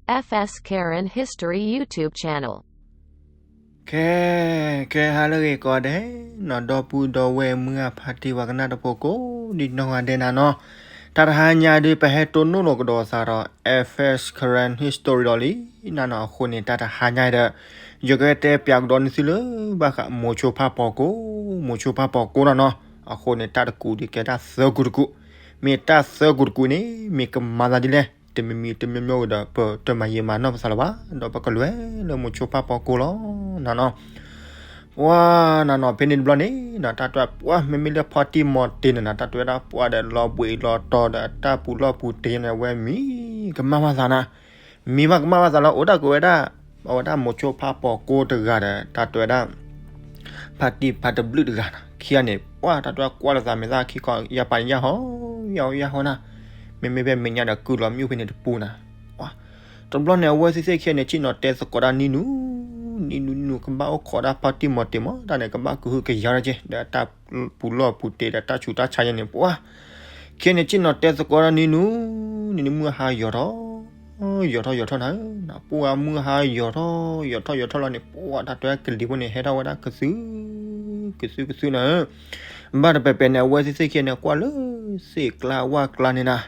F S Karen History YouTube channel. ခဲ, ခဲဟါလၢအဂ့ၤကိးဂၤဒဲး, နီၢ်ဒီပုၢ်ဒီဝဲၢ်မုၢ်ဂၢ်ဖါတံၢ်ဝဲကနၣ်တဖိကိးဒံနီၢ်ဂၤဒဲးနၤနီၤ, တၢ်တဟါညါဒုး ပဟဲတိၢ်နီၣ်လိာ်ကဒီးသးဒီး F S Karen History ဒီးလံနၤနီၤ. အဃိန့ၣ် တၢ်တဟါညါဒီး ယကတဲပၠးကဒီးန့ၢ်သုလၢ ဘၣ်ဃးမိၤဆိဖးပီၤကိ, မိၤဆိဖးပီၤကိနၤနီၤ. အဃိန့ၣ် တၢ်တကူးဒုးကဲတၢ်သၢကူးတကူး, မ့ၢ်တၢ်သၢကူးတကူးန့ၣ် မ့ၢ်ကမၤသးဒ်လဲၣ် တမံၤမံၤတမံၤမံၤဒီး ပတမၤယံာ်မၤနီၢ်ပသးလၢၤဘၣ်, ဒီးပကလဲၤလၢမိၤဆိဖးပီၤကိလီၤနၤနီၤ. ပှၤနၤနီၤ ဖဲန့ၣ်တဘျီန့ၣ် တၢ်တဲပှၤ မ့မ့ၢ်လၢဖါတံၢ်မီၤတ့ၢ်န့ၣ်နၤ တၢ်တဲဝဲဒၣ်ပှၤဒီးလီၤဘှံးလီၤတီၤဒီးတၢ်ပူၤလီၢ်ပူၤတ့ၢ်န့ၣ် အဝဲမံကမၣ်ဘၣ်သးနၤ, မံဘၣ်ကမၣ်ဘၣ်သးလၢ အိၣ်ဒၣ်ကဝဲဒၣ် အဝဲဒၣ်မိၤဆိဖးပီၤကိတဂၤဒီး တၢ်တဲဝဲဒၣ် ဖါတံၢ်ဖါတဘျုးတဂၤနၤ. ခံဂၤန့ၣ် ပှၤတၢ်တဲကွၢ်လိာ်သးမဲာ်သၣ်ခံခီ ယၤပာ်ယၢ်ဟီ ယၤဟီယၤဟီနၤ, မ့မ့ၢ်ဖဲမဲာ်ညါဒီးကုၢ်လီၤမံအိၣ်ဖဲန့ၣ်တပူၤနၤ. တဘျီန့ၣ် အဝဲသ့ၣ်သ့ၣ်ခံဂၤန့ၣ် ဆ့ၣ်နီၤတဲသကိးတၢ်နံၤနူၤ, နံၤနူၤနံၤနူၤ ကဘၣ်အိၣ်ခိးဒၣ်ဖါတံၢ်မီၤတ့ၢ်မး တၢ်န့ၣ် ကဘၣ်ကဟုကယာ်ဒၣ်က့ၤ ဒီးတၢ်ပူၤလီၢ်ပူၤတ့ၢ်ဒီးတၢ်ဆူးတၢ်ဆါယဲန့ၣ် ပှၤ ခံဂၤန့ၣ် ဆ့ၣ်နီၤတဲသကိးတၢ်နံၤနူၤ, နံၤနူၤမုၢ်ဟါယီၤထီၣ် ယီၤထီၣ်ယီၤထီၣ်နၤ, ပှၤမုၢ်ဟါယီၤထီၣ် ယီၤထီၣ်ယီၤထီၣ်လီၤန့ၣ် ပှၤတၢ်တဲကလံၤဖိန့ၣ် ဟဲထီၣ်ဝဲဒၣ်ကသု, ကသုကသုနၤ, ဘၣ်တပဲၤပဲၤန့ၣ် အဝဲသ့ၣ်သ့ၣ်ခံဂၤန့ၣ် ကွၢ်လၢသ့ၣ်ကျါဝၣ်ကျါန့ၣ်နၤ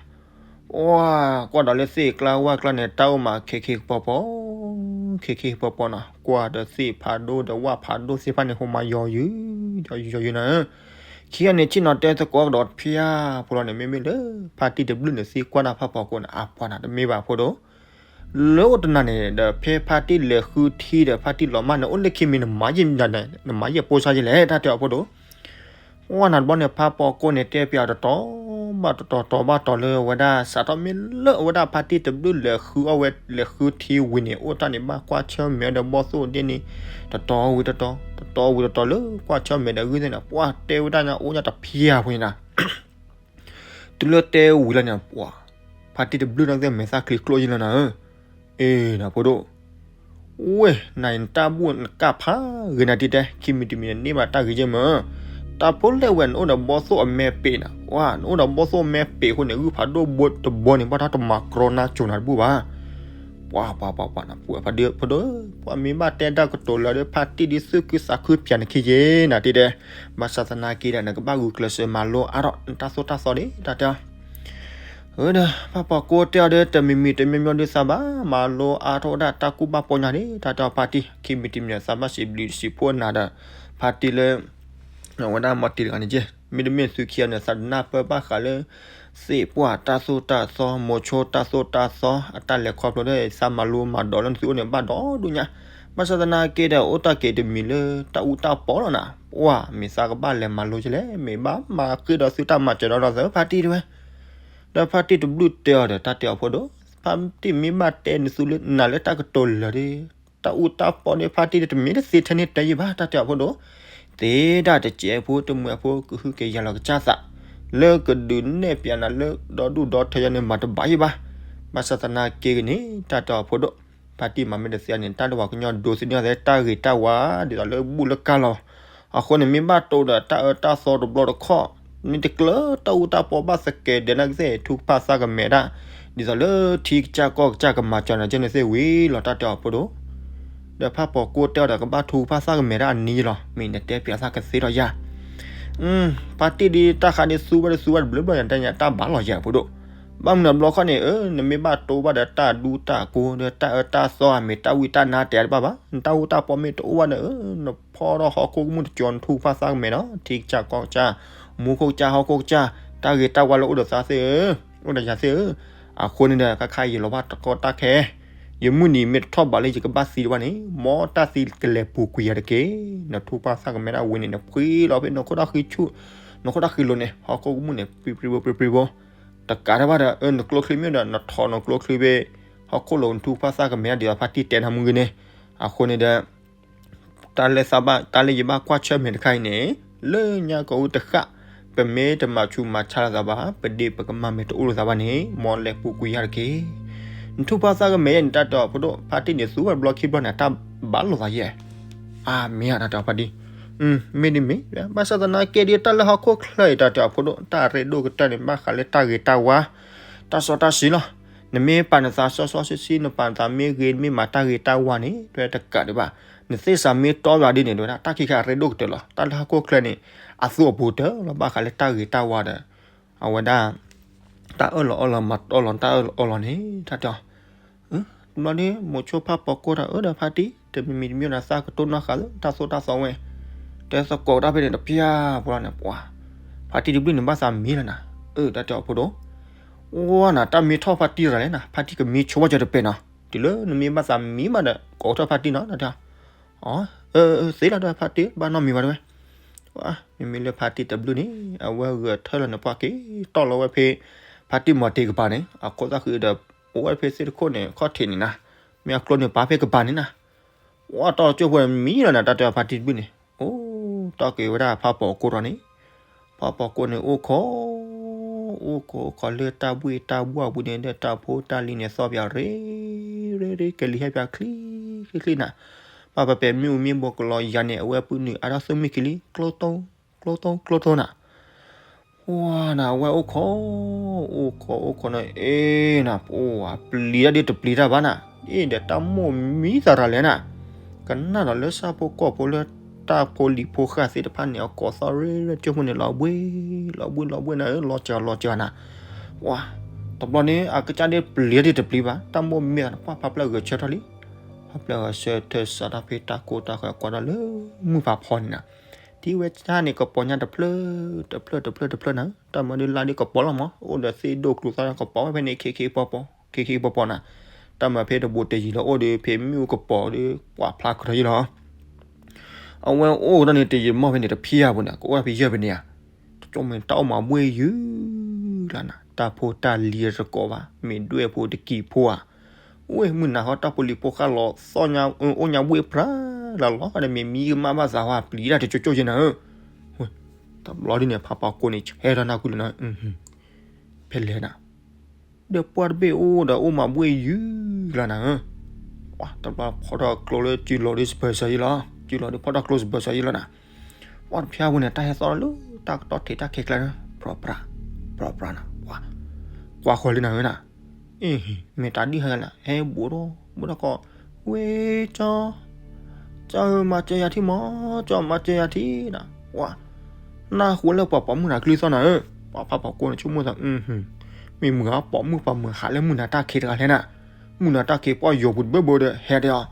ပှၤ ကွၢ်ဒီးလၢသ့ၣ်ကျါဝၣ်ကျါန့ၣ် တၢ်အိၣ်မးခ့ခ့ကပီၤပီၤ, ခ့ခ့ကပီၤပီၤနၤ, ကွၢ်ဒီးသ့ၣ်ဖးဒိၣ်ဒီးဝၣ်ဖးဒိၣ်သ့ၣ်တဖၣ်န့ၣ် ဟိမးယီၤယုာ်, ယီၤယုာ်နၤ. ခံဂၤန့ၣ် ဆ့ၣ်နီၤတဲသကိးကဒီးဖၠၣ်ဖိလီၤန့ၣ် မ့မ့ၢ်လၢ ဖါတံၢ်တဘျုးန့ၣ်သံကွၢ်တၢ်ဖးပီၤကိန့ၣ် အပှၤနၤ တမ့ၢ်ဘၣ်ဖိဒိၣ် လၢအိၣ်တနၤန့ၣ်ဒီး ဖဲဖါတံၢ်လဲၤဃုထံဒီး ဖါတံၢ်လီၤမၢ်န့ၣ် အိၣ်လၢခံမံၤ နမၤယဲၢ်ပိၢ်ဆါယဲၢ်လဲၣ် တၢ်တဲအီၤဖိဒိၣ်. ပှၤနၤတဘျီန့ၣ် ဖးပီၤကိန့ၣ် တဲပၠးအီၤတတီၤဘၣ်တတီၤ တီၤဘၣ်တီၤလၢဝဲဒၣ် စးထီၣ်မ့ၢ်လၢအဝဲဒၣ်ဖါတံၢ်တဘျုးလဲၤဃုအီၣ်ဝဲ လဲၤဃုထံဝံၤန့ၣ် အိၣ်တၢ်န့ၣ် ဘၣ်ကွၢ်ဆၢၣ်မဲာ်ဒီးဘီၣ်သိၣ်ဒ့ၣ်န့ၣ် တတီၤဝံၤတတီၤ, တတီၤဝံၤတတီၤလၢကွၢ်ဆၢၣ်မဲာ်ဒီးဂ့ၢ်သ့ၣ်န့ၣ် ပှၤတဲဝဲဒၣ်ညါအိၣ်ညါတဖၠၣ်ဖိန့ၣ်နၤ တုၤလၢတဲဝံၤလီၤန့ၣ် ပှၤ ဖါတံၢ်တဘျုးန့ၣ်ကသ့ၣ်မဲာ်သၣ်ချံကျိယဲၢ်လီၤနၤဧၢ, အ့ နဖိဒိၣ်, ဝဲ နၤနတၢ်ဘူၣ်နကၢ်ဖးဂ့ၤနၤတံၢ်တဲ ခံမံၤတမံၤန့ၣ် န့ၢ်ဘၣ်တၢ်ဂ့ၤယဲၢ်မး, တၢ်ဖိလဲၣ်ဝဲ နအိၣ်ဒီးဘီၣ်သိၣ်အမဲပ့ၤနၤ, ပှၤ နအိၣ်ဒီးဘီၣ်သိၣ်အမဲပ့ၤအဃိန့ၣ် ဂုၢ်ဖးဒိၣ်ဘိတဘီန့ၣ် ဘၣ်တၢ်တမၤကြီနၤတဘူၣ်ဘၣ် ပှၤ ပှၤ ပှၤ ပှၤ နဖိဒိၣ်, ပှၤမ့ၢ်ဘၣ်တဲတၢ်ကတိၤလၢာ်ဒီး ဖါတံၢ်ဒ်သုးခုသးခုပၠးနခံယဲၢ်နၤတံၢ်တဲ, ဘၣ်ဆၣ်သနာ်က့ဒီး နကဘၣ်ဂုာ်ကျဲးစၢးမၤလိအါထီၣ် နတၢ်သိၣ်တၢ်သီဒၣ် တၢ်တဲအီၤ အၢဒီး ဖးပီၤကိတဲအီၤဒီး တမံၤမံၤတမံၤမံၤဒုးသးဘၣ် မၤလိအါထီၣ်ဝဲဒၣ်တၢ်ကူၣ်ဘၣ်ပီညါန့ၣ် တၢ်တဲအီၤဖါတံၢ် ခံမံၤတမံၤန့ၣ် သးဘၣ်စံးဘျုးစံးဖှိၣ်နၤဒီး ဖါတံၢ်လၢ အဝဲဒၣ်မီၤတ့ၢ်တဂၤန့ၣ်က့, မ့တမ့ၢ်သုခံဂၤန့ၣ် သးတနၢ်ပၢၢ်ဘၣ်ဃးလၢ သ့ၣ်ပှၢ်တၢ်သိၣ်တၢ်သီ မိၤဆိတၢ်သိၣ်တၢ်သီ အတၢ်လဲၤခီဖျိဒီး သးမၤလိမၤဒိးလၢနသုအိၣ်န့ၣ် ဘၣ်ဒီဒူၣ်ညါ, ဘၣ်ဆၣ်သနာ်က့ဒီး အိၣ်တၢ်က့ၤတမံၤလၢ တၢ်အူတၢ်ပီလီၤနၤ, ပှၤ မ့ၢ်သးကဘၣ်လဲၤမၤလိကလဲၣ်, မ့ၢ်ဘၣ်မၤဃ့ဒီးသုတၢ်မၤစၢၤဒီးသး ဖါတံၢ်တဲဝဲ, ဒီးဖါတံၢ်တဘျုးတဲအီၤဒီး တၢ်တဲအီၤဖိဒိၣ်, ဖါတံၢ်မ့ၢ်ဘၣ်တဲနသုလၢနၤလၢတၢ်ကတိၤလၢာ်ဒီး တၢ်အူတၢ်ပီဒီးဖါတံၢ်ဒီး တမ့ၢ်တသ့ထဲန့ၣ်တဲယံာ်ဘၣ် တၢ်တဲအီၤဖိဒိၣ်, သ့ဒၣ်တစဲးဖိတမှဲးဖိ ကဟုကယာ်လီၤကစၢ်သး လၢကဒုးနဲၣ်ပၠးနၤလၢဒီဒူၣ်ဒီထၢယဲန့ၣ် မၤတဘၣ်ယံာ်ဘၣ်, ဘၣ်ဆၣ်သနာ်က့ဂ့ၤန့ၣ် တၢ်တဲအီၤဖိဒိၣ်, ဖါတံၢ်မၤမ့ၢ်တသ့န့ၣ် တၢ်လၢပှၤကညီဒိသ့ၣ်န့ၣ် တၢ်ဂ့ၤတၢ်ဝါ ဒ်သိးလၢဘူၣ်လၢကၢ်လီၤ, အဃိန့ၣ် မ့ၢ်ဘၣ်တိၢ်ဒီးတၢ်အၢတၢ်သီတဘျီတခီၣ်, မ့ၢ်တကျၢၤတၢ်အူတၢ်ပီဘၣ်သကဲးဒဲးန့ၣ်ကသ့ၣ် ထူကဖၣ်သၣ်ကမဲာ်ဒၣ်, ဒ်သိးလၢထံကစၢ်ကီၢ်ကစၢ်ကမၤစၢၤနၤကဲန့ၣ်သ့ၣ်ဝံၤလီၤ တၢ်တဲအီၤဖိဒိၣ်, ဒီးဖးပီၤကိတဲအီၤဒီး ကဘၣ်ထူကဖၣ်သၣ်ကမဲာ်ဒၣ်အနံၤလီၤ, မ့ၢ်နတဲပၠးသးကသ့ဒီးယၤ ဖါတံၢ်ဒ်တၢ်ဃးဒ်သူဝဲတသူဝဲတဘျုးဘျီန့ၣ် တၢ်ညါတၢ်ဘၣ်လီၤယဲၢ်ဖိဒိၣ်, ဘၣ်မနုၤဘျီခီန့ၣ် နမ့ၢ်ဘၣ်တိၢ်ဘၣ်ဒီးတၢ်ဒူတၢ်ကိၢ်ဒီး တၢ်အၢတၢ်သီအမ့ၢ်တၢ်ဝံတၢ်နါတဲတဘၣ်ဘၣ်, နတၢ်အူတၢ်ပီမ့ၢ်တအိၣ်ဘၣ်ဒီး နဖီထီၣ်ဟီၣ်ခိၣ်ကမူၣ်တကၠီ နထူကဖၣ်သၣ်ကမဲာ်ဒီး ထံကစၢ်ကီၢ်ကစၢ်, မူခိၣ်ကစၢ်ဟီၣ်ခိၣ်ကစၢ်, တၢ်ဂ့ၤတၢ်ဝါလၢအိၣ်ဒီးသးသ့ၣ်ဧၢ, အိၣ်ဒီးယၤသ့ၣ်ဧၢ, အဃိန့ၣ်ဒီး ခါခါယလီၤဘၣ်တကီတၢ်ခဲ ယမုၢ်နံၤမ့ၢ်တထီၣ်ဘးလၢယကဘၣ်သံတဘၣ်န့ၣ် မ်တၢ်သံကလဲၤပူၤကွံာ်ယၤတက့ၢ်, နထူကဖၣ်သၣ်ကမဲာ်ဒၣ်ဝံၤန့ၣ် နဖှံလီၤဖဲနခိၣ်တၢ်ဃံဆူၣ်, နခိၣ်တၢ်ဃံလိၤန့ၣ် ဟီၣ်ခိၣ်ကမူၣ်န့ၣ် ပြံပြံဘိပြံပြံဘိ, တကးတဘၣ်ဒီး နကျိချံမ့ၢ်ဒီး နထိးနကျိချံဖဲ ဟီၣ်ခိၣ်လိၤနထူကဖၣ်သၣ်ကမဲာ်ဒၣ်ဒ်သိးဖါတံၢ်တဲနၤမုၢ်ဂ့ၤန့ၣ်, အဃိန့ၣ်ဒီး တၢ်လၢသးဘၣ် တၢ်လၢယဘၣ်ကွၢ်ဆၢၣ်မဲာ်တခါအံၤန့ၣ် လၢညါကီၢ်အူတဃၣ် ပမ့ၢ်တမၤဆူးမၤဆါလိာ်သးဘၣ် ပဒ့ပကမၢ်မ့ၢ်တအိၣ်လိာ်သးဘၣ်န့ၣ် မ်လဲၤပူၤကွံာ်ယၤတက့ၢ်, နထူကဖၣ်သၣ်ကမဲာ်ယဲန့ၣ် တၢ်တဲအီၤဖိဒိၣ်, ဖါတံၢ်န့ၣ်သူဝဲတဘျီခံဘျီန့ၣ် တၢ်ဘၣ်လိာ်သးယဲၢ်, အါမ့ၢ်ဧါ တၢ်တဲအီၤဖါတံၢ်, မ့ၢ်ဒ်မ့ၢ်, ဘၣ်ဆၣ်သနာ်က့ဒီး တၢ်လၢဟီၣ်ခိၣ်ချၢအံၤ တၢ်တဲအီၤဖိဒိၣ် တၢ်ရ့ဒိၣ်ကတၢၢ်န့ၣ် ဘၣ်ဃးလၢတၢ်ဂ့ၤတၢ်ဝါ တၢ်စီတၢ်ဆှံလီၤ, နမ့ၢ်ပာ်နသးစီစီဆှံဆှံ နပာ်နသးမ့ၢ်ဂ့ၤ နမ့ၢ်မၤတၢ်ဂ့ၤတၢ်ဝါန့ၣ် တဝဲတကးဒံးဘၣ်. နသ့ၣ်စးမ့ၢ်တီယွၤဒ်န့ၣ် တဝဲဒၣ် တၢ်ခံခါအရ့ဒိၣ်ကတၢၢ်လီၤ. တၢ်လၢဟီၣ်ခိၣ်ချၢန့ၣ် အသူအပူၤတၢၢ်လီၤ ဘၣ်ဃးလၢတၢ်ဂ့ၤတၢ်ဝါဒီး အဝဲဒၣ် တၢ်အၢၣ်လီၤအီလီၤ မၤတီလီၤတၢ်အၢၣ်လီၤအီလီၤန့ၣ် တၢ်တဲအီၤ တဘျီန့ၣ် မိၤဆိဖးပိာ်ကိၢ်ဒီး အၢ ဒီးဖါတံၢ် တမံၤမံၤတမံၤနသးကတိၤနီၣ်ဃာ်လၢတၢ်သိၣ်တၢ်သီဝဲ တဲသကိးတၢ်ဖဲန့ၣ်တဖျၢၣ်ဖိလီၤန့ၣ် ပှၤ ဖါတံၢ်တဘျုးန့ၣ်ဘၣ်သးမံလီၤနၤ. အၢ တၢ်တဲအီၤဖိဒိၣ် ဝါနၤ တၢ်မ့ၢ်ထီၣ်ဖါတံၢ်ရၤလဲၣ်နၤ ဖါတံၢ်ကမံဆိဝဲကၢၤတပဲာ်နီၤ တုၤလၢနမ့ၢ်ဘၣ်သးမံမးဒီး ကိးထီၣ်ဖါတံၢ်နီၤ တၢ်တဲအီၤ အၢ သ့လီၤဒီးဖါတံၢ် ဘၣ်နီတမံၤဘၣ်တဝဲ မ့မ့ၢ်လၢဖါတံၢ်တဘျုးန့ၣ် အဝဲဂဲၤထၢၣ်လီၤန့ၣ် ပှၤက့ၤတီၢ်လီၤဝဲဖဲ ဖါတံၢ်မီၤတ့ၤကပၤန့ၣ် အခိၣ်သၣ်ဃံဒီး အိၣ်ဝဲဖဲသ့ၣ်တခိၣ်န့ၣ် ခီၣ်ထံးန့ၣ်နၤ မ့ၢ်အကျိန့ၣ်ပာ်ဖဲကပၤန့ၣ်နၤ ဝါတီၢ်ကၠိၢ်ဖိမံလီၤနၤ တၢ်တဲအီၤဖါတံၢ်တဘျုးန့ၣ် အိၣ်တီၢ်က့ၤဝဲဒၣ်ဖးပိာ်ကိၢ်ဒီးန့ၣ် ဖးပိာ်ကိၢ်န့ၣ် အိၣ်ခိး အိၣ်ခိး အိၣ်ခိးလၢတၢ်ဘှ့ၣ်တၢ်ဘှီၣ်ပူၤန့ၣ် ဒီးတၢ်ဖိတၢ်လံၤန့ၣ် သီၣ်ပၠးရ့ ရ့ ရ့ ကလံၤဟဲပၠးချံ ချံ ချံနၤ ဘၣ်ပပဲာ်မ့ၣ်အူမ့ၢ်ဘိကလီၤယၤန့ၣ် အဝဲပုၢ်နုာ်အါထီၣ်သူၣ်မ့ၢ်ကလံၤ ကျိတိ ကျိတိ ကျိတိနၤ ပှၤနၤ အဝဲအိၣ်ခိး အိၣ်ခိး အိၣ်ခိးန့ၣ် အ့နၤ ပှၤပျံၤတၢ်ဒ်တပျံၤတၢ်ဘၣ်နၤ အ့ဒီးတၢ်မိၣ်မံသးရၤလဲၣ်နၤ ကနၣ်ဒီးလၢဆၣ်ဖိကီၢ်ဖိလၢတၢ်ဖိလံၤဖိဃာ်သ့ၣ်တဖၣ်န့ၣ် အကိးသီၣ်ရ့ရ့ကၠိၢ်ဖိန့ၣ် လီၤဘှ့ၣ် လီၤဘှ့ၣ် လီၤဘှ့ၣ်နၤဧၢ လီၤစှၤ လီၤစှၤနၤ ပှၤ တဘျီန့ၣ် အကစၢ်ဒ်ပျံၤတၢ်ဒ်တပျံၤဘၣ် တၢ်မိၣ်မံသးန့ၣ် ပှၤဖးဖျၢၣ်ဂဲၤဆၢထၢၣ်လံ ဖးဖျၢၣ်ဂဲၤဆၢထၢၣ်စးထီၣ်ဖဲတၢ်ကိၢ်တၢ်ဂီၤကွၢ်ဒီးလၢမုၢ်ဖးဖီန့ၣ်နၤ ထံၣ်ဝဲဆၣ်န့ၣ် ကပီၤညါတဖျၢၣ် တဖျၢၣ် တဖျၢၣ် တဖျၢၣ်နၤ တၢ်မၤဒ်လါဒ်ကပီၤလီၤမး အိၣ်ဒီးသ့ၣ်ဒိၣ်ကျိၤသီၣ်ကပီၤဝဲဖဲန့ၣ် ခ့ခ့ပီပီ ခ့ခ့ပီပီနၤ တၢ်မၤဖဲတဘိးတယံၤလီၤ အိၣ်ဒီးဖဲမ့ၣ်အူကပီၤဒီး ပှၤဖျါကထီယံၤလီၤ အဝဲအိၣ်ဒီးန့ၣ် တယံာ်မီၢ်ဖဲန့ၣ် တဖျၢၣ်ဧါပူၤန့ၣ် ကအိၣ်ဖဲယဲၢ်ဖဲန့ၣ်ဧါ တကၠိၢ်မ့ၢ်တၢ်အိၣ်မးဘှ့ၣ်ယုၤလီၤနၤ တၢ်ဖိတၢ်လံၤတကိးဘၣ် မ့ၢ်ဒွဲၣ်ဖိတကံၤဖိဧါ ဝဲမုၢ်နၤဃီတၢ်ဖိလံၤဖိဃာ်လီၤသီၣ်ညါ အိၣ်ညါဘှ့ၣ်ပြးလၢ်လီၤ ဒီးမ့ၢ်မံကမၣ်ဘၣ်သးဝဲပျံၤတၢ်တကၠိၢ်ကၠိၢ်က့နၤဧၢ တဘျီဒ်န့ၣ် ဖးပီကိၢ်န့ၣ် ဆဲထီၣ်နၢ်ကွံာ်လီၤနၤ ဖဲလဲၣ်နၤ ဒီးပှၢ်တဘ့ၣ်အိၣ်ဒီးအိၣ်မးဘှ့ၣ်ယုၤလီၤနၤဧၢ တဘျီဖီထီၣ်ကျိလၢစုလီၤဒ်စပၢၤစၢၤယံၤလီၤ စုလီၤဒ်ဖီထီၣ်ကျိစပၢၤစၢၤယံၤလီၤနၤ ပှၢ်တဖျၢၣ်ဝဲန့ၣ် တၢ်ဟဲသီၣ်လၢတၢ်ကတီၢ်ထံးတၢ်ခဲကျါ ပြးပြး ပြးပြးနၤ ကွၢ်ဃီၤလံနၤဧၢနၤ အ့ မ့ၢ်တၢ်ဒ်ဟဲလၢ ဟဲဘူးဒီး ဘူးဒီးကီး ဝ့ၢ်ကၠီ ကၠီဧၢ မၤစၢၤယၤထံမး ကၠီမၤစၢၤယၤထံနၤ ပှၤ နၢ်ဟူလၢပှၤပိာ်မုၣ်နၤကျုၢ်သီၣ်နၤဧၢ ပှၤဖးပီကိၢ်န့ၣ် ဆိကမိၣ်သး မ့ၢ်မုၢ်ဂၤပိာ်မုၣ်ပှၤမုၢ်ဟးလၢမုၢ်နၤတၢ်ခံးတဂၤလဲၣ်နၤ မုၢ်နၤတၢ်ခံးပှၢ်ယိာ်ပူၤတဘၢဘၢဒီး ဟဲတဲအီၤ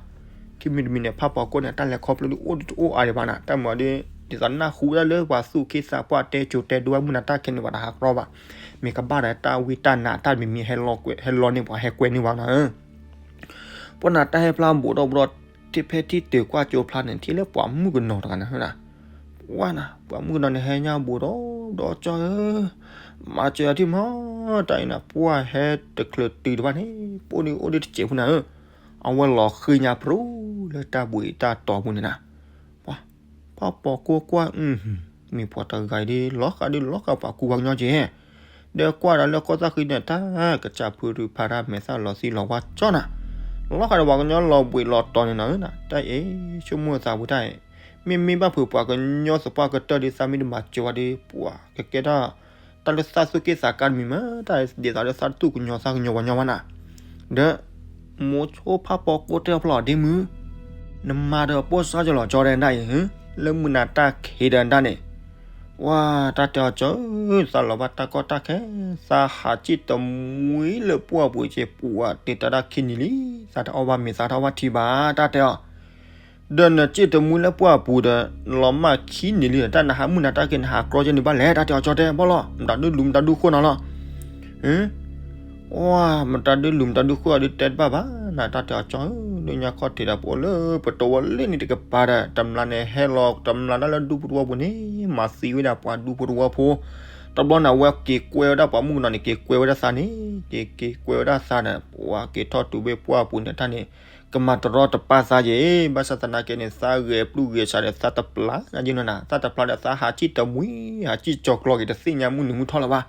ခံမံၤတမံၤန့ၣ် ဖးပီကိၢ်န့ၣ် တၢ်လဲၤခီဖျိဒ်အိၣ်တအိၣ်အါဒံးဘၣ်နၤ တၢ်မၤဒ် ဒ်သိးနၢ်ဟူဒၣ်လၢပှၤသူၣ်က့သးပှၢ်တဲစိၤတဲဒိဝဲမုၢ်နၤတၢ်ခံးန့ၣ် ပှၤတဟးကြီဘၣ် မ့ၢ်ကဘၣ်ဒီးတၢ်ဝံတၢ်နါတၢ်တမံၤမံၤ ဟဲလီန့ၢ်ပှၤဟဲကွဲန့ၢ်ပှၤနၤဧၢ ပှၤနၤတၢ်ဟဲဖျါဘူးဒီးဘူးဒီး ထံၣ်ဖဲထံၣ်တုၤကွၢ်ကၠိဖျါန့ၣ် ထံၣ်လၢပှၤမုၣ်ကနီၤတဂၤနၤဧၢနၤ ပှၤနၤ ပှၤမုၣ်ကနီၤန့ၣ် ဟဲညါဘူးဒီးဘူးဒီး ကၠီဧၢ မၤစၢၤယၤထံမး တၢ်အံၤနၤ ပှၤဟဲတချုးတုၤတဘၣ်န့ၣ် ပအိၣ်ဒ်အိၣ်ဒ်တစဲးဖိနၤဧၢ အဝဲလီၤဃ့ညါပြူလၢတၢ်ဘှံးတၢ်တီၤပူၤန့ၣ်နၤ ပှၤ ဖးပီကိၢ်ကွၢ် မ့ၢ်ပှၤတဂၤအံၤဒ် လီၤဃာ်ဒ်လီၤဃာ်ပှၤကူပှၤကညီက့ၤ ဒီးကွၢ်ဒီးလၢကီၢ်သၣ်ဃံန့ၣ် တၢ်ကစၢ်ဖုရူဖးတၢ်မဲာ်သၣ်လီၤသံလီၤဝါကၠီနၤ လီၤဃာ်ဒီးပှၤကညီလီၤဘှံးလီၤတီၤန့ၣ်နၤဧၢနၤ တၢ်အံၤ ဆိကမိၣ်သးဝံၤတၢ်အံၤ မ့မ့ၢ်ဘၣ်ဖုးပှၤကညီသပှၢ်ကတၢၢ်ဒ်သးမ့ၢ်တမၤစၢၤဝဲဒီး ပှၤကကဲထီၣ် တၢ်လၢသးသူၣ်က့သးကါတမံၤမး တၢ်ဒ်သိးလၢသးတတူၢ်ကညီသးကညီၤပှၤညီဘၣ်နၤ ဒီး မိၤဆိဖးပီကိၢ်တဲအီၤဖျီၣ်ဒ့မုၢ် နမၤဒီးပိၢ်စါကလီၤကၠီတဲဒၣ်အံၤ လၢမုၢ်နၤတၢ်ခံးဒီးဒၣ်န့ၣ် ဝါ တၢ်တဲအီၤကၠီဧၢ သးလီၤဘၣ်တၢ်ကီတၢ်ခဲ သးဟးစံၣ်တမှံလၢပှၢ်ပူၤက့ၤ ပှၤတ့တၢ်ဒၣ်ခံနံၤလံ သးတအီၣ်ဘၣ်မ့ၤသးတအီၣ်ဘၣ်ထံဘၣ် တၢ်တဲအီၤ ဒီးနစံၣ်တမှံလၢပှၢ်ပူၤဒီး လီၤမၢ်ခံနံၤလံ တၢ်နဟးမုၢ်နၤတၢ်က့ၤ နဟးကြီက့ၤန့ၣ်ဘၣ်လဲၣ် တၢ်တဲအီၤကၠီတဲ ဘၣ်လီၤ မတၤဒုးလူၤမတၤဒုးဃိၣ်နၤလီၤ ဝါ မတၤဒုးလူၤမတၤဒုးဃိၣ်အီၤဒုးတဲတဘၣ်ဘၣ် နတၢ်တဲအီၤကၠီဧၢ လၢညါခီၣ်ထံးဒီး ပအိၣ်လၢပတီၢ်ဝဲလၢန့ၣ်တကပၤဒီး တမျၢ်န့ၣ်ဟဲလီၤ တမျၢ်ဒၣ်လၢဒူပူၤသဝီပူၤန့ၣ် မၤသံဝဲဒၣ်ပှၤဒူဖိသဝီဖိ တဘျီန့ၣ် အဝဲက့ၤကွဲဝဲဒၣ်ပှၤမုၣ်ကနီၤန့ၣ် က့ၤကွဲဝဲဒၣ်သးန့ၣ် က့ၤက့ၤကွဲဝဲဒၣ်သးန့ၣ် ပှၤက့ၤထီၣ်တုၤဝဲပှၢ်ပူၤန့ၣ် တၢ်န့ၣ် ကမၤတရီတပါသးယဲၢ် ဘၣ်ဆၣ်သနာ်က့န့ၣ် သးဂဲၤပျုၢ်ဂဲၤဆးဒီးသးတပျၢ် နၤယဲၢ်နီၤနၤ သးတပျၢ်ဒီးသးဟးစံၣ်တမှံ ဟးစံၣ်ကၠီၤကျီက့ၤ တသ့ၣ်ညါမုၢ်နံၤမုၢ်ထီၣ်လၢၤဘၣ်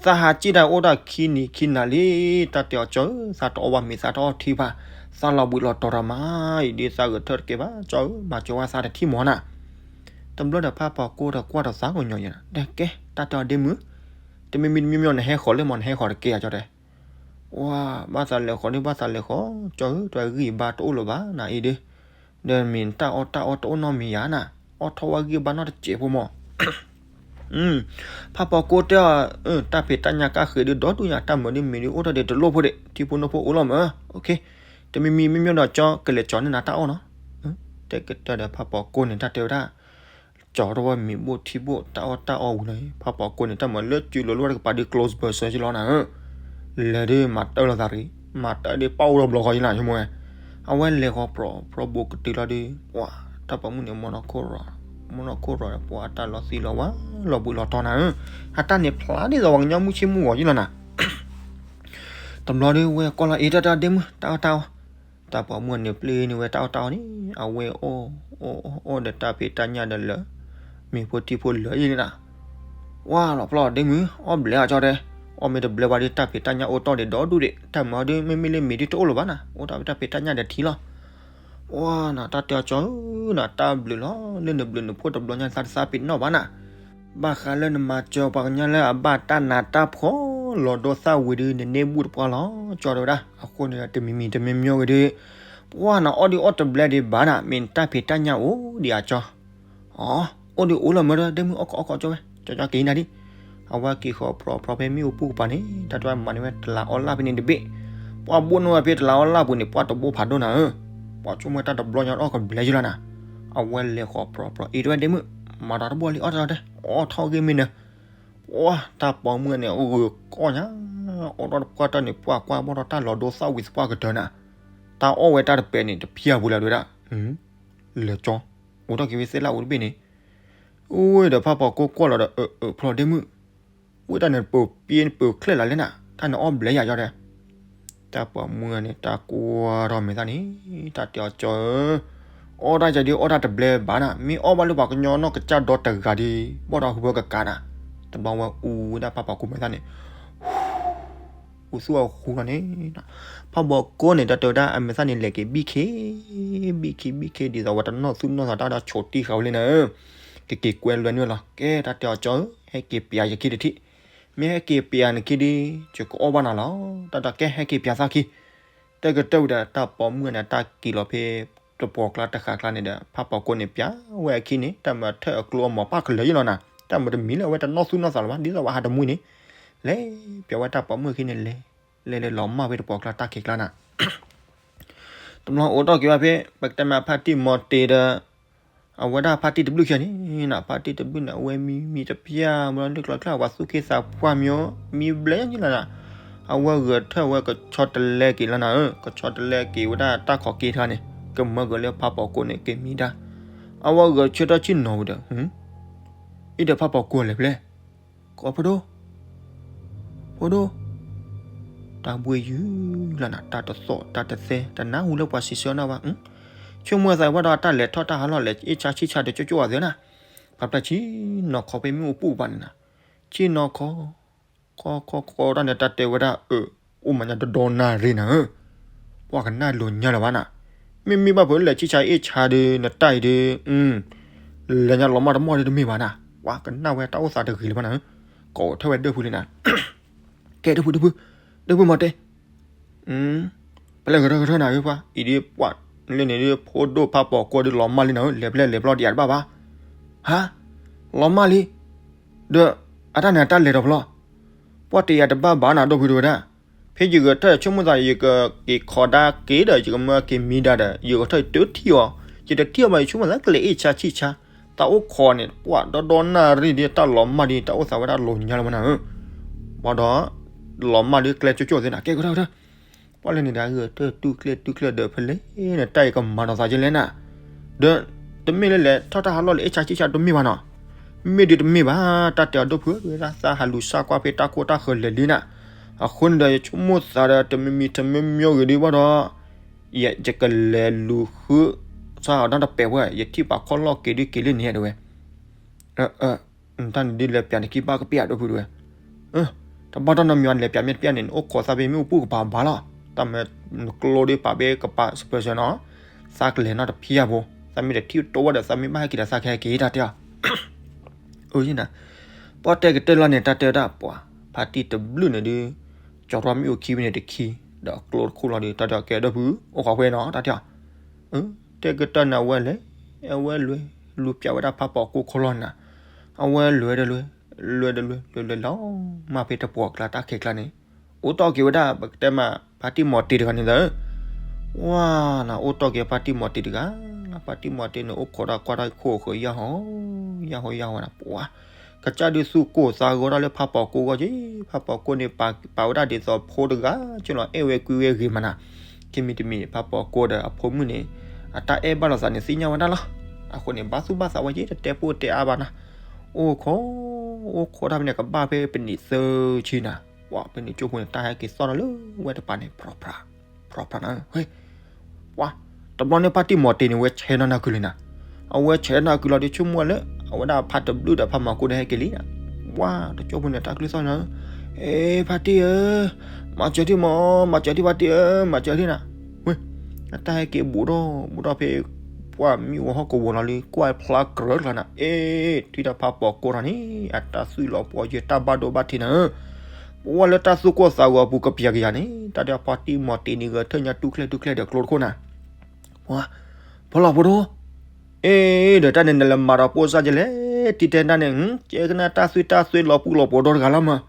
သးဟးစံၣ်တၢ်အိၣ်တၢ်ခံနံၤခံနၤလံ တၢ်တဲအီၤကၠီဧၢ သးတအီၣ်ဘၣ်မ့ၤသးတအီၣ်ထံဘၣ် သးလီၤဘှံးလီၤတီၤတၢ်မး အံၤဒ်သးဂဲၤထၢၣ်တကဲဘၣ် ကၠီဧၢ မၤစၢၤဝဲသးတထံၣ်မးနၤ တဘျီဒီးဖးပီကိၢ်ဒီးကွၢ်ဒီးသးကညီၤယဲၢ်နၤ တဲကဲ တၢ်တဲအီၤဒ့မုၢ် တမံၤမံၤတမံၤမံၤ နဟဲဃီၤလၢမး နဟဲဃီၤတကဲဧါ ကၠီတဲ ဝါ, ဘၣ်သးလဲၤဃီၤဒုး ဘၣ်သးလဲၤဃီၤ, ကၠီဧၢ, တၢ်ဂံၢ်ဘါတအိၣ်လၢၤဘၣ်နၤအံၤဒုး, ဒီးမ့ၢ်တၢ်အီၣ်တၢ်အီတအိၣ်နီတမံၤယၤနၤ, အီၣ်ထီၣ်ဝဲဂံၢ်ဘါနီတစဲးဖိမး. ဖးပိာ်ကိၢ်တဲအီၤ, တၢ်ဖံးတၢ်ညၣ်ကၣ်ဃ့ဒုးဒီဒူၣ်ညါ, တၢ်မၤဒုးမံၤဒုးအိၣ်ထီၣ်ဒံးတလိၣ်ဖိဒံး, ထံဖိနီၢ်ဖိအိၣ်လီၤမး. တမံၤမံၤမ့မ့ၢ်ဒီးကၠီ ကလဲၤကၠီန့ၢ်နၤတၢ်အီၣ်နီၤ. တဲကတၢၢ်ဒီးဖးပိာ်ကိၢ်န့ၣ် တၢ်တဲဝဲဒၣ် ကၠီထီၣ်ဝဲမံၤဘိၣ်ထံဘိၣ်တၢ်အီၣ်တၢ်အီဝံၤလီၤ. ဖးပိာ်ကိၢ်န့ၣ် တၢ်မၤလၢစုလိၤလိၣ်တကပၤဒုး close ဘၢၣ်စၢက့လီၤနၤဧၢ, လဲၤဒုးမၤတၢ်လိာ်သးရံ, မၤတၢ်ဒုးပၣ်အိၣ်ဒီးဘျီဃီယလီၤဆိကမိၣ်ဝဲ. အဝဲလဲၤဃီၤပြီၤပြီၤဘူးကတုၤလီၤဒုး, ပှၤတၢ်ပိာ်မုၣ်န့ၣ် မနီၢ်ခိၣ်ရီၤ, မနီၢ်ခိၣ်ရီၤဒီး ပှၤတၢ်လီၤသံလီၤဝါ လီၤဘှံးလီၤတီၤနၤဧၢ, အတၢ်န့ၣ်ဖျါဒ်သိးပှၤကညီမုၢ်ဆ့ၣ်မုၢ်ဂီၤယလီၤနၤ. တဘျီဒုးဝဲကွၢ်လီၤ အ့ တၢ်တၢ်ဒ့မုၣ် တၢ်အီၣ်တၢ်အီ, တၢ်ပိာ်မုၣ်န့ၣ်ပျ့ၤန့ၢ်ဝဲတၢ်အီၣ်တၢ်အီန့ၣ်, အဝဲအီၣ်, အီၣ်ဒီးတၢ်ဖံးတၢ်ညၣ်ဒီးလၢ, မံၤဖိထံဖိလၢယလီၤနၤ. ဝါလီၤဖျီၣ်ဒ့မုၣ် အီၣ်ဘျဲးအကၠီတဲ, အီၣ်မ့ၢ်တဘျဲးဝဲဒုးတၢ်ဖံးတၢ်ညၣ်အိၣ်တီၢ်ဒံးဒီဒူၣ်ဒံး, တၢ်မၤဒုးမ့မ့ၢ်လၢမံၤဒုးတအိၣ်လၢၤဘၣ်နၤ, အိၣ်တၢ်ဖံးတၢ်ညၣ်ဒီးထံလီၤ. ဝါနၤ တၢ်တဲအီၤကၠီဧၢနၤ, တၢ်ဘျုးလီၤ လၢနဘျုးနဖှိၣ်တဘျီညါ သးတသးပ့ၤနီၣ်ဘၣ်နၤ. ဘၣ်ဃးလၢနမၤစၢၤပှၤကညီလၢအဘၣ်တၢ်နးတၢ်ဖှီၣ်လီၤဒိသၣ်ဝံၤဒုး နန့ၢ်ဘူၣ်တပှၢ်လီၤ ကၠီတဲဝဲဒၣ်. အဃိန့ၣ် တမံၤမံၤတမံၤမံၤဂ့ၤဒုး, ပှၤနၤအီၣ်ဒုးအီၣ်တဘျဲးဒံးဘၣ်နၤ, မ့ၢ်တၢ်ဖံးတၢ်ညၣ်အိၣ်ဒံးအကၠီ. အိၣ်ဒုးအိၣ်လၢမၢဒီး ဒ့မုၣ်အီၣ်ကီးအီၣ်ကီးကၠီဝဲ, ကၠီကၠီက့ၤနၤဒံး. အဝဲက့ၤဃီၤပြီၤပြီၤဖဲမ့ၣ်အူပူၤကပၤန့ၣ် တၢ်တဝဲမၤန့ၢ်ဝဲတလးအီလၢ်ဖဲန့ၣ်တဘ့ၣ်, ပှၤဘိၣ်န့ၢ်ဝဲဖဲတလးအီလၢ်ပူၤန့ၣ် ပှၤတဘိဖးဒိၣ်နၤဧၢ, ပှၤဆိကမိၣ်တၢ်တဘျီညါအီၣ်ကဘျဲးယလီၤနၤ. အဝဲလဲၤဃီၤပြီၤပြီၤ အ့ တဝဲဒ့မုၣ်, မၤတၢ်တဘိလံ အီၣ်တၢ်တဲ, အီၣ်ထီၣ်ဂ့ၤမ့ၢ်နၢၤ. ပှၤတၢ်ပိာ်မုၣ်န့ၣ် ဂုာ်ကီၢ်ညါ, အီၣ်ထီၣ်တပှၢ်တၢၢ်န့ၣ် ပှၢ်ကွၢ်ဘီၣ်ထီၣ်တၢ်လီၤဒိသၣ်ဝံၤသပှၢ်ကတၢၢ်နၤ, တၢ်အီၣ်ဝဲတၢ်တပဲာ်န့ၣ် တဖျၢၣ်ပူၤလၢၤဒဝဲဒၣ်, လဲၤကၠီ, အိၣ်ထီၣ်က့ၤဝဲသ့ၣ်လၢအအိၣ်တဘ့ၣ်န့ၣ်, အိၣ်ဝဲဒီးဖးပိာ်ကိၢ်ကွၢ်လီၤဒီး အၢ အၢ ဖျီၣ်ဒ့မုၣ်, ဝဲတၢ်န့ၣ်ပၢၤပျ့ပၢၤချဲလၢ်လဲၣ်နၤ, တၢ်န့ၣ်အီၣ်ဘျဲးယၤကၠီတဲ. တၢ်ပိာ်မုၣ်န့ၣ် တၢ်ကွၢ်ထီၣ်မဲာ်သၣ်န့ၣ် တၢ်တဲအီၤကၠီဧၢ, အီၣ်တၢ်ယၤဒုးအီၣ်တၢ်တဘျဲးဘၣ်နၤ, မ့ၢ်အီၣ်ဘၣ်လၢပှၤကညီနီၢ်ကစၢ်ဒီတဂၤဒီး ဘီၣ်ဒီးဟူဘၢကကးနၤ, တဘျီဝဲအူဝဲဒၣ်ဖးပိာ်ကိၢ်မဲာ်သၣ်န့ၣ် အူသူၣ်အဃူလီၤန့ၣ်, ဖးပိာ်ကိၢ်န့ၣ် တၢ်တဲဝဲဒၣ်အမဲာ်သၣ်န့ၣ် လဲၤက့ၤဘံၣ်ခ့, ဘံၣ်ခ့ဘံၣ်ခ့ ဒ်သိးဝဲတနီၣ်သူၣ်နီၣ်သးတၢ်ဒီးဆိးတံၢ်ဃာ်ဝဲလံနၤဧၢ, ကက့ၤကွဲလွဲနုာ်လီၤ. ကဲ တၢ်တဲအီၤကၠီဧၢ, ဟဲက့ၤပျးယခံတထံၣ်, မ့ၢ်ဟဲက့ၤပျးနခံဒုး ယကအီၣ်ဘၣ်နၤလီၤ. တၢ်ဒီးကဲဟဲက့ၤပျးသးခံ, တၢ်ကတၢၢ်ဝံၤဒီး တၢ်ပိာ်မုၣ်န့ၣ် တၢ်က့ၤလီၤဖဲတပှီၤကျါတဃာ်ကျါန့ၣ်ဒီး ဖးပိာ်ကိၢ်န့ၣ် ပျးဝဲအခံန့ၣ် တၢ်မၤထၢၣ်အကျိအမီၤပၣ်ကလၢာ်ယလီၤနၤ, တၢ်မၤတမံၤလၢအဝဲတနီၣ်သူၣ်နီၣ်သးလၢၤဘၣ် ဒ်သိးဝဲဟးတမှံန့ၣ်, လဲၤပျးဝဲတၢ်ပိာ်မုၣ်အခံန့ၣ် လဲၤလဲၤလဲၤလီၤမၢ်ဖဲတပှီၤကျါတၢ်ခံးကျါနၤ တဘျီအိးထီၣ်က့ၤဘၣ်ဖဲ ပကတဲမးဖါတံၢ်မီၤတ့ၤဒီး အဝဲဒၣ်ဖါတံၢ်တဘျုးခံဂၤန့ၣ်နၤ, ဖါတံၢ်တဘျုးန့ၣ် အဝဲမံမံတပျၢ် မ့ၢ်လီၤလၢကျီကျါ ပှၤသူၣ်က့သးပှၢ်မ့ၢ် မံဘျဲၣ်ယလီၤနၤ, အဝဲဂဲၤထၢၣ်ဝဲကဆီတလဲက့ၤလီၤနၤဧၢ, ကဆီတလဲက့ၤဝဲဒၣ်တၢ်ခိးက့တခါန့ၣ် ကမၢက့ၤလၢဖးပိာ်ကိၢ်န့ၣ် ကမံဒၣ်, အဝဲဂဲၤဆၢထၢၣ်ဆ့ၣ်နီၤဝံၤဒီး အံၤဒီးဖးပိာ်ကိၢ်လဲၤဖဲလဲၣ်, ကိးဖိဒိၣ် ဖိဒိၣ်, တၢ်ဘှ့ၣ်ယုၢ်လီၤနၤ, တၢ်တသီၣ်တၢ်တသဲ တနၢ်ဟူလၢပှၤစံးဆၢနီၤဘၣ်, ဆိကမိၣ်သးဝဲဒီးတၢ်လဲၤထီၣ်တၢ်ဟးလီၢ်လဲၤအ့ၣ်ဆါဆံၣ်ဆါဒီးကၠိကၠိအီၤသ့နၤ, ပှၤပျၢ်ဆ့ၣ်နီၤခီဖဲမ့ၣ်အူပူၤဘၣ်န့ၣ်နၤ, ဆ့ၣ်နီၤခီ ခီခီခီတၢ်န့ၣ် တၢ်တဲဝဲဒၣ်အၢ အိၣ်မၤညါတဒီနၣ်ရံၣ်နၤဧၢ, ပှၤကနၣ်လိၤညါလၢၤဘၣ်နၤ, မ့မ့ၢ်ဘၣ်ဖဲလဲၤဆံၣ်ဆါအ့ၣ်ဆါဒီး နတၢ်အံၤဒီး လဲၤညါလီၤမၢ်တမီၢ်ဒီးတမ့ၢ်ဘၣ်နၤ, ပှၤကနၣ်ဝဲတၢ်အိၣ်သးတဂ့ၤလၢၤဘၣ်နၤဧၢ, ကိးထၢၣ်ဝဲဒၢၣ်ဖုလံနၤ, ကဲဒၢၣ်ဖုဒၢၣ်ဖု, ဒၢၣ်ဖုမီၤတဲ ပလဲၤဂဲၤထၢၣ်ဂဲၤထၢၣ်နၤဧၢပှၤ, အံၤဒ်ပှၤလၢန့ၣ်ဒ် ဖိဒိၣ်ဖးပိာ်ကိၢ်ဒ်လီၤမၢ်လံနၤဧၢ, လဲၤဖဲလဲၣ်လဲၤဖျီတယၤတဘၣ်ဘၣ်, ဟါ, လီၤမၢ်လံ, ဒီးအတၢ်န့ၣ်အတၢ်လဲၤဒီးဖျီ, ပှၤတယၤတဘၣ်ဘၣ်နၤ ဒၢၣ်ဖုတဲဝဲဒၣ်, ဖဲယဂဲၤထၢၣ်ဆိကမိၣ်သး ယကက့ၤခိးဒါက့ၤဒီး ယကမၢက့ၤမံဒါဒီး ယဂဲၤထၢၣ်ယတထံၣ်အီၤ, ယတထံၣ်အီၤဘၣ် ယဆိကမိၣ်သးကလဲၤအ့ၣ်ဆါဆံၣ်ဆါ, တၢ်အိၣ်ခိးန့ၣ် ပှၤဒီဒီနၣ်ရံၣ်ဒ်တၢ်လီၤမၢ်ဒ် တၢ်အိၣ်သးဝဲဒၣ်လိၤညါလၢၤမၢ်နၤဧၢ, ပှၤဒီး လီၤမၢ်ဒ်ကျဲကၠိကၠိသ့နၤ, ကဲကထၢၣ်ကထၢၣ် ပှၤလၢန့ၣ်ဒီး ဂဲၤထၢၣ်တူၢ်ကျဲတူၢ်ကျဲဒီးဖဲလဲၣ်န့ၣ် တၢ်အံၤကမၤဒီးသးကလဲၣ်နၤ, ဒီး တမ့ၢ်လၢလဲၤထီၣ်တၢ်ဟးလီၢ်လဲၤအ့ၣ်ဆါဆံၣ်ဆါတမ့ၢ်ဘၣ်နီၤ, မ့ၢ်ဒ်တမ့ၢ်ဘၣ်, တၢ်တဲအီၤဒိၣ်ဖုဧၢ သးဟးလူၤစၢ်ကွၢ်ဖဲတၢ်ခိတၢ်ဃၢၤလဲၤလံနၤ, အဃိန့ၣ်ဒီး ယဆိကမိၣ်သးဒီး တမံၤမံၤတမံၤမံၤဂ့ၤဒ်ဘၣ်ဒီး ယကလဲၤလူၤဃုစၢ်အီၤဒီတပဲာ်ဝဲ ယထံၣ်ပာ်ခီၣ်လီၢ်က့ၤဒုးက့ၤလံန့ၣ်တဲဝဲ တၢ်န့ၣ်ဒ်လဲၤပျးနခံဘၣ်ကပျးဒိၣ်ဖုတဲဝဲ, တဘၣ်တၢ်နီတမံၤ လဲၤပျးမ့ၢ်တပျးန့ၣ် နအိၣ်ခိးသးဖဲမ့ၣ်အူပူၤကပၤဘၣ်လီၤ, တၢ်မၤနကျိဒ်ပာ်ဖဲကပၤစပၢၤစၢၤနီၤ, သးကလဲၤနီတဖံးအပူၤ သးမ့ၢ်တထံၣ်တိဝဲဒီး သးမ့ၢ်ဘၣ်ဟဲက့ၤဒီးသးကဟဲက့ၤတၢ်တဲအီၤ အၢ ပှၤတဲကတၢၢ်လီၤန့ၣ် တၢ်တဲဝဲဒၣ်ပှၤ ဖါတံၢ်တဘျုးန့ၣ်ဒုး ကၠီထီၣ်မ့ၣ်အူခံဖဲန့ၣ်တခံ, ဒီးကျိတခိၣ်လီၤဒီး တၢ်တဲအီၤ ကဲဒီပုၢ် အိၣ်ဃီၤဖဲနီၤ တၢ်တဲအီၤ, တဲကတၢၢ်န့ၣ် အဝဲလဲၤ, အဝဲလဲၤ, လူၤပျးဝဲဒၣ်ဖးပိာ်ကိၢ်ခီၣ်လီၢ်န့ၣ်, အဝဲလဲၤဒီးလဲၤ, လဲၤဒီးလဲၤ, လဲၤလဲၤလီၤ, မ့ၢ်ဖဲတပှီၢ်ကျါတၢ်ခံးကျါန့ၣ်, အိၣ်တီၢ်က့ၤဝဲဒၣ် ပကတဲမး ဖါတံၢ်မီၤတ့ၤတဂၤန့ၣ်သၢ, ဝါ, အိၣ်တီၢ်က့ၤဖါတံၢ်မီၤတ့ၤတဂၤ, ဖါတံၢ်မီၤတ့ၤန့ၣ် အိၣ်ခိးဒီးကွၢ်တၢ်ခိၣ်ဃၢၤယၢ်ဟီ, ယၢ်ဟီယၢ်ဟီန့ၣ် ပှၤ ကစၢ်ဒုးသူၣ်ကိၢ်သးဂီၤဒၣ်လၢဖးပိာ်ကိၢ်အဂီၢ်က့, ဖးပိာ်ကိၢ်န့ၣ် ပာ်ဝဲဒၣ်ဒ်သိးဖိတဂၤကလီၤ အဲၣ်ဝဲကွံဝဲဂ့ၤမးနၤ, ခံမံၤတမံၤ ဖးပိာ်ကိၢ်ဒီးအဖိမုၣ်န့ၣ် အတၢ်အဲၣ်ဘၣ်လိာ်သးန့ၣ်သ့ၣ်ညါဝဲဒၣ်လီၤ, အဃိန့ၣ် ဘၣ်သူၣ်ဘၣ်သးဝဲက့ တတဲပိၢ်တဲအါဘၣ်နၤ, အိၣ်ခိး, အိၣ်ခိးတၢ်ဖဲန့ၣ် ကဘၣ်ဖဲပနံၣ်သၢဆံနၤ, ပှၤဖဲန့ၣ်ကၠိဖိန့ၣ် တၢ်ဟဲက့ၤသီၣ်ဒီးလၢဝဲတပၤန့ၣ် ဖြီဖြီ ဖြီဖြီနၤ, ဝဲ ပှၤ တဘျီန့ၣ်ဖါတံၢ်မီၤတ့ၤန့ၣ် ဝဲဆဲးနီၢ်နၢ်ကုလံနၤ, အဝဲဆဲးနီၢ်ကုလီၤဒီးဆိကမိၣ်ဝဲလၢ အဝဲဒၣ်ဖါတဘျုးဒီးဖးမီၤကိၢ်ဒီးဟဲက့ၤလံနၤ, ပှၤ တကၠိဖိန့ၣ် တၢ်ကျုသီၣ်နၤ, အ့ ဖါတံၢ်ဧၢ, မၤစၢၤထံၣ်မး, မၤစၢၤထံၣ်ဖါတံၢ်ဧၢ, မၤစၢၤထံၣ်နၤ, ဝဲ အတၢ်ဟဲက့ၤဘူးဒီးဘူးဒီးဖဲ ပှၤမံဝဲဟီၣ်ကဝီၤလီၤလံ ကွၢ်ဖျါကြၢးကျါနၤ, အ့ ထံၣ်တၢ်ဖးပိာ်ကိၢ်ထီၣ်န့ၣ် အတၢ်သွံၣ်လီၤပှီၤယဲၢ်တၢ်ဘၣ်ဒိဘၣ်ထံးနၤ, ပဝဲလၢတၢ်သူၣ်ကိၢ်သးဂီၤအပူၤကပျးကယၤန့ၣ် တၢ်ဒုးဖါတံၢ်မီၤတ့ၤန့ၣ် ဂဲၤထၢၣ်ညါတူၢ်ချဲၣ်တူၢ်ချဲၣ်ဒီးကျိတခိၣ်နၤ, ပှၤ ဖီလီၤဖိဒိၣ်, အ့ ဒီးတၢ်န့ၣ်နလဲၤမၤဒီးပိၢ်စၢ်ကလဲၣ်, တံၤတဲတၢ်န့ၣ် ကဲကနၣ်တၢ်သွံၣ်တၢ်သွဲလီၤပှီၢ်လီၤပှီၢ်ဒီတဂၤလီၤမး,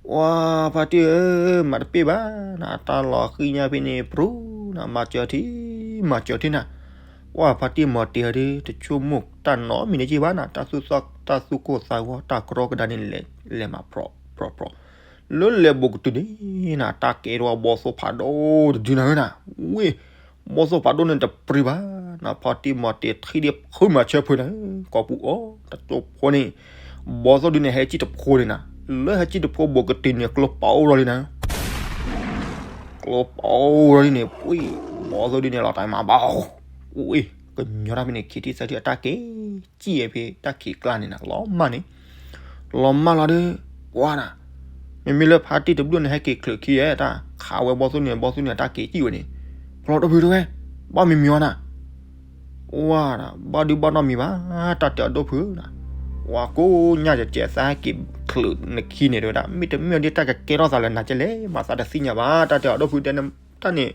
ပှၤဖါတံၢ်ဧၢ, မၤတပ့ၢ်ဘၣ်နၤ, တၢ်လီၤဃံၤညါဖဲန့ၣ် ပြူၤနၤ, မၤစၢၤထံၣ်, မၤစၢၤထံၣ်နၤ, ပှၤဖါတံၢ်မီၤတ့ၤဟဲဒ် တဆိကမိၣ်တၢ်နီတမံၤန့ၣ်က့ဘၣ်နၤ, တၢ်သူၣ်ကိၢ်သးဂီၤ တၢ်ကရီကဒါန့ၣ် လဲၤမၤဖြီဖြီဖြီ, လၢလဲၤဘူးကတုၤန့ၣ်နၤ တၢ်ကဲထီၣ်ဘီၣ်သိၣ်ဖးဒိၣ်တဒုနၤဧၢနၤ, ဝ့ၢ် ဘီၣ်သိၣ်ဖးဒိၣ်န့ၣ်တပြံဘၣ်နၤ, ဖါတံၢ်မီၤတ့ၤထံၣ်ဒ်ဖုမၤဆၢဖုနၤ, ကိးပူၤအီၤ တကၠိဖိန့ၣ်, ဘီၣ်သိၣ်ဒုန့ၣ် ဟဲကံၣ်တဖိန့ၣ်နၤ, လၢဟဲကံၣ်တဖိဘူးကတုၤန့ၣ် ကျိပာ်အိၣ်လီၤလံနၤ, ကျိပာ်အိၣ်လီၤလံန့ၣ် ပှ့ၤ, ဘီၣ်သိၣ်ဒုန့ၣ် လီၤတၢ်မၤဘၣ်, ဝ့ၢ်, ကညီတၢ်ဖဲန့ၣ် ခံထံၣ်သၢထံၣ်အတၢ်က့ၤ ကံၣ်ဝဲဖဲတၢ်ခံးကျါန့ၣ်နၤ လီၤမၢ်န့ၣ်, လီၤမၢ်လီၤဒီး, ပှၤနၤ, မ့မ့ၢ်လၢဖါတံၢ်တဘျုးန့ၣ် ဟဲက့ၤချုးခံအဲ တၢ်ခးဝဲဘီၣ်သိၣ်န့ၣ် ဘီၣ်သိၣ်န့ၣ် တၢ်က့ၤကံၣ်ဝဲန့ၣ်, ဖီလီၤဒီပုၢ်တဝဲ, ဘၣ်မံမံၤအီၤနၤ, ပှၤနၤ, ဘၣ်ဒုဘၣ်နီတမံၤဘၣ်, တၢ်တဲအီၤဒီပုၢ်နၤ, ပှၤကိးညါကဲးသးဟဲက့ၤချုးနခံန့ၣ်တဝဲဒၣ် မ့တမ့ၢ်ဒ်တၢ်ကကဲထီၣ်သးလၢနၤကလဲၣ် မၤသးတသ့ၣ်ညါဘၣ်, တၢ်တဲအီၤဒီပုၢ်တဲ တၢ်န့ၣ်,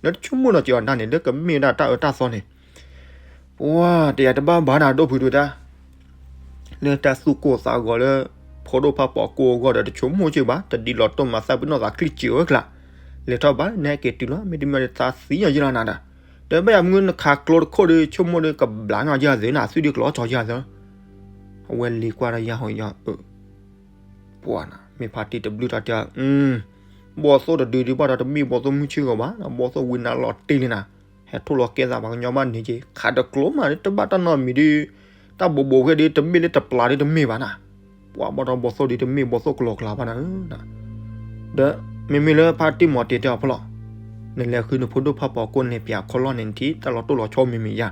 နတဆိကမိၣ်နီၤက့ၤအီၤဒၣ်န့ၣ် လၢကမ့ၢ်ဒၣ်တၢ်အၢတၢ်သီန့ၣ် ပှၤတယၤတဘၣ်ဘၣ်နၤ ဒီပုၢ်တဝဲဒၣ်, လၢတၢ်သူၣ်ကိၢ်သးဂီၤလၢ ဖိဒိၣ်ဖးပိာ်ကိၢ်အဂီၢ်ဒီး တဆိကမိၣ်က့ၤဘၣ်, တဒ်လီၤတိၢ်မၤသးပ့ၤနီၣ်သးချံစၢၤဝဲကျါ, လဲၤထီၣ်ဘၣ် နဟဲက့ၤတုၤလီၤ မ့တမ့ၢ်ဒ်သးသံအီၤယံလီၤနၤဒီး, ဒီးဘၣ်ယၤမုၢ်နခးကျိတခိၣ်ဒီး ဆိကမိၣ်ဒီးကဘျးညီယၤသ့နၤ သွံၣ်ဒုကျိၤထီယၤသ့, အဝဲလံၤကွၢ်ဒီးယၤဟီယၤအၢ ပှၤနၤ, မ့ၢ်ဖါတံၢ်တဘျုးတၢ်တဲ, ဘီၣ်သိၣ်တဒုဒုးဘၣ်ဒီးတမ့ၢ်ဘီၣ်သိၣ်မုၢ်ဆ့ၣ်ဂီၤဘၣ်, ဘီၣ်သိၣ်ဝံနါလီၤတ့ၢ်လံနၤ, ဟဲထိၣ်လီၤကဲသးပှၤကညီဘၣ်န့ၣ်က့ၤ, ခးတကျိၤမး တဘၣ်တၢ်နီတမံၤဒီး, တၢ်ဘိးဘိးဖဲဒီး တမ့ၢ်လၢတပျၢ်ဒီးတမ့ၢ်ဘၣ်နၤ, ပှၤဘၣ်ဒီးဘီၣ်သိၣ်ဒုးတမ့ၢ်ဘီၣ်သိၣ်ကလီၤကျါဘၣ်နၤဧၢ ဒီးမ့မ့ၢ်လၢဖါတံၢ်မီၤတ့ၤတဲအီၤဖီလီၤ, နလဲၤဃုနဖိဒိၣ်ဖးပိာ်ကိၢ်န့ၣ် ပၠးခီလီၢ်န့ၣ် နထံၣ်တၢ်လီၤတိၢ်လီၤဆီမံၤမံၤယါ,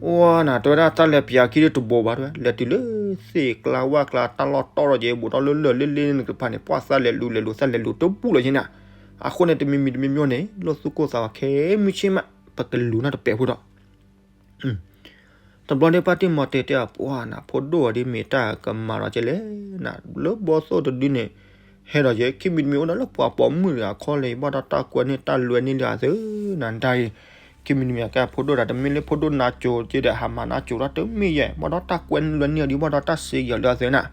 အိၣ်နၤ တဲဝဲဒၣ်တၢ်လဲၤပၠးခံဒီးတဘိးဘၣ်တဲဝဲ, လဲၤတုၤလၢသ့ၣ်ကျါဝၣ်ကျါ တၢ်လီၢ်တီၢ်ထီၣ်က့ၤ ဘူးထီၣ်လၢလၢၢ်လ့လ့န့ၣ်တဖၣ်န့ၣ် ပှၤသးလဲၤလူၤလဲၤလူၤ သးလဲၤလူၤတဘူၣ်လီၤက့ၤနၤ, အဃိန့ၣ် တမံၤမံၤတမံၤမံၤန့ၣ် လီၢ်သူၣ်ကိၢ်သးဂီၤခဲမုၢ်ဆ့ၣ်မး ပကလူၤနီတပဲာ်ဖိဒီး တဘျီန့ၣ် ဖါတံၢ်မီၤတ့ၤတဲအီၤ ပှၤနၤ ဖိဒိၣ်အီၤဒ်မ့ၢ်တၢ်ကမၤဒီးကဲလဲၣ်နၤ လၢဘီၣ်သိၣ်တဒုန့ၣ် ဟဲဒီးယဲ ခံမံၤတမံၤအိၣ်ဒီးလၢပှၤပိာ်မုၣ်တဂၤခီလဲၣ် ဘၣ်ဒီးတၢ်ကွဲန့ၢ်တၢ်လွဲန့ၢ်လၢအသၢနၤ တၢ်အံၤ ခံမံၤတမံၤအကဲဖိဒိၣ်တၢ် တမ့ၢ်လၢဖိဒိၣ်နါစိၤက့ဒီး ဟးမၤနါစိၤတၢ်တမ့ၢ်ယဲ ဘၣ်ဒီးတၢ်ကွဲန့ၢ်လွဲန့ၢ်အီၤဒ် ဘၣ်ဒီးတၢ်စ့က့ၤအီၤလၢအသၢနၤ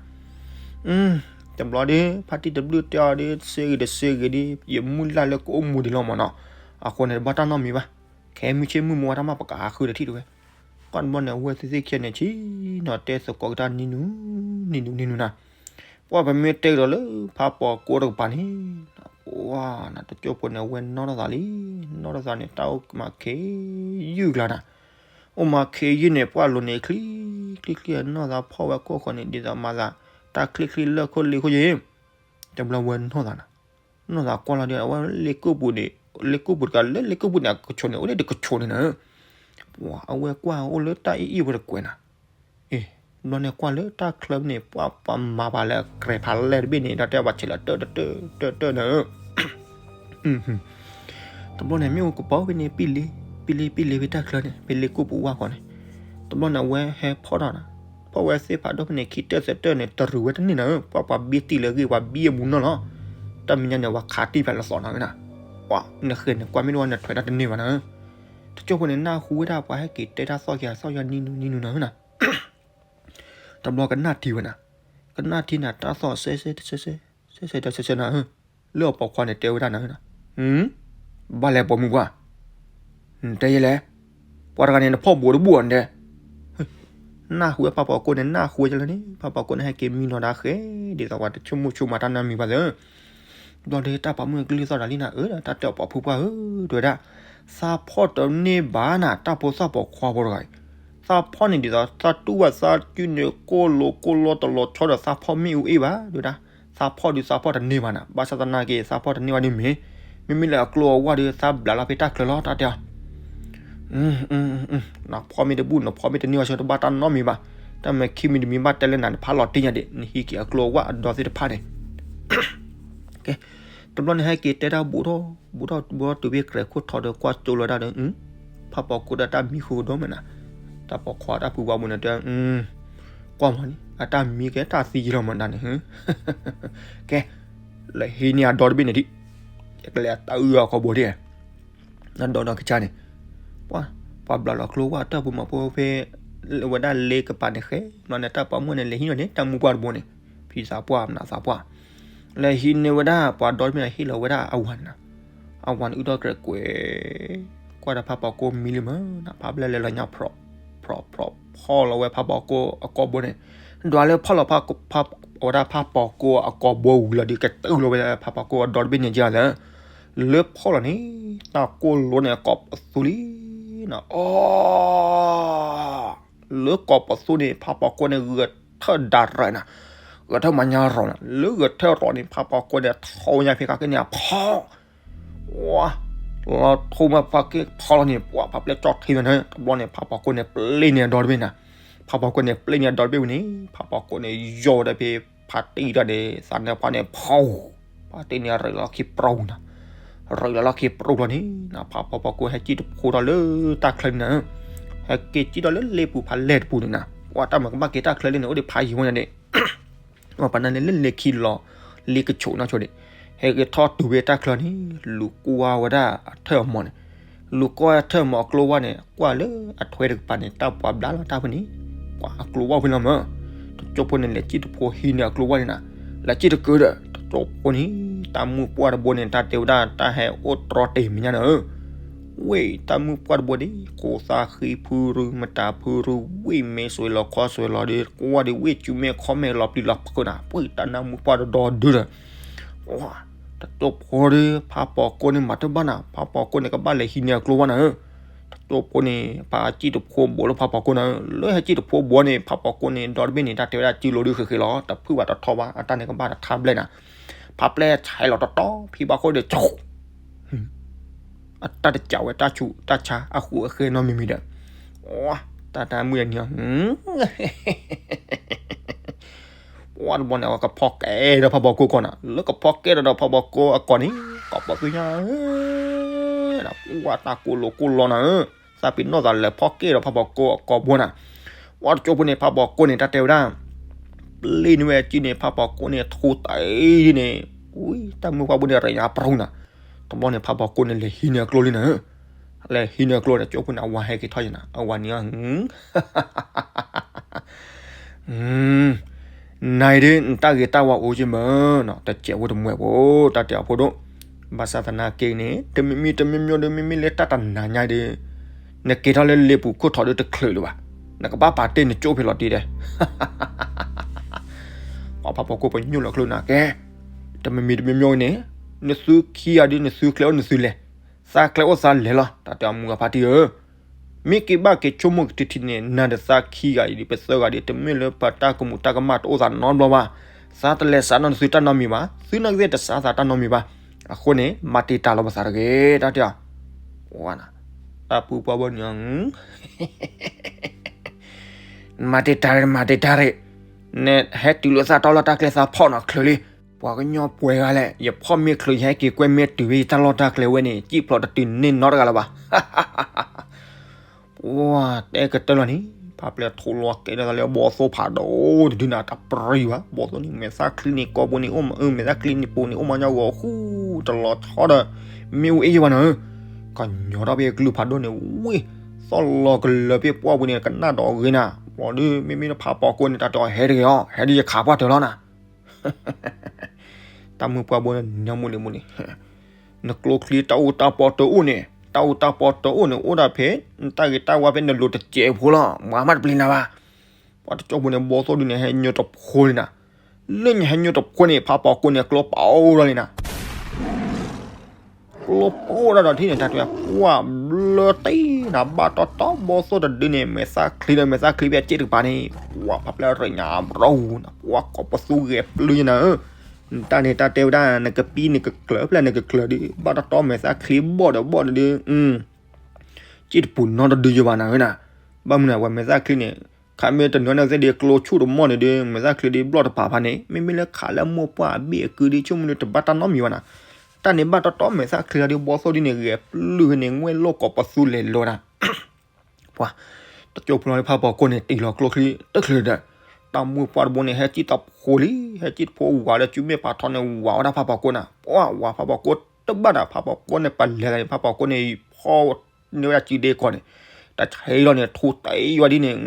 တဘျီဒီး ဖါတံၢ်တဘျုးတဲအီၤဒီး စ့ဂ့ၤတစ့ဂ့ၤဒီး ယမုၢ်လၢ်လၢကအိၣ်မူဒံးလီၤမးနီၤ အဃိန့ၣ် တဘၣ်တၢ်နီတမံၤဘၣ် ခဲမုၢ်ဆ့ၣ်မုၢ်မီၤဝဲတၢ်မၤပကဟးဃုတထံၣ်တဝဲ ကွၢ်တဘျီန့ၣ် အဝဲသ့ၣ်သ့ၣ်ခဲန့ၣ် ဆ့ၣ်နီၤတဲသကိးက့ၤတၢ်နံၤနုၤ နံၤနုၤနံၤနုၤနၤ ပှၤပမ့ၢ်တဲကဒီးလၢဖးပိာ်ကိးတကပၤန့ၣ် ပှၤနၤတကၠိဖိန့ၣ် အဝဲနီၢ်ထီၣ်သးလံ နီၢ်ထီၣ်သးန့ၣ် တၢ်အိၣ်မၤခ့ယုၢ်ကျါနၤ အိၣ်မၤခ့ယုၢ်န့ၣ် ပှၤလိၤန့ၣ်ချံ ချံချံနီၢ်သးဖီၣ်ဝဲခိၣ်ဃီန့ၣ် ဒ်သိးမၤသး တၢ်ချံချံလၢခိၣ်လ့ခိၣ်ယဲၢ် တဘျီဝဲနီၢ်သးနၤ နီၢ်သးကွၢ်လီၤဒီး အဝဲလ့ကိၣ်ပူၤန့ၣ် လ့ကိၣ်ပူၤတကးလၢလ့ကိၣ်ပူၤန့ၣ် အကဆိးန့ၣ် အိၣ်လၢတကဆိးန့ၣ်နၤ ပှၤအဝဲကွၢ်အိၣ်လၢတၢ်အ့ၣ်အ့ၣ်ဝဲတကွဲးနၤ အ့ ဘျီန့ၣ်ကွၢ်လၢတၢ်ချၢန့ၣ် ပှၤပှၤမၤပှၤလၢအကြဲးဖးလဲၢ်တဘ့ၣ်န့ၣ် ဒီးတဲပှၤဆဲးလီၤတၢ်တၢ်တၢ်တၢ်တၢ်နၤ တဘျီန့ၣ် မ့ၣ်အူကပီၤဖဲန့ၣ် ပံလ့ ပံလ့ပံလ့ဖဲတၢ်ချၢန့ၣ် ဖဲလ့ကိၣ်ပူၤဝါဃီန့ၣ် တဘျီန့ၣ် အဝဲဟဲဖီၣ်ထီၣ်နၤ ဖီၣ်ဝဲသ့ၣ်ဖးဒိၣ်ဖဲန့ၣ် ခံတၢၢ်သၢတၢၢ်န့ၣ် တရူးဝဲတန့ၢ်နၤ ပှၤပှၤဘံတံၢ်လၢအဂ့ၢ် ပှၤဘံအမူနီၢ်လီၤ တၢ်မဲာ်ညါန့ၣ် ဝဲခးတံၢ်ဖျါလၢသီနၤဧၢနၤ, ပှၤနဃဲၤန့ၣ် ကွၢ်မ့ၢ်တဝီနထွဲတၢ်တန့ၢ်ဘၣ်နၤဧၢ, တကၠိဖိန့ၣ် နၢ်ဟူဝဲဒၣ်ပှၤဟဲက့ၤတဲတၢ်သီၣ်က့ၤသီၣ်ယီၤနံၤနူနံၤနူနၤဧၢနၤ, တဘျီကနၣ်ထံဝဲနၤ, ကနၣ်ထံနၤတၢ်သီၣ်စဲစဲတစဲစဲ, စဲစဲတစဲစဲနၤဧၢ, လၢအပိာ်ခွါန့ၣ်တဲဝဲဒၣ်နၤဧၢနၤ, ဘၣ်လဲၣ်ပိာ်မုၣ်ပှၢ်, နတဲယဲလဲၣ်, ပှၤတဂၤန့ၣ် နဖီၣ်ဘူးတဘူးအီၤနတဲ နၢ်ဟူဝဲဖးပီၤကိၣ်န့ၣ် နၢ်ဟူဝဲလၢန့ၣ် ဖးပီၤကိၣ်န့ၣ် ဟဲက့ၤမံနီၤဒၣ်ဃဲ ဒ်သိးပှၤတဆိကမိၣ်ဆိကမးတၢ်နီတမံၤဘၣ်သၢ, ဘျီဒီးတၢ်ပိာ်မုၣ်ကလုၢ်သီၣ်တၢ်လံနၤဧၢဒီး တၢ်တဲအီၤပိာ်ဖုပှၢ်ဧၢ, တဲဝဲဒၣ်, သးဖီၣ်တန့ၢ်ဘၣ်နၤ တၢ်ဖိသၣ်ပိာ်ခွါဖိတဂၤအံၤ, သးဖီၣ်န့ၣ်ဒ်သိး သးတူၢ်ဘၣ်သးစုန့ၣ် ကိၢ်လိာ်ကိၢ်လိာ်တလီၤဆီဒီး သးဖီၣ်မ့ၣ်အူအ့ၣ်ဘၣ် တဲဝဲဒၣ်, သးဖီၣ်ဒုးသးဖီၣ်တန့ၢ်ဘၣ်နၤ ဘၣ်ဆၣ်သနာ်က့ သးဖီၣ်တန့ၢ်ဘၣ်ဒ်မ့ၢ်, မ့မ့ၢ်လၢအကျိအဝၣ်ဒီး သးဘျးလီၤဖဲတၢ်ချၢလီၤ တၢ်တဲအီၤ နဖီၣ်မ့ၢ်တဘူၣ် နဖီၣ်မ့ၢ်တန့ၢ်ဘၣ်ဆၢ တဘၣ်တၢ်နီတမံၤဘၣ်, တၢ်မ့ၢ်ခံမံၤတမံၤဘၣ်တဲလၢနၤ နဖးလီၤတ့ၢ်ညါဒံး နဟံးက့ၤအကျိအဝၣ်အဒီသ့ၣ်တဖၣ်န့ၣ်, ကဲ, တဘျီန့ၣ်ဟဲက့ၤတဲတၢ်ဘူးထီၣ်, ဘူးထီၣ်ဘူးထီၣ်တုၤဖဲကြဲးခိၣ်ထီၣ်ဒီးကွၢ်ကၠိလီၤဒၣ်ဒီး, ဖးပီၤကိၣ်ဒီးတၢ်မံဃုာ်ကဒီးမ့ၢ်နၤ, တၢ်ပိာ်ခွါတၢ်ဖုဘၣ်ဘူးန့ၣ်တဲ, ကွၢ်မးန့ၣ် အတၢ်မံကဲတၢ်သံယံၤလီၤမးဒၣ်န့ၣ်, ကဲ, လဲၤဟံးန့ၢ်အဒီတဘ့ၣ်န့ၣ်ဒံး, ယကလဲၤတၢ်အုၣ်အီၤခီဘိဒံး နဒီဒီကစၢ်န့ၣ်, ပှၤ, ပှၤဘျးလီၤကျိဝၣ်တၢ်ပူၤမးဖိဖဲ, ဝဲဒၣ်လ့ကပၤန့ၣ်ဃဲ, ဘျီန့ၣ်တၢ်ပိာ်မုၣ်န့ၣ် လဲၤဟံးန့ၢ်န့ၣ် တၢ်မုၢ်ပှၢ်တဘိန့ၣ်, ဖံသးပှၢ်မနုၤသးပှၢ်, လဲၤဟံးန့ၢ်ဝဲဒၣ် ပှၤဒီတမ့ၢ်ဟ့ၣ်လီၤဝဲဒၣ်အဝၤန့ၣ်နၤ, အဝၤန့ၣ်အုၣ်ထီၣ်ကြဲးကွဲး, ကွၢ်ဒီးဖးပီၤကိၣ်မံလံမးနၤ ဖးဘျဲၣ်လဲၤလီၤညါဖြီး, ဖြီးဖြီး ဖီၣ်လီၤဝဲဖးပီၤကိၣ်အကိာ်ဘိန့ၣ်, ဒွးလၢဖီၣ်လီၤဖး, ဝဲဒၣ်ဖးပီၤကိၣ်အကိာ်ဘိဝံၤလီၤဒီး ကတုၤလီၤဝဲဖးပီၤကိၣ်အဒီတဘ့ၣ်န့ၣ်ကလၢ လၢဖီၣ်လီၤန့ၣ် တၢ်ကိၢ်လိန့ၣ်ကိးပသူလံနၤ, အီ, လၢကိးပသူန့ၣ် ဖးပီၤကိၣ်န့ၣ် ဂဲၤထၢၣ်ဒၣ်ရဲၣ်နၤ, ဂဲၤထၢၣ်မၤညါရီၤနၤ, လၢဂဲၤထၢၣ်ရီၤန့ၣ် ဖးပီၤကိၣ်န့ၣ် ထိညါဖဲကက့န့ၣ် ဖီၣ် ဝါ, လီၤထိမးဖးက့ဖီၣ်လီၤန့ၣ် ပှၤဖးပျဲၢ်ကၠီၣ်ထံနၤန့ၣ် တဘျီန့ၣ် ဖးပီၤကိၣ်န့ၣ် ပျ့န့ၢ်အဒီတဘ့ၣ်နၤ, ဖးပီၤကိၣ်န့ၣ် ပျ့န့ၢ်အဒီတဘ့ၣ်ဝံၤန့ၣ် ဖးပီၤကိၣ်န့ၣ် ယီၢ်ဝဲဒၣ်ဖဲ ဖးတံၢ်တၢ်န့ၣ် သးနၢပှၢ်န့ၣ် ဖီၣ်, ဖးတံၢ်န့ၣ် ရ့လီၤခံပြိနၤ, ရ့လီၤလီၤခံပြိလီၤန့ၣ်နၤ ဖးပီၤပီၤကိၣ်ဟဲကံၣ်တဖိထီၣ်လၢတၢ်ချၢန့ၣ်နၤ, ဟဲက့ၤကံၣ်ထီၣ်လၢလ့ပူၤဖးလဲၢ်တပူၤန့ၣ်နၤ, ပှၤတၢ်မၤကဘၣ်က့ၤတၢ်ချၢလံန့ၣ် အိၣ်ဒံးဖးယံၤဝဲညါန့ၣ် ပှၤနၤန့ၣ်လၢလ့ခံလီၤ, လ့ကဆိးနီၢ်ဆိဒံး, ဟဲက့ၤထီၣ်တုၤဖဲတၢ်ချၢန့ၣ် လူၤကွၢ်ဝဲဒၣ်အထၢၣ်အမီၤန့ၣ်, လူၤကွၢ်အထၢၣ်အမီၤအကျိဝၣ်န့ၣ် ကွၢ်လၢအထွဲတကပၤန့ၣ် တၢ်ပှၤဘျါလီၤတၢ်ဖဲန့ၣ်, ပှၤအကျိဝၣ်ဖဲလီၤမး, တကၠိဖိန့ၣ် လဲၤကံၣ်တဖိဟံးန့ၢ်အကျိဝၣ်န့ၣ်နၤ, လဲၤကံၣ်တကၢဒီး တကၠိဖိန့ၣ် တၢ်မုၢ်ပှၢ်တဘိန့ၣ် တၢ်တဲဝဲဒၣ်တၢ်ဟဲအိၣ်တြီတ့ၢ်မဲာ်ညါန့ၣ်ဧၢ ဝ့ၢ်တၢ်မုၢ်ပှၢ်တဘိဒီး ကိးသးဃံဖုရူ မတၤဖုရူ ဝ့ၢ်မ့ၢ်စွဲလီၤခီစွဲလီၤဒီး ကွၢ်ဒီးဝ့ၢ်ကူမ့ၢ်ခီမ့ၢ်လီၤပျံၤလီၤဖုးနၤ ပှ့ၤတၢ်နၢမူပှၢ်တဒီဒုဒီး တကၠိဖိဒီး ဖးပီၤကိၣ်န့ၣ်မၤတဘၣ်နၤ ဖးပီၤကိၣ်န့ၣ် ကဘၣ်လဲၤဟံးန့ၢ်အကျိဝၣ်နၤဧၢ, တကၠိဖိန့ၣ် ဖးကံၣ်တဖိဘိလၢဖးပီၤကိၣ်နၤဧၢ, လၢဟဲကံၣ်တဖိဘိန့ၣ် ဖးပီၤကိၣ်န့ၣ် ဒီတဘ့ၣ်န့ၣ် တၢ်တဲဝဲဒၣ်စုလိၤဒုးဃဲးဃဲးလီၤ တဖုၣ်ဘၣ်တထီဘၣ် အတၢ်န့ၣ်ကဘၣ်တထါဘျဲၣ်နၤ ဖးပျဲၢ်ဆဲးလီၤတတီၤ ဖံဘၣ်ခိၣ်ဒီး အတၢ်တကးဝဲတၢ်ဆူးတၢ်ဆါအဃိအဃဲနီတမံၤမံၤဒီး တၢ်တၢ်မုၢ်ယနံၤ ပှၤတဘီန့ၣ် အဝဲကဖီၣ်ကဲဒီးဖးပီၤကိၣ်ကီၢ်နၤ လၢကဖီၣ်ကဲဒီးဒီးဖးပီၤကိၣ်အကီၢ်န့ၣ် ကိးပသူညါဧၢ ပှၤတၢ်ကိၢ်လိာ်ကိၢ်လီၤနၤဧၢ, သးပ့ၤနီၣ်သးလဲၤဖီၣ်ကဲဒီးဖးပီၤကိၣ်အကီၢ်ဘိနၤ, ပှၤတကၠိဖိန့ၣ် ဖးပီၤကိၣ်န့ၣ် တၢ်တဲဝဲဒၣ် ပျ့န့ၢ်ဝဲအစုန့ၣ် ဖးပီၤကိၣ်န့ၣ် ထိသးအံၤန့ၣ်, ဝံၤ တၢ်မုၢ်ပှၢ်ဘိန့ၣ် ရ့ညါပြူနၤ, တဘျီန့ၣ် ဖးပီၤကိၣ်န့ၣ် လဲၤဟံးန့ၢ်အကျိလံနၤဧၢ, လဲၤဟံးန့ၢ်အကျိဒီး ကၠိဖိန့ၣ် အဝၤဟဲက့ၤထီၣ်ယနၤ, အဝၤန့ၣ် နၤအံၤဒ် နတၢ်ဂ့ၤတၢ်ဝါအိၣ်က့မးနီၤ, တစဲးဖိတမှဲးဖိ တၢ်တဲအဖိဒိၣ်, ဘၣ်ဆၣ်သနာ်က့န့ၣ် တမံၤမံၤတမံၤမံၤဒီး မ့မ့ၢ်လၢတၢ်တနၤညါဒီး နက့ၤထီၣ်လၢလ့ပူၤခိၣ်ထီၣ်ဒီးတချုးလၢၤဘၣ်, နကဘၣ်ပာ်တ့ၢ်နကၠိဖဲလီၤတံၢ်ဒဲး ပှၤဖးပီၤကိၣ်ပညိၣ်လီၤကျိနၤကဲ, တမံၤမံၤတမံၤမံၤန့ၣ် နသုခံဂၤဒ်နသုကျဲအိၣ်နသုလဲၤ, သးကျဲအိၣ်သးလဲၤလီၤ, တၢ်တဲအမုၢ်ဂၤဖါတံၢ်ဧၢ မ့ၢ်က့ၤဘၣ်က့ၤဆိကမိၣ်က့ၤထံထံန့ၣ် နၤဒီးသးခံဂၤအံၤဒ် ပသၢဂၤဒ် တမ့ၢ်လၢပတၢ်ကမူးတၢ်ကမၣ်တအိၣ်သးနီတဘျီဘၣ်, သးတလဲၤစးနီၢ်နသုတၢ်နီတမံၤဘၣ်, သုနီၢ်ကသ့ၣ်တစးသးတၢ်နီတမံၤဘၣ်, အဃိန့ၣ် မၤတံာ်တာ်လီၤပသးတဂ့ၤ, တၢ်တဲအီၤ, တၢ်ပုၢ်ပှၢ်ဘိန့ၣ် မၤတံာ်တာ်ရ့ၣ် မၤတံာ်တာ်ရ့ၣ်, နဟဲတုၤလၢသးတီလီၢ်တၢ်ကျဲသးဖီၣ်နီၤချုးလံ, ပှၤကညီပှဲၤဂၤလဲၣ်, ယဖီၣ်မ့ၢ်ချုး ယဟဲက့ၤကွဲမ့ၢ်တုၤဝဲယတၢ်လီၢ်တၢ်ကျဲဝဲန့ၣ် စံၣ်ဖျိးတတုၤန့ၢ်နီတဂၤလၢၤဘၣ် ပှၤတဲကတၢၢ်လီၤန့ၣ်, ဖ ဖးပျဲၢ်ထိလီၤကဲထီၣ်သးလၢဘီသိၣ်ဖးဒိၣ်တဒုန့ၣ် တပြံၤဘၣ်. ဘီသိၣ်န့ၣ် မဲာ်သၣ်ချံန့ၣ် ကိာ်ပူၤန့ၣ်အိၣ်မး မဲာ်သၣ်ချံန့ၣ်ပူၤန့ၣ် အိၣ်မးညီဂီၤဃူတလီၤဆီဒီး မ့ၣ်အူအ့ၣ်ယံၤဘၣ်နၤဧၢ, ကညီထီၣ်ဖဲကလုၢ်ဖးဒိၣ်န့ၣ် ဝံၢ်သီၣ်လီၤကလၢၤဖဲပှၢ်ပူၤန့ၣ် ကနၣ်ဒီးဂ့ၤနၤ, ပှၤဒုး မ့မ့ၢ်ဖးပီကိန့ၣ် တၢ်တဲအီၤ ဟဲတဂ့ၤအီၤ ဟဲဒုးယခးပှၢ်တၢၢ်လီၤနၤ တၢ်မုၢ်ပှၢ်ဘိန့ၣ် နမူလံမူလံ, နကျိချံတၢ်အူတၢ်ပီတအိၣ်န့ၣ် တၢ်အူတၢ်ပီတအိၣ်န့ၣ် အိၣ်ဒၣ်ဖဲ နတၢ်ဂ့ၤတၢ်ဝါဖဲနလိၤတစဲးဖိလီၤ မၤမးတပျံၤနၤဘၣ်. ပှၤတကၠိၢ်ဖိန့ၣ် ဘီသိၣ်ဒုန့ၣ် ဟဲညိတဖိန့ၣ်နၤ, လၢညါဟဲညိတဖိန့ၣ် ဖးပီကိန့ၣ် ကျိပအိၣ်ဒီးလံနၤ ကျိပအိၣ်ဒၣ်ဒီးထံၣ်န့ၣ် တၢ်တဲပှၢ်ဘျၢတ့ၢ်နၤ ဘၣ်တီတီဘီသိၣ်တဒုန့ၣ် မဲာ်သၣ်ချံဒီးမဲာ်သၣ်ချံဖဲအစ့ၣ်တကပၤန့ၣ် ပှၢ်ဖးပျဲၢ်ရ့ၣ်ညါဘျီဝူၤနၤ ပှၢ်ကိးပသူဂဲၤပျုၢ်ယနၤဧၢ, နတၢ်န့ၣ်တၢ်တဲဝဲဒၣ် နကပံနကကျၢၤဖျဲၣ်နကကျၢၤဒုး ဘၣ်တီတီမဲာ်သၣ်ချံဘီၣ်ဒီးဘီၣ်ဒီးဒုး စ့ၣ်တပူၤနီတဒုယဘၣ်နၤဧၢနၤ, ဘၣ်မနုၤနၤ ပှၤမဲာ်သၣ်ချံန့ၣ် ခးမ့ၢ်တနၢၤန့ၣ်သ့ၣ်ဒုး ကျိဆူၣ်တမီၢ်န့ၣ်ဒုး မဲာ်သၣ်ချံဒုးဘျီၣ်တပၤဖးန့ၣ် မ့မ့ၢ်လၢခးလၢမိၢ်ပှၢ်အဘ့ၣ်အကုဒုး ဆိကမိၣ်ဒုးတဘၣ်တၢ်နီတမံၤဘၣ်နၤ, တၢ်န့ၣ်ဘၣ်တီတီမဲာ်သၣ်ချံလီၤဒုး ဘီသိၣ်ဒုန့ၣ် ဂဲၤပျုၢ်န့ၣ် ငွဲၣ်လိာ်ကိးပသူလဲၤလိာ်နၤ ပှၤ တကၠိၢ်ဖိလီၤဖးပီကိန့ၣ် တံၢ်လီၤကျိချံတချုးဒီး တၢ်မုၢ်ပှၢ်တဘိန့ၣ် ဟဲစ့ၣ်တဖိလံ, ဟဲစ့ၣ်တဖိဝၤလၢစုမ့ၣ်ပာ်ထီန့ၣ် ဝၤဝဲဒၣ်ဖးပီကိနၤ, ပှၢ်ဝၤဖးပီကိတဘၣ်ဒီး ဖးပီကိန့ၣ် ပလဲၤလီၤန့ၣ် ဖးပီကိန့ၣ် ဖီၣ်န့ၢ်ဝဲဒၣ်စုဒ့ကီးန့ၣ် တၢ်ဆဲးလီၤန့ၣ် ထိတအံၤဝဲဒ်န့ၣ်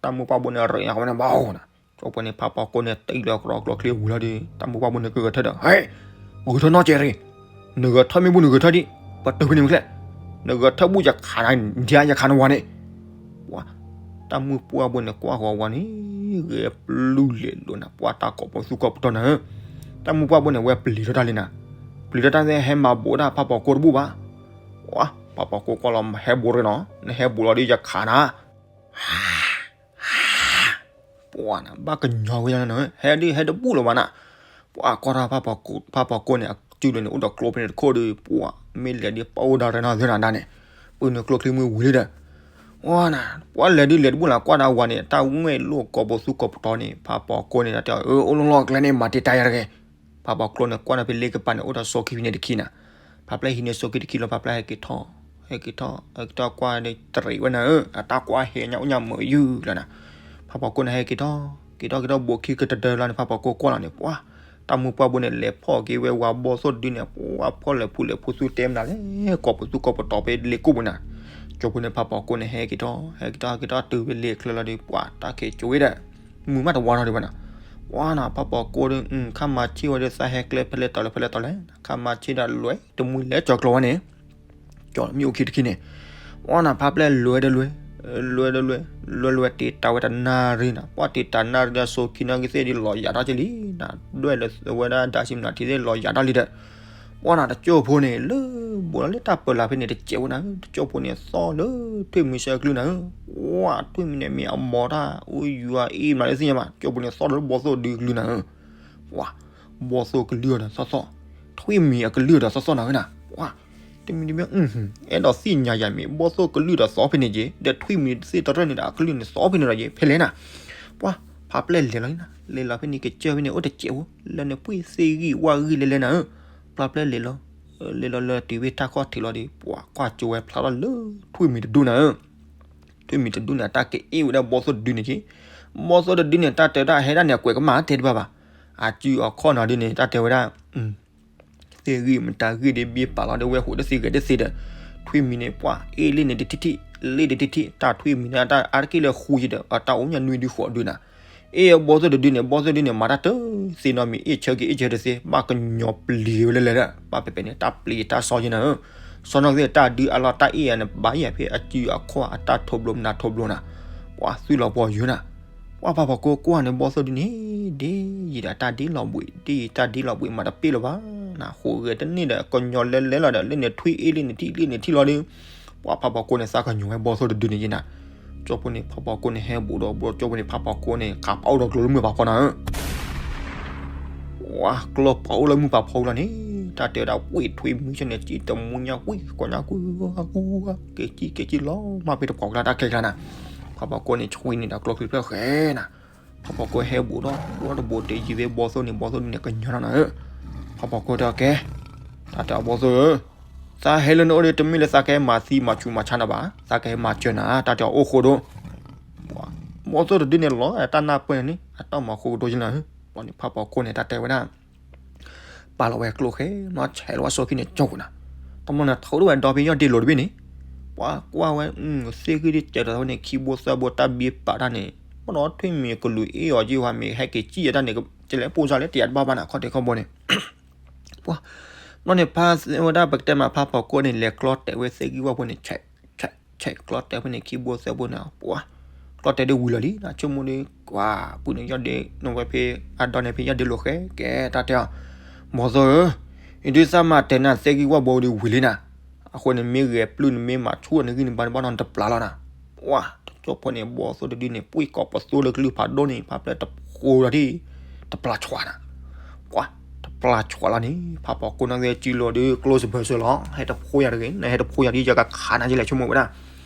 တၢ်မုၢ်ပှၢ်ဘိန့ၣ် ရ့ၣ်ညါဝဲန့ၣ်ဘၣ်နၤ, ကၠိၢ်ဖိန့ၣ် ဖးပီကိန့ၣ် တံၢ်လီၤကျိချံဝံၤလီၤဒီး တၢ်မုၢ်ပှၢ်ဘိန့ၣ် ကဂဲၤထၢၣ်ဒီး ဟဲ ဂဲၤထၢၣ်နီၢ်ကဲးရ့ၣ်, နဂဲၤထၢၣ်မ့ၢ်ဘူၣ်နဂဲၤထၢၣ်ဒံး, ပတုၤဖဲန့ၣ်မ့ၢ်ချဲ, နဂဲၤထၢၣ်ဘူၣ်ယခးနၤ ဒ်ယခးနဝၤန့ၣ်, ပှၤ တၢ်မုၢ်ပှၢ်ဘိန့ၣ် ကွၢ်ဃီၤဝၤန့ၣ် ဂဲၤပျုၢ်လဲၤလိာ်နၤ ပှၢ်တၢ်ကိးပသူကိးပတီၤနၤဧၢ, တၢ်မုၢ်ပှၢ်ဘိန့ၣ် ဝဲပျံၤထီၣ်တၢ်လံနၤ, ပျံၤထီၣ်တၢ်သ့ၣ်ဟဲမၤဘူးဒၣ်ဖးပီကိတဘူၣ်ဘၣ်, ပှၤ ဖးပီကိကွၢ်လီၤ ဟဲဘူးရ့ၣ်နီၤ နဟဲဘူးလီၤဒီးယခးနၤ ပှၤနၤ ဘၣ်ကညီဝဲယၤနၤ ဟဲဒုးဟဲတဘူၣ်လၢၤဘၣ်နၤ, ပှၤကွၢ်ထီၣ်ဖးပီကိန့ၣ် အစုဒုန့ၣ် အိၣ်ဒီးကျိဖဲန့ၣ်တခိၣ်ဒီး ပှၤမ့ၢ်လဲၤဒုးပအိၣ်ဒီးရ့ၣ်နီၤသ့ၣ်နၤဒၣ်န့ၣ်, ပှၤန့ၣ်ကျိချံမုၢ်ဝံၤလံဒီး, ပှၤနၤ ပှၤလဲၤဒုးလဲၤတဘူၣ်လၢကွၢ်ဒၣ်ဝၤန့ၣ် တၢ်ဝဲလိာ်ကိးပသူကိးပတီၤန့ၣ် ဖးပီကိန့ၣ် တၢ်တဲအီၤ အၢ အိၣ်လီၢ်လီၢ်ကျဲန့ၣ် မၤတ့ၢ်တၢ်ယၤတဂ့ၤ ဖးပီကျိန့ၣ် ကွၢ်န့ၣ်ဖဲလ့ကပၤန့ၣ် အိၣ်ဒီးစီၤခံဖံန့ၣ်တခံနၤ, ဖးပျဲၢ်ဟံးန့ၢ်စီၤခံတခံလီၤ ဖးပျဲၢ်ဟဲက့ၤထီၣ်, ဟဲက့ၤထီၣ် ဟဲက့ၤထီၣ်ကွၢ်န့ၣ်တရံးဝဲနၤဧၢ, အတၢ်ကွၢ်ဟဲညါအိၣ်ညါမုာ်ယုၢ်လီၤနၤ, ဖးပီကိန့ၣ် ဟဲက့ၤထီၣ် က့ၤထီၣ်က့ၤထီၣ်ဘူးခံကတၢၢ်လီၤန့ၣ် ဖးပီကိကွၢ်လီၤန့ၣ် ပှၤ တၢ်မုၢ်ပှၢ်ဘိန့ၣ် လဲၤဖီၣ်က့ၤဝဲဝၤဘီသိၣ်တဒုန့ၣ် ပှၤဖီၣ်လဲၤဖူလဲၤဖူသူတဲမနုၤလဲၣ် ကိးပသူကိးပတီၤဖဲလ့ကိၣ်ပူၤနၤ, ကၠိဖိန့ၣ် ဖးပီကိန့ၣ် ဟဲက့ၤထီၣ် ဟဲက့ၤထီၣ် ဟဲက့ၤထီၣ်တုၤဖဲလ့ချၢလီၤဒီး ပှၤတၢ်ခဲကၠိဝဲဒီး မုာ်မးတဝါထီၣ်ဒံးဘၣ်နၤ, ပှၤနၤ ဖးပီကိဒီး ခါမၤဆ့ၣ်ဝဲဒီး သးဟဲကျဲဖဲလဲၣ်တီၤလဲၣ်ဖဲလဲၣ်တီၤလဲၣ် ခါမၤဆ့ၣ်ဒီးလွဲၢ် တမှံၤလဲၤကၠီၤကျိၤဝဲန့ၣ် ကၠီၤမ့ၣ်အူခံတခံန့ၣ်, ပှၤနၤ ဖးပျဲၢ်လွဲၢ်ဒီးလွဲၢ်, လွဲၢ်ဒီးလွဲၢ်, လွဲၢ်လွဲၢ်တ့တၢ်ဝဲတနၣ်ရံၣ်နၤ, ပှၤတ့တၢ်နၣ်ရံၣ်ဒီး စီၤခံနီၣ်ဂံၢ်သ့ၣ်ဒုးလီၤယၤထီၣ်က့ၤလံနၤ, ဒွဲၣ်လၢဝဲဒၣ်ဒါဆံမနၤထံသ့ၣ်လီၤယၤထီၣ်လံဒီး ပှၤနၤ တကၠိၢ်ဖိန့ၣ် လၢဘူးလီၤလၢတၢ်ပၢၤလၢ်ဖဲန့ၣ်တစဲးဖိနၤဧၢ, တကၠိၢ်ဖိန့ၣ်သီၣ်လၢထွံၣ်မံၤဆၢကလုၢ်နၤဧၢ, ပှၤထွံၣ်မံၤန့ၣ်မ့ၢ်အမီၤတၢ် အိၣ်ယွၤအ့ၣ်မနုၤလၢသ့ၣ်ညါဘၣ်, တကၠိၢ်ဖိန့ၣ်သီၣ်လၢဘီသိၣ်ဒုကလုၢ်နၤဧၢ, ပှၤ ဘီသိၣ်ကလုၢ်အီၤဒီးသီၣ်သီၣ်, ထွံၣ်မံၤအကလုၢ်အီၤဒီးသီၣ်သီၣ်နၤဧၢနၤ, ပှၤ တမံၤတမံၤ အဲၣ်ဒိးသ့ၣ်ညါယၤမ့ၢ် ဘီသိၣ်ကလုၢ်ဒီးသီၣ်ဖဲန့ၣ်က့ၤ, ဒီးထွံၣ်မံၤသ့ၣ်တရၢၣ်န့ၣ်ဒီးအကလုၢ်န့ၣ်သီၣ်ဖဲန့ၣ်ဒီးက့ၤ ဖဲလဲၣ်နၤ, ပှၤ ဖးပျဲၢ်လဲၤလီၤနၤ, လဲၤလီၤဖဲန့ၣ် ကစၢၢ်ဖဲန့ၣ် အိၣ်တစဲးဖိ လၢန့ၣ်ပှ့ၤသ့ၣ်ဂံၢ်ဝၣ်ဂံၢ်လဲၤလဲၤနၤဧၢ, ဖးပျဲၢ်လဲၤလီၤ, လဲၤလီၤလၢတုၤဖဲထးခီၣ်ထံးလီၤဒီး ပှၤကွၢ်ကၠိဝဲဖျါထီၣ်လၢထွံၣ်မံၤတဒူၣ်နၤဧၢ ထွံၣ်မံၤတဒူၣ်န့ၣ် အတၢ်ကအ့ၣ်ဝဲဒၣ်ဘီသိၣ်တဒုန့ၣ်က့ၤ, ဘီသိၣ်တဒုန့ၣ် တၢ်တဲဝဲဒၣ်ဟဲဒၣ်န့ၣ် အကွဲးကမၣ်တဲတဘၣ်ဘၣ်, အစုအခီၣ်နီၤဒုန့ၣ် တၢ်တဲဝဲဒၣ် သ့ၣ်ဂံၢ်မတၤဂံၢ်ဒ်ဘ့ပာ်လီၤဒ်ဝဲဟိးတသ့ဂဲၤတသ့ဒီး ထွံၣ်မံၤန့ၣ် ပှၤအ့ၣ်လ့ၣ်န့ၣ်တထံၣ်ထံၣ် လ့ၣ်တထံၣ်ထံၣ် တၢ်ထွံၣ်မံၤန့ၣ် အတၢ်အါတက့ၢ်လၢဃူယံၤဒီး အတၢ်အိၣ်ညါနွံဒုဃိးဒုနၤ, အ့ၣ်ဘီသိၣ်တဒုန့ၣ် ဘီသိၣ်ဒုန့ၣ် မၤတၢ်တသ့နီတမံၤ အ့ၣ်ဆၢက့ၤအ့ၣ်ဆၢတသ့ ဘၣ်ကညီပျံၤဝဲလၢလဲၤဒီး ဘၣ်ဖဲဖဲန့ၣ် တၢ်ပျံၤတၢ်စီယံၤနၤဧၢ, စီနီၣ်ဂံၢ်တၢ်ဒုအလီၢ်တၢ်အ့ၣ်အန့ၣ် ဘၣ်ယၤဖဲအစုအခီၣ်အတၢ်ထိးဘျိမနၤထိးဘျိနၤ, ပှၤသုးလီၤပှီၤယိၤနၤ ပှၤဖးဖီခိၣ်ကွၢ်န့ၣ် ဘီသိၣ်ဒုန့ၣ် ဒ်ယံၤဒီးတၢ်ဒ်လီၤဘှံး ဒ်ယံၤတၢ်ဒ်လီၤဘှံးမၤတပ့ၣ်လၢၤဘၣ်နၤ, ဃိးဂဲၤတန့ၢ်ဒီး ကညီလဲလဲလီၤဒီး လ့ၣ်န့ၣ်ထွံၣ်အ့ၣ်လ့ၣ်န့ၣ်ထံၣ် လ့ၣ်န့ၣ်ထံၣ်လီၤဒီး ပှၤဖးဖီခိၣ်န့ၣ် သးကညီၤဝဲဘီသိၣ်တဒုန့ၣ်ယံၤနၤ, ကၠိဖိန့ၣ် ဖးဖီခိၣ်န့ၣ် ဟဲဘူးဒီး ဘီကၠိဖိန့ၣ် ဖးဖီခိၣ်န့ၣ် ခးပာ်အိၣ်ဒီးကျိလၢမုၢ်ဖးဖီနၤဧၢ ပှၤကျိပာ်အိၣ်လၢမုၢ်ဖးဖီဝံၤလီၤန့ၣ် တၢ်တဲဝဲဒၣ်ဝ့ၢ်ထွံၣ်မံၤဆၢန့ၣ် စံၣ်တမူညါကွံာ် ကီညါကွံာ် ကဲကံကဲကံလီၤ မၤဖဲတပှၤကလါတၢ်ခဲကျါနၤ, ဖးဖီခိၣ်န့ၣ် ဆွံန့ၣ်ဒီးကျိချံဖျၢၣ်ဃဲနၤ, ဖးဖီခိၣ်ဟဲဘူးဒီး ဘူးဒီးတဘူးတယံၤဖဲဘီသိၣ်န့ၣ် ဘီသိၣ်န့ၣ် ကညီထီၣ်နၤဧၢ, ဖးဖီခိၣ်တဲအီၤကဲ, တၢ်တဲအီၤဘီသိၣ်ဧၢ, သးဟဲလၢနအိၣ်ဒီး တမ့ၢ်လၢသးကဟဲမၤသံမၤဆူးမၤဆါနၤဘၣ်, သးကဟဲမၤစၢၤနၤ တၢ်တဲအီၤအိၣ်ဃိဒီး, ပှၤ ဘီၣ်သိၣ်တဒုန့ၣ်လီၤတၢ်နၢ်ပၢၢ်န့ၣ် အတၢ်မၤဃိကဒိယလၢ ဘျီန့ၣ်ဖးဖီခိၣ်န့ၣ် တၢ်တဲဝဲဒၣ် ပာ်လီၤဝဲကျိၣ်ဃဲ နီၢ်ဆဲးလီၤဝဲစီခံန့ၣ်ကၠီၣ်ကွံာ်နၤ, တမီၢ်န့ၣ် ထိးဒိၣ်ဝဲဒီဖဲယီၢ်ဒ့လိၤတဘ့ၣ်န့ၣ်, ပှၤကွၢ်ဝဲ သ့ၣ်ဂံၢ်ဒ်ကဲးထီၣ်ဝဲန့ၣ် ခံဘိသၢဘိတၢ်ဘံပာ်တၢ်န့ၣ် ဘၣ်ဒီးထွံၣ်မံၤကလူးအ့ၣ်အီၤက့ၤဝဲမ့ၢ်ဟဲက့ၤစံၣ်အတၢ်န့ၣ် ကလဲၤပိၢ်စၢ်လၢတယးတဘၣ်ဘၣ်နၤ ခီၣ်ထံးခီၣ်ဘိန့ၣ် ပှၤ ဘျီန့ၣ်ဖးဝဲဒၣ်ပကတဲမးဖးဖီခိၣ်န့ၣ် လဲၤကျီတဲာ်ဝဲသ့ၣ်ဂံၢ်ဝၣ်ဖိန့ၣ် ဆဲး ဆဲး ကျီတဲာ်ဖိန့ၣ် ခံဘိသၢဘိန့ၣ် ပှၤ ကျီတဲာ်ဒ်ဝံၤလီၤလံ နဆိကမိၣ်ဒ် ကွၢ် ပုၢ်န့ၣ်ယီၢ်ဒ့ နဝဲဖဲ အဒီန့ၣ်ဖဲယီၢ်ဒ့လိၤဃဲကဲတၢ်တဲအီၤ ဘီၣ်သိၣ်ဧၢ, ယဒုးသးမၤတဲာ်နၤသ့ၣ်ဂံၢ်ဝၣ်ဘိဒ်ဝံၤလံနၤ, အဃိန့ၣ်မ့ၢ်ဂဲၤပျုၢ်နမ့ၢ်မၤဆူၣ်နဂံၢ်နဘါန့ၣ်ဘၣ်နီတပျၢ်လီၤနၤ, ပှၤ တကၠိၢ်ဖိန့ၣ် ဘီၣ်သိၣ်တဒုန့ၣ် ပှံၢ်ကိးပသိလၢကလုၢ်ဖးဒိၣ်န့ၣ် ဖးဖျဲၣ်တဖိလီၤဒ် တပျၢ်ဆွးနၤ ကွၢ် တပျၢ်ဆွးလီၤန့ၣ် ဖးဖီခိၣ်နီၣ်ဂ့ၤစုလိၤဒ်ကျိစၢၤဘၢစၢၤလီၤ ဟဲတဖိယၤတဂ့ၤ နဟဲတဖိယၤဒ်ယကခးနၤယလဲၤဆိကမိၣ်ဝဲဒၣ်,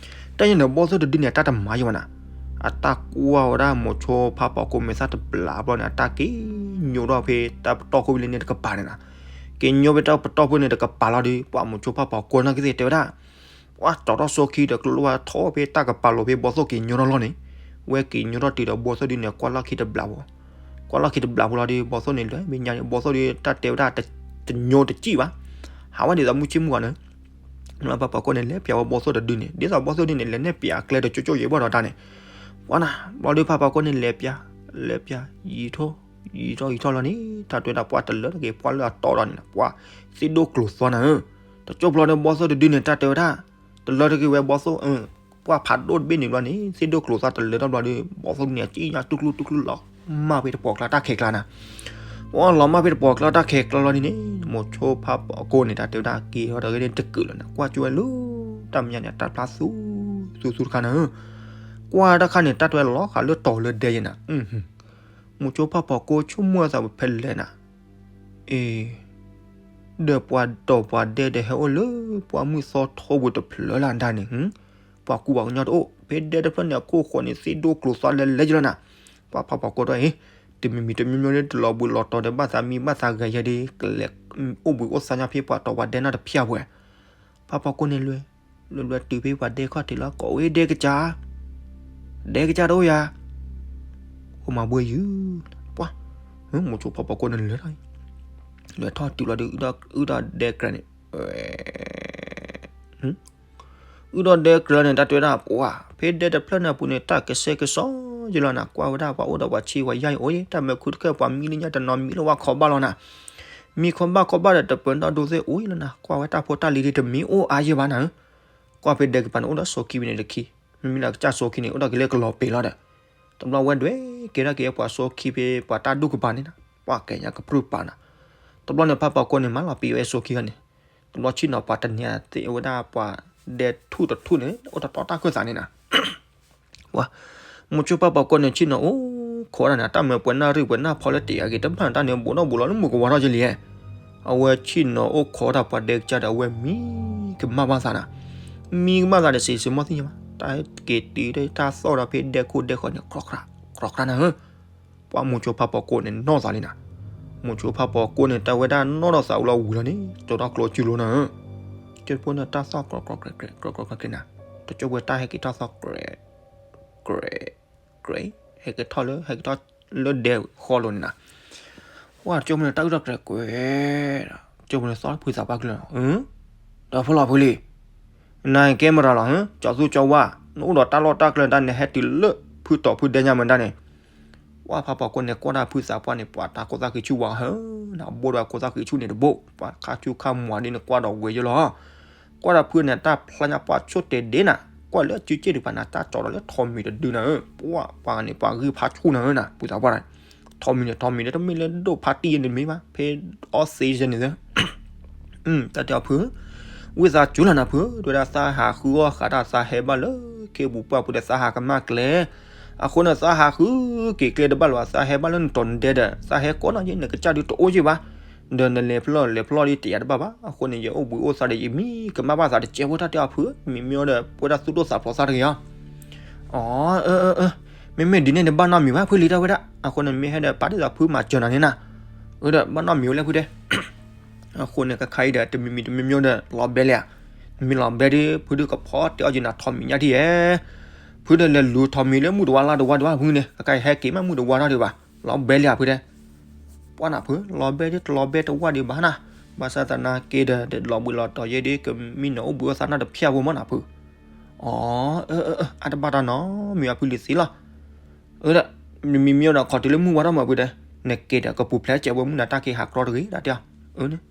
တၢ်ယဲန့ၣ်ဘီၣ်သိၣ်တဒုန့ၣ် အတၢ်တမၤယံၤဘၣ်နၤ, အတၢ်ကွၢ်ဝဲဒၣ်မိၤဆိဖးဖီခိၣ်မဲာ်သၣ်တဘျးဘျီန့ၣ် အတၢ်က့ၤညိထီၣ်ဖဲတၢ်ပတီၢ်ခိၣ်ဖဲလၢန့ၣ်တကပၤန့ၣ်နၤ, က့ၤညိဖဲတၢ်ပတီၢ်ခိၣ်န့ၣ်တကပၤလီၤဒီး ပှၤမိၤဆိဖးဖီခိၣ်နီၣ်ဂ့ၤသ့ၣ်တဲဝဲဒၣ် ပှၤတီၤထီၣ်စီခံဒီးကျိဝဲထီၣ်ဖဲတၢ်ကပၤလိၤဖဲဘီၣ်သိၣ်က့ၤညိထီၣ်လီၤန့ၣ်, ဝဲက့ၤညိထီၣ်တုၤဒီးဘီၣ်သိၣ်ဒုန့ၣ် ကွၢ်လီၢ်ခံတဘျးဖိ, ကွၢ်လီၢ်ခံတဘျးဖိလီၤဒီး ဘီၣ်သိၣ်န့ၣ် လဲၤမဲာ်ညါန့ၣ် ဘီၣ်သိၣ်ဒုတၢ်တဲဝဲဒၣ် တညိတစံၣ်ဘၣ်, ဟးဝဲဒ်သိးမုၢ်ဆ့ၣ်မုၢ်ဂီၤန့ၣ်, ဖးဖီခိၣ်န့ၣ် လဲၤပျးဝဲဘီၣ်သိၣ်တဒုန့ၣ် ဒ်သိးဘီၣ်သိၣ်ဒုန့ၣ် လဲၤနဲၣ်ပျးအကျဲတကၠိကၠိယံၤဘၣ်ဒီးတၢ်န့ၣ်, ပှၤနၤ ဘျီဒုဖးဖီခိၣ်န့ၣ် လဲၤပျး လဲၤပျး ယံၤထီၣ် ယံၤထီၣ်ယံၤထီၣ်လီၤန့ၣ် တၢ်တဲဝဲဒၣ်ပှၤတလၢတဂ့ၤ ပှၤလၢအတီဒီးန့ၣ် ပှၤသ့ၣ်ဒိၣ်ကျိၤသွါနၤဧၢ, တကၠိၢ်ဖျီဒီးဘီၣ်သိၣ်တဒုန့ၣ် တၢ်တဲဝဲဒၣ် တလၢတဂ့ၤဝဲဘီၣ်သိၣ် ပှၤဖးဒိၣ်တဘ့ၣ်န့ၣ်ဘျီန့ၣ် သ့ၣ်ဒိၣ်ကျိၤသွါတလၢတဘျီဒီး ဘီၣ်သိၣ်န့ၣ် အစံၣ်ညါတူၢ်ကျူတူၢ်ကျူလီၤမၢ်ဖဲတပှီၤကျါတၢ်ခဲကျါနၤ, ပှၤလီၤမၢ်ဖဲတပှီၤကျါတၢ်ခဲကျါလီၤန့ၣ်န့ၣ် မိၤဆိဖးဖီခိၣ်န့ၣ် တၢ်တဲဝဲဒၣ်က့ၤထီၣ်တဂ့ၤန့ၣ် တကုာ်လီၤနၤ ကွၢ်ကၠိဝဲလၢ တၢ်မဲာ်ညါန့ၣ် တၢ်ဖျါသူ သူသူတခါနၤဧၢ, ကွၢ်တၢ်ခါန့ၣ် တၢ်တဲဝဲလီၤဃာ်လၢတီၤလၢဒဲယဲနၤ, မိၤဆိဖးဖီခိၣ်ဆိကမိၣ်အသးဖဲလဲၣ်နၤ, အ့ ဒီးပှၤတီၤပှၤဒဲဒီးဟဲအိၣ်လၢပှၢ်မုၢ်သီထီပူၤတဖျၢၣ်လၢဒၣ်န့ၣ်, ပှၤကူပှၤကညီတအိၣ် ဖဲဒဲတဖျၢၣ်န့ၣ် အခိၣ်ဃိးန့ၣ် သ့ၣ်ဒိၣ်ကျိၤသွါလဲလဲယလီၤနၤ, ပှၤဖးဖီခိၣ်ဒီးအ့ တမံၤမံၤတမံၤမံၤန့ၣ် တလီၤဘှံးလီၤတီၤဒီးဘၣ်သးမံဘၣ်သးဂဲၤယဲဒ် ကလဲၤအိၣ်ဘှံးအိၣ်သါညီဖဲပှၤတီၤပှၤဒဲနီတဖျၢၣ်ပှဲၤ, ဖးဖီခိၣ်န့ၣ်လွဲ လွဲလွဲတုၤဖဲပှၤဒဲခီၣ်ထံးလီၤ ကိးဝဲဒဲကစၢ် ဒဲကစၢ်တအိၣ်ယၤ, အိၣ်မၤဘှံးယုၤ, ပှၤ မိၤဆိဖးဖီခိၣ်န့ၣ်လဲၤထီၣ် လဲၤထီၣ်တုၤလီၤဒီး အုၣ်ထီၣ်ဒဲကရၢန့ၣ် အုၣ်ထီၣ်ဒဲကရၢန့ၣ် တၢ်တဲဝဲဒၣ်ပှၤ ဖဲဒဲတဖျၢၣ်န့ၣ်အပူၤန့ၣ် တၢ်ကဆှဲကဆှီယလီၤနၤ ကွၢ်ဝဲဒၣ်ပှၤအိၣ်ဒီးပှၤဆံးပှၤယါအံၤအိၣ် တၢ်မၢခုတခၢၣ် ပှၤမံလၢညါတနီၤမံလၢဝဲခီဘၣ်လီၤနၤ, မံခီဘၣ်ခီဘၣ်ဒီးတပၢၤနီၣ်ဒိသ့ၣ်အိၣ်လီၤနၤ ကွၢ်ဝဲတၢ်ဖိတၢ်လံၤဒ်တမံၤအိၣ်အါယဲဘၣ်နၤဧၢ, ကွၢ်ဖဲဒဲကပၤန့ၣ် အိၣ်ဒီးစီခံဖဲန့ၣ်တခံ, မ့မ့ၢ်လၢကစၢ်စီခံန့ၣ် အိၣ်ဒီးက့ၤလၢကလီၤပံာ်လီၤဒီး, တဘျီဝဲဒွဲၣ်ကဲထီၣ်က့ၤပှၤစီခံဖဲပှၤတၢ်ဒူၣ်ကပၤန့ၣ်နၤ ပှၤကဲညါကပြုၢ်ပာ်နၤ, တဘျီန့ၣ်ဖးဖီခိၣ်န့ၣ် မၤလီၤပံာ်ဝဲစီခံဂၤန့ၣ်, တဘျီဆ့ၣ်နီၤပှၤတနံၤသ့ၣ်ဝဲဒၣ်ပှၤဒဲထူၣ်တထူၣ်န့ၣ် အိၣ်တတီတၢ်ခၢၣ်သးန့ၣ်နၤ ပှၤ မိၤဆိဖးဖီခိၣ်န့ၣ် ဆ့ၣ်နီၤအိၣ်ခိးဒၣ်န့ၣ် တၢ်မၢပှဲၤနၣ်ရံၣ်ပှဲၤနၣ်ဖီလၢတယာ်က့ၤ တဘၣ်န့ၣ်တၢ်န့ၣ် ဘူးထီၣ်ဘူးလီၤလၢမုၢ်ကဝါထီၣ်ကလံၤဧဲ, အဝဲဆ့ၣ်နီၤအိၣ်ခိးတၢ်ပှၤဒဲကစၢ်ဒီး အဝဲမံကမၣ်ဘၣ်သးနၤ, မံကမၣ်သးဒီးစံးစ့မီၢ်သ့ၣ်ညါဘၣ် တၢ်က့ၤတုၤတၢ်သီၣ်ဒီးဖဲဒဲခိၣ်ဒဲဃီန့ၣ် ကြီကြီနၤဧၢ, ပှၤမိၤဆိဖးဖီခိၣ်န့ၣ် နီၢ်သးလံနၤ, မိၤဆိဖးဖီခိၣ်န့ၣ် တၢ်ဝဲဒၣ်နီၢ်ဒီးသးဝံၤလီၤဝံၤလီၤန့ၣ် ကၠီထီၣ်ကျိၤစုလိၤနၤဧၢ, ကၠီဖိန့ၣ်တၢ်သီၣ်ကြီကြီကြီကြီနၤ, တကၠိဖိတၢ်ဟဲက့ၤထီၣ်သီၣ်ကြီ ကြီ ကြီ ဟဲက့ၤထီၣ်လၢ ဟဲက့ၤထီၣ်လၢဒဲဃီလိၤန့၁ၣ်, ပှၤကၠိဖိန့ၣ်တၢ်အုၣ်ထီၣ်ကြီကြီ, ကၠိဖိန့ၣ်သီၣ်ဖုသးပှၢ်ကလုၢ်လီၤ, ဒီးဖုလီၤဖုလံ, နကဲမတၤလီၤ, ကၠီသူကၠီဝါ, နအိၣ်ဒီးတၢ်လီၢ်တၢ်ကျဲတၢ်န့ၣ်ဟဲတုၤလၢဖုတီၤဖုဒဲညါမတၤန့ၣ် ပှၤဖးဖီခိၣ်န့ၣ် ကွၢ်တၢ်ဖုသးပှၢ်န့ၣ် ပှၤတၢ်ခိၣ်သၣ်ဃံဆူၣ်ဝါဟၢနၤ, ဘိၣ်ဒီးခိၣ်သၣ်ဃံဆူၣ်န့ၣ်တဘိၣ်, ပှၤခါဆူၣ်ခါမွၤဒ်န့ၣ် ကွၢ်ဒီးဝဲယလီၤ, ကွၢ်တၢ်ဖုန့ၣ် တၢ်ဖျါညါပှၤဆိၣ်တဲာ်ဒ့နၤ, ကွၢ်လၢအစုစ့ၣ်တဖၣ်န့ၣ် တၢ်ကၠီဒီးလၢထိးမံၤတဒုနၤဧၢ, ပှၤပှၤန့ၣ် ပှၤဂံၢ်ဖးဆူၣ်နၤဧၢနၤ, ဖုသးပှၢ်န့ၣ်, ထိးမံၤန့ၣ် ထိးမံၤန့ၣ်တမ့ၢ်လၢဒိၣ်ဖးတံၢ်ယဲန့ၣ်သၢ တၢ်တဲအီၤဖု, ဝံသးစူၤလီၤနၤဖု, တဲဝဲဒၣ်သးဟးဃုအီၣ်ဃာ်တၢ်သးဟဲဘၣ်လၢခ့ပူၤပှၢ်ပူၤဒီးသးဟးကမၣ်ကျဲ, အဃိန့ၣ်သးဟးဃုက့ၤကျဲတဘၣ်လၢၤဘၣ်, သးဟဲဘၣ်လၢနတီၤနဒဲဒီး သးဟဲကိးနီၢ်ယဲ နကစၢ်ဒုးတအိၣ်ယဲဘၣ်, ဒီးနလဲၤဖျီၣ်လဲၤဖျီၣ်ဒ်တယာ်တဘၣ်ဘၣ်, အဃိန့ၣ် ယအိၣ်ဘှံးအိၣ်သါဒီး ယမံကမၣ်ဘၣ်သးတကဲဖိတၢ်တဲအီၤဖု, မံမ့ၢ်အိၣ်ဒီးပဝဲဒၣ်သူၣ်ဒိၣ်သးဖျိးသးတဂ့ၤအီၤ အၢ မ့မ့ၢ်ဒ်န့ၣ်န့ၣ် ဘၣ်နီတမံၤဘၣ် ဖုလံတၢ်ဝဲဒၣ်, အဃိန့ၣ် မ့ၢ်ဟဲဒီးပာ်ဒ်သိးဖုမၤစၢၤနၤန့ၣ်နၤ, အၢဒီးဘၣ်နီတမံၤဝဲလၢဖုတဲ, အဃိန့ၣ် ကခါအံၤဒီး တမံၤမံၤတမံၤမံၤဒီး လီၤဘဲလဲၣ်ဧါ, မ့ၢ်လီၤဘဲဒ် ဖုဒုးကဖီတဲအီၤယနၤ ထိးမံၤညါထံၣ်ဧဲ, ဖုဒီးလဲၤလူၤထီၣ်မံၤလၢမုၢ်တဝါလါတဝါဒံးဘၣ်ဖုန့ၣ် ကကဟဲက့ၤမးမုၢ်တဝါထီၣ်ဒံးဘၣ် လီၤဘဲလံဧါဖုတဲ. ပှၢ်နၤဖု လီၤဘဲဒ်တလီၤဘဲတဝါဒံးဘၣ်နၤ, ဘၣ်ဆၣ်သနာ်က့ဒီး တလီၤဘှံးလီၤတီၤယဲဒ် ကမံနီၤအိၣ်ဘှံးအိၣ်သါနၢ်တဖျၢၣ်ဖိမးနၤဖု. အီ အၢ အၢ အၢ အါတဘၣ်တၢ်နီတမံၤဘၣ်ဖုလံၤသ့လီၤ. အၢ ဒီး မ့မ့ၢ်ဒီးခီတုၤလၢမုၢ်ဝါထီၣ်မးဖုတဲ, နက့ၤဒီးကပူၤဖျဲးစဲးဝဲမုၢ်နၤတၢ်က့ၤဟးကြီတဂ့ၤ တၢ်တဲအီၤ. အၢ န့ၣ်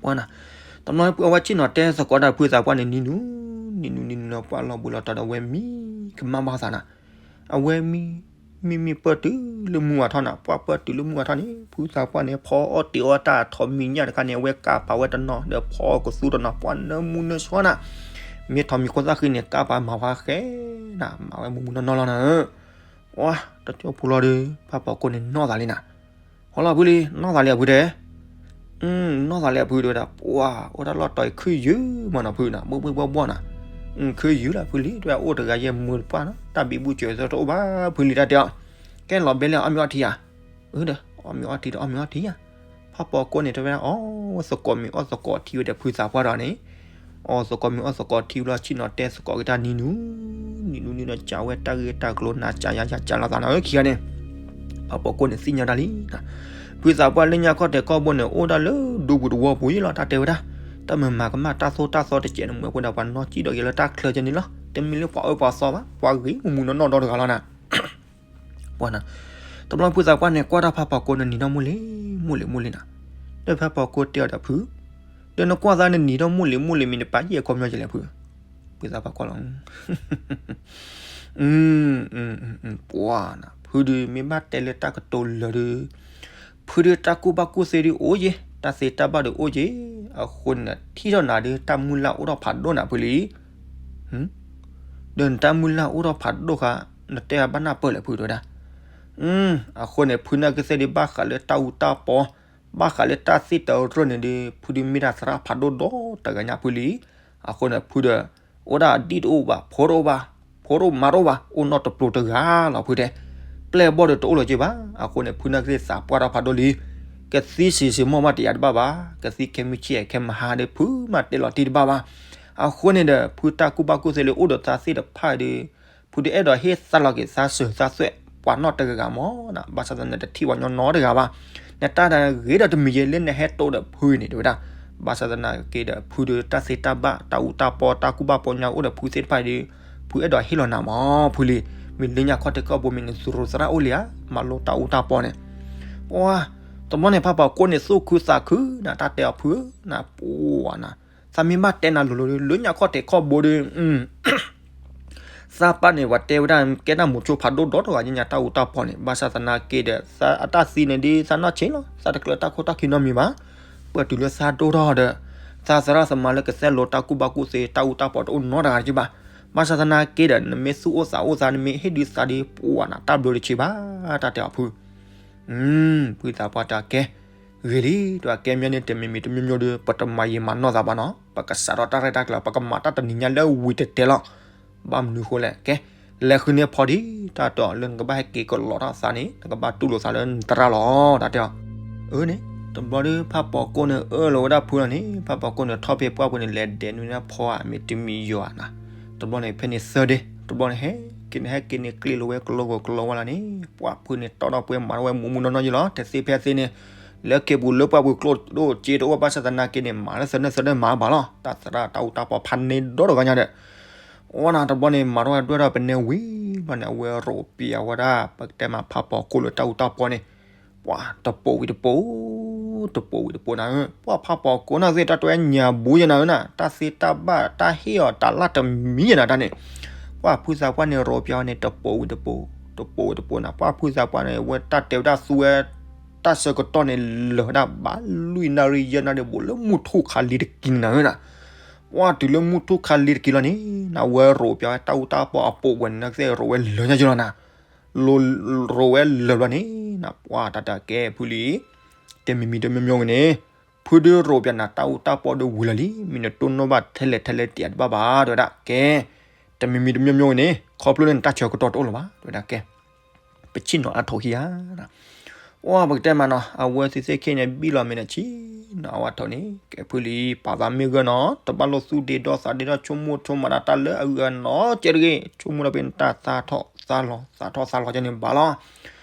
ပှၢ်နၤ, တဘျီဖုအဝဲဆ့ၣ်နီၤတဲသကိးတၢ်ဖုသးပှၢ်န့ၣ် နံၤနုၤ နံၤနုၤ နံၤနုၤလီၤ ပှၢ်လီၤဘှံးလီၤတီၤဒီးအဝဲမံကမၣ်ဘၣ်သးနၤ, အဝဲမံ မံမံပၢၢ်တုၤလၢမုၢ်ဝါထီၣ်နၤ, ပှၢ်ပၢၢ်တုၤလၢမုၢ်ဝါထီၣ်န့ၣ် ဖုသးပှၢ်န့ၣ် ဖီအီၣ်တ့ၤအီၣ်တၢ်ထီၣ်မံၤညၣ်တခါန့ၣ် အဝဲကၢ်ပာ်ဝဲတနီၤ ဒီးဖီအီၣ်ကသူတနီၤ ပှၢ်နၢမူနၢဆှီနၤ, မ့ၢ်ထီၣ်မံၤခိၣ်သၣ်ဃံန့ၣ် ကၢ်ပာ်မၤဝဲဃဲနၤ မၤဝဲမူမူနီၢ်နီၢ်လီၤနၤ. ပှၢ် တကၠိဖိလီၤဒီး ဖးပီၤကိန့ၣ်နီၢ်သးလံနၤ, ဟီလီၤဖုလံ နီၢ်သးလံအဖုတဲ နီၢ်သးလံအဖုတဲဝဲဒၣ် ပှၢ် အိၣ်တၢ်လီၢ်တီၤအံၤခုၣ်ယုၢ်မးနီၤဖုနၤ ဘှီၣ်ဘှီၣ်ဘှီၣ်ဘှီၣ်နၤ, ခုၣ်ယုၢ်လၢဖုလံ တဲဝဲအိၣ်တဂၤယဲၢ်မုာ်တပှၢ်နီၤ တၢ်ဘံဘူစၢၤသၢတအိၣ်ဘၣ်ဖုလံ တၢ်တဲအီၤ. ကဲလီၤဘဲလံ အီၣ်မ့ၤအီထံဧါ. အၢ ဒီး အီၣ်မ့ၤအီထံဒီး အီၣ်မ့ၤအီထံဧါ. ဖးပီၤကိန့ၣ် တဲဝဲဒၣ် အီ ဝဲသကိးမ့ၤအီၣ်သကိးထံဝဲဒီးဖုသးပှၢ်ဒီးန့ၣ် အီၣ်သကိးမ့ၤအီၣ်သကိးထံဝဲလီၤ ဆ့ၣ်နီၤတဲသကိးက့ၤတၢ်နံၤနုၤ နံၤနုၤနံၤနုၤ ကးဝဲတၢ်ဂ့ၢ်တၢ်ကျိၤနၤ ကးယၤယၤကးလီၤသးနၤ ခံဂၤန့ၣ် ဖးပီၤကိန့ၣ်သ့ၣ်ညါတၢ်လံ. ဖုသးပှၢ်လၢညါခီၣ်ထံးခီၣ်ဘိန့ၣ် အိၣ်ဒၣ်လၢဒူပူၤတဝီပူၤယ့ၣ်လီၤ တၢ်တဲဝဲဒၣ် တၢ်မၤမၤကမၣ်တၢ်သိၣ်တၢ်သီတစဲးန့ၣ် မ့ၢ်ဝဲဒၣ်ပှၤနီၢ်ကံၣ်ဒီးက့ၤလၢတၢ်ချၢကဲန့ၣ်လီၤ တမ့ၢ်လၢပှၤအၢပှၤသီဘၣ် ပှၤဂ့ၤမူမူနီၢ်နီၢ်ဒီတဂၤလီၤနၤ. ပှၢ်နၤ, တဘျီဖုသးပှၢ်န့ၣ် ကွၢ်တၢ်ဖးပီၤကိန့ၣ်နံၤဒီမိၢ်လံၤ မိၢ်လံၤ မိၢ်လံၤနၤ, ဒီးဖးပီၤကိတဲအီၤဒီးဖု, ဒီးနကွၢ်သးနနံၤဒီမိၢ်လံၤ မိၢ်လံၤမံၤနပာ်ယဲၢ်အခီပညီကလဲၣ်ဖု, ဖုသးပှၢ်ကွၢ်လီၤ ပှၢ်နၤ ဖုဒုးမ့ၢ်ဘၣ်တဲလၢတၢ်ကတိၤလၢာ်ဒုး, ဖုဒုးတၢ်ကူၣ်ဘၣ်ကူၣ်သ့ဒုးအိၣ်ယ့ၣ် တၢ်သ့တၢ်ဘၣ်ဒုးအိၣ်ယ့ၣ်, အဃိန့ၣ် ထံၣ်ထီၣ်နၤဒုး တၢ်မုၢ်လၢ်အိၣ်ထီၣ်ဖးဒိၣ်နၤဖုလံ ဒီးနတၢ်မုၢ်လၢ်အိၣ်ထီၣ်ဖးဒိၣ်ဃာ် နတဲဘၣ်နၢ်ပၢၢ်လဲၣ်ဖုတဲဝဲဒၣ်. အဃိန့ၣ် ဖုနာ်က့သ့ၣ်ဒုးဘၣ်ဃးလၢတၢ်အူတၢ်ပီ, ဘၣ်ဃးလၢတၢ်သ့ၣ်တရၢၢ်န့ၣ်ဒုး ဖုဒုးမ့ၢ်ဒၣ်သရၣ်ဖးဒိၣ်ဒီတဂၤညါဖုလံ. အဃိန့ၣ် ဖုဒီး အိၣ်ဒၣ်ဒံၣ်တအိၣ်ဘၣ် ဖိတအိၣ်ဘၣ် ဖိတအိၣ်မါတအိၣ်ဘၣ် အိၣ်နီတပျိၤတဂၤလီၤဖုတဲ. ပျဲၢ်ဘီၣ်ဒီးတအိၣ်လၢၤက့ဘၣ်. အဃိန့ၣ် ဖုနာ်က့သ့ၣ်သးပှၢ်ထီၣ်ဖးဒိၣ်လံ. ကသံစံးစံးမီၢ်မးတယာ်တဘၣ်ဘၣ်, ကသံခဲမုၢ်ဆ့ၣ်ခဲမုၢ်ဟါဒီး ဖုမးတဲလီၤတံၢ်တဘၣ်ဘၣ်. အဃိန့ၣ်ဒီး ဖုတၢ်ကူၣ်ဘၣ်ကူၣ်သ့လၢအိၣ်ဒီးသးသ့ၣ်တဖၣ်ဒီး ဖုဒုးအဲၣ်ဒိးဟ့ၣ်သါလီၤက့ၤသးစၢၤသးသွဲၣ် ပှၤနီတဂၤဂၤမး, ဘၣ်ဆၣ်သနာ်က့တထံၣ်ပှၤညီနီတဂၤဘၣ်. နတၢ်ဂ့ၤဒီးတမံၤယဲလၢနဟဲတိဒီးဖုန့ၣ်တဲဝဲဒၣ်. ဘၣ်ဆၣ်သနာ်က့ဒီး ဖုဒီးတၢ်သ့တၢ်ဘၣ် တၢ်အူတၢ်ပီ တၢ်ကူၣ်ဘၣ်ပီညါအိၣ်ဒီးဖုသ့ၣ်တဖၣ်ဒီး ဖုအဲၣ်ဒိးဟ့ၣ်လီၤနၤမး ဖုလံ. မ့ၢ်လၢညါခီၣ်ထံးခီၣ်ဘိမ့ၢ်နသူၣ်ရိသရၣ်အိၣ်လံဧါ, မၤလိတၢ်အူတၢ်ပီန့ၣ်. ပှၤ တဘျီန့ၣ် ဖးပီၤကိးန့ၣ် သူၣ်ခုသးခု နတၢ်တဲအီၤဖုဧၢ, နပှၤနၤ သးမ့ၢ်ဘၣ်တဲနၤလိၤလိၤဒီး လၢညါခီၣ်ထံးခီၣ်ဘိဒီး သးပၢ်န့ၣ် ပှၤတဲဝဲဒၣ် ကဲတၢ်မိၤဆိဖးဒိၣ်ဒီတဂၤညါ တၢ်အူတၢ်ပီန့ၣ်. ဘၣ်ဆၣ်သနာ်က့ဒီး သးအတၢ်သံန့ၣ်ဒ်သးနီၢ်ဆံးလီၤ, သးတကျၢၤတၢ်ခိၣ်တၢ်ခံနီတမံၤဘၣ်. ပှၤတုၤလၢသးဒိၣ်ထီၣ်ဒီး သးသရၣ်သမါလၢကသဲလိာ်တၢ်ကူၣ်ဘၣ်ကူၣ်သ့ တၢ်အူတၢ်ပီတအိၣ်နီတဂၤတက့ၢ်ဘၣ်. ဘၣ်ဆၣ်သနာ်က့ဒီး နမ့ၢ်သူၣ်အိၣ်သးအိၣ်သး နမ့ၢ်ဟ့ၣ်ဒုးသးဒီး ပှၤနၤ တၢ်ဘျုးတဆံးဘၣ် တၢ်တဲအီၤဖု ဖုသးပှၢ်တဲကဲ ဂ့ၤလံ တဲဝဲ ကဲမ့ၢ်န့ၣ် တမံၤမံၤတမံၤမံၤဒီး ပတမၤယံာ်မၤနီၢ်သးဘၣ်နီၤ, ပကစးထီၣ်တၢ်ရဲၣ်တၢ်ကျဲၤ ပကမၤတၢ်တနံၤညါလၢဝံၤတဲာ်တဲာ်လီၤ. ဘၣ်မနုၤဃိလဲၣ် ကဲ လဲၤဃုန့ၢ်ဖီဒံး တၢ်တဲအီၤလၢနကဘၣ်ဟဲက့ၤကလီၤထီၣ်သးန့ၣ် နကဘၣ်တူၢ်လိာ်သးလၢနသရၣ်လီၤ တၢ်တဲအီၤ. အၢန့ၣ် တဘျီဒီး ဖးပီၤကိးန့ၣ် အၢၣ်လီၤဝဲဒၣ်ဖုလီၤန့ၣ် ဖးပီၤကိးန့ၣ် ထီၣ်ဖဲပှၢ်ပူၤန့ၣ် လဲၤဒဲးနုာ်န့ၢ်ဖီဧါ မ့တမ့ၢ်ယွၤနၤ. တဘျီန့ၣ် ဖဲန့ၣ်သၢဒ့ တဘျီန့ၣ် ဟဲက့ၤန့ၣ် ဟဲက့ၤန့ၣ် ကျ့လိာ်ဝဲကလီကလီဝဲလီၤန့ၣ် ပှၢ်ဖုန့ၣ် တီဒီးပှဲၤမၤထီၣ်ဝဲ မူးမူးနီၢ်နီၢ်ယ့လီၤ. တသ့ဖဲသ့န့ၣ် လၢက့ၤပူၤလၢပှၢ်ပူၤကျိၣ်ဒိၣ်စ့တအိၣ် ဘၣ်ဆၣ်သနာ်က့န့ၣ် မၤလၢသၢန့ၣ်သၢန့ၣ်မၤဘၣ်လီၤ. တၢ်သရၣ်တၢ်အူတၢ်ပီဖးန့ၢ်ဒီတဂၤညါဒီး ဝဲနၤ တဘျီန့ၣ် မၤထီၣ်ဝဲဒွဲၣ်ထီၣ်ပနဲဝံၤဘျီန့ၣ် အဝဲရိးပျးဝဲဒၣ် ပကတဲမး ဖးပီၤကိးလၢတၢ်အူတၢ်ပီန့ၣ် ပှၤတပိာ်ဝံၤတပိာ် တပိာ်ဝံၤတပိာ်နၤဧၢ, ပှၤဖးပီၤကိးန့ၣ်သ့ၣ် တၢ်တဲဝဲညၣ်ဘိယဲနၤဧၢနၤ, တၢ်သ့တၢ်ဘၣ် တၢ်ဟ့ၣ်အီၤတၢ်လၢ်တမံၤယဲနၤတၢ်န့ၣ်, ပှၤဖုသးပှၢ်န့ၣ် ရိးပျးဝဲန့ၣ် တပိာ်ဝံၤတပိာ်, တပိာ်ဝံၤတပိာ်နၤ, ပှၤဖုသးပှၢ်န့ၣ် ဝဲတၢ်တဲဝဲဒၣ်သူဝဲ တၢ်ဆၢကတီၢ်န့ၣ် လၢာ်ဝဲဒၣ်ဘၣ်လွံၢ်နၣ်ရံၣ်ယဲၢ်နၣ်ရံၣ် ဘူးလၢမုၢ်ထူၣ်ခါလံတက့ၢ်နၤဧၢနၤ, ပှၤတုၤလၢမုၢ်ထူၣ်ခါလံတက့ၢ်လီၤန့ၣ် နဝဲရိးပျးဝဲတၢ်အူတၢ်ပီအပိာ်ဝဲန့ၣ် နကသ့ၣ်ရိးဝဲလၢာ်ညါယလီၤနၤ, ရိးဝဲလၢာ်ဘျီန့ၣ် နပှၤတၢ်တၢ်ကဲဖုလံ, တမံၤမံၤတမံၤမံၤဝဲန့ၣ်, ဖုဒုးရိးပျးနၤ တၢ်အူတၢ်ပီဒုးဝံၤလၢာ်လံ, မ့ၢ်နတိၢ်နီၣ်ဘၣ်ထဲလဲၣ်ထဲလဲၣ်တယာ်တဘၣ်ဘၣ် တဲဝဲဒၣ်ကဲ, တမံၤမံၤတမံၤမံၤဝဲန့ၣ် ခီဖျိလၢနတၢ်ဆၢကတီၢ်တအိၣ်လၢၤဘၣ် တဲဝဲဒၣ်ကဲ ပဆ့ၣ်နီၤအါထီၣ်ခံဂၤ, ပှၤ ပှၢ်ပကတဲမးနီၤ အဝဲသ့ၣ်သ့ၣ်ခံန့ၣ် ဘံၣ်လီၤမဲာ်န့ၣ်ဆံးနီၤ အဝဲထီၣ်န့ၣ် ကဲဖုလံ ပာ်သးမ့ၢ်ဂၢၢ်နီၤ တဘၣ်လိၣ်သူၣ်ဒ့ဒီသးဒ့ဒီ ဆိကမိၣ်ဆိကမးဒၣ်တၢ်လၢအဂ့ၤနီၤကဲတဂ့ၤ ဆိကမိၣ်ဒီးဖဲန့ၣ် တၢ်သးထီၣ်သးလီၤ သးထီၣ်သးလီၤကဲန့ၣ်ဘၣ်လီၤ.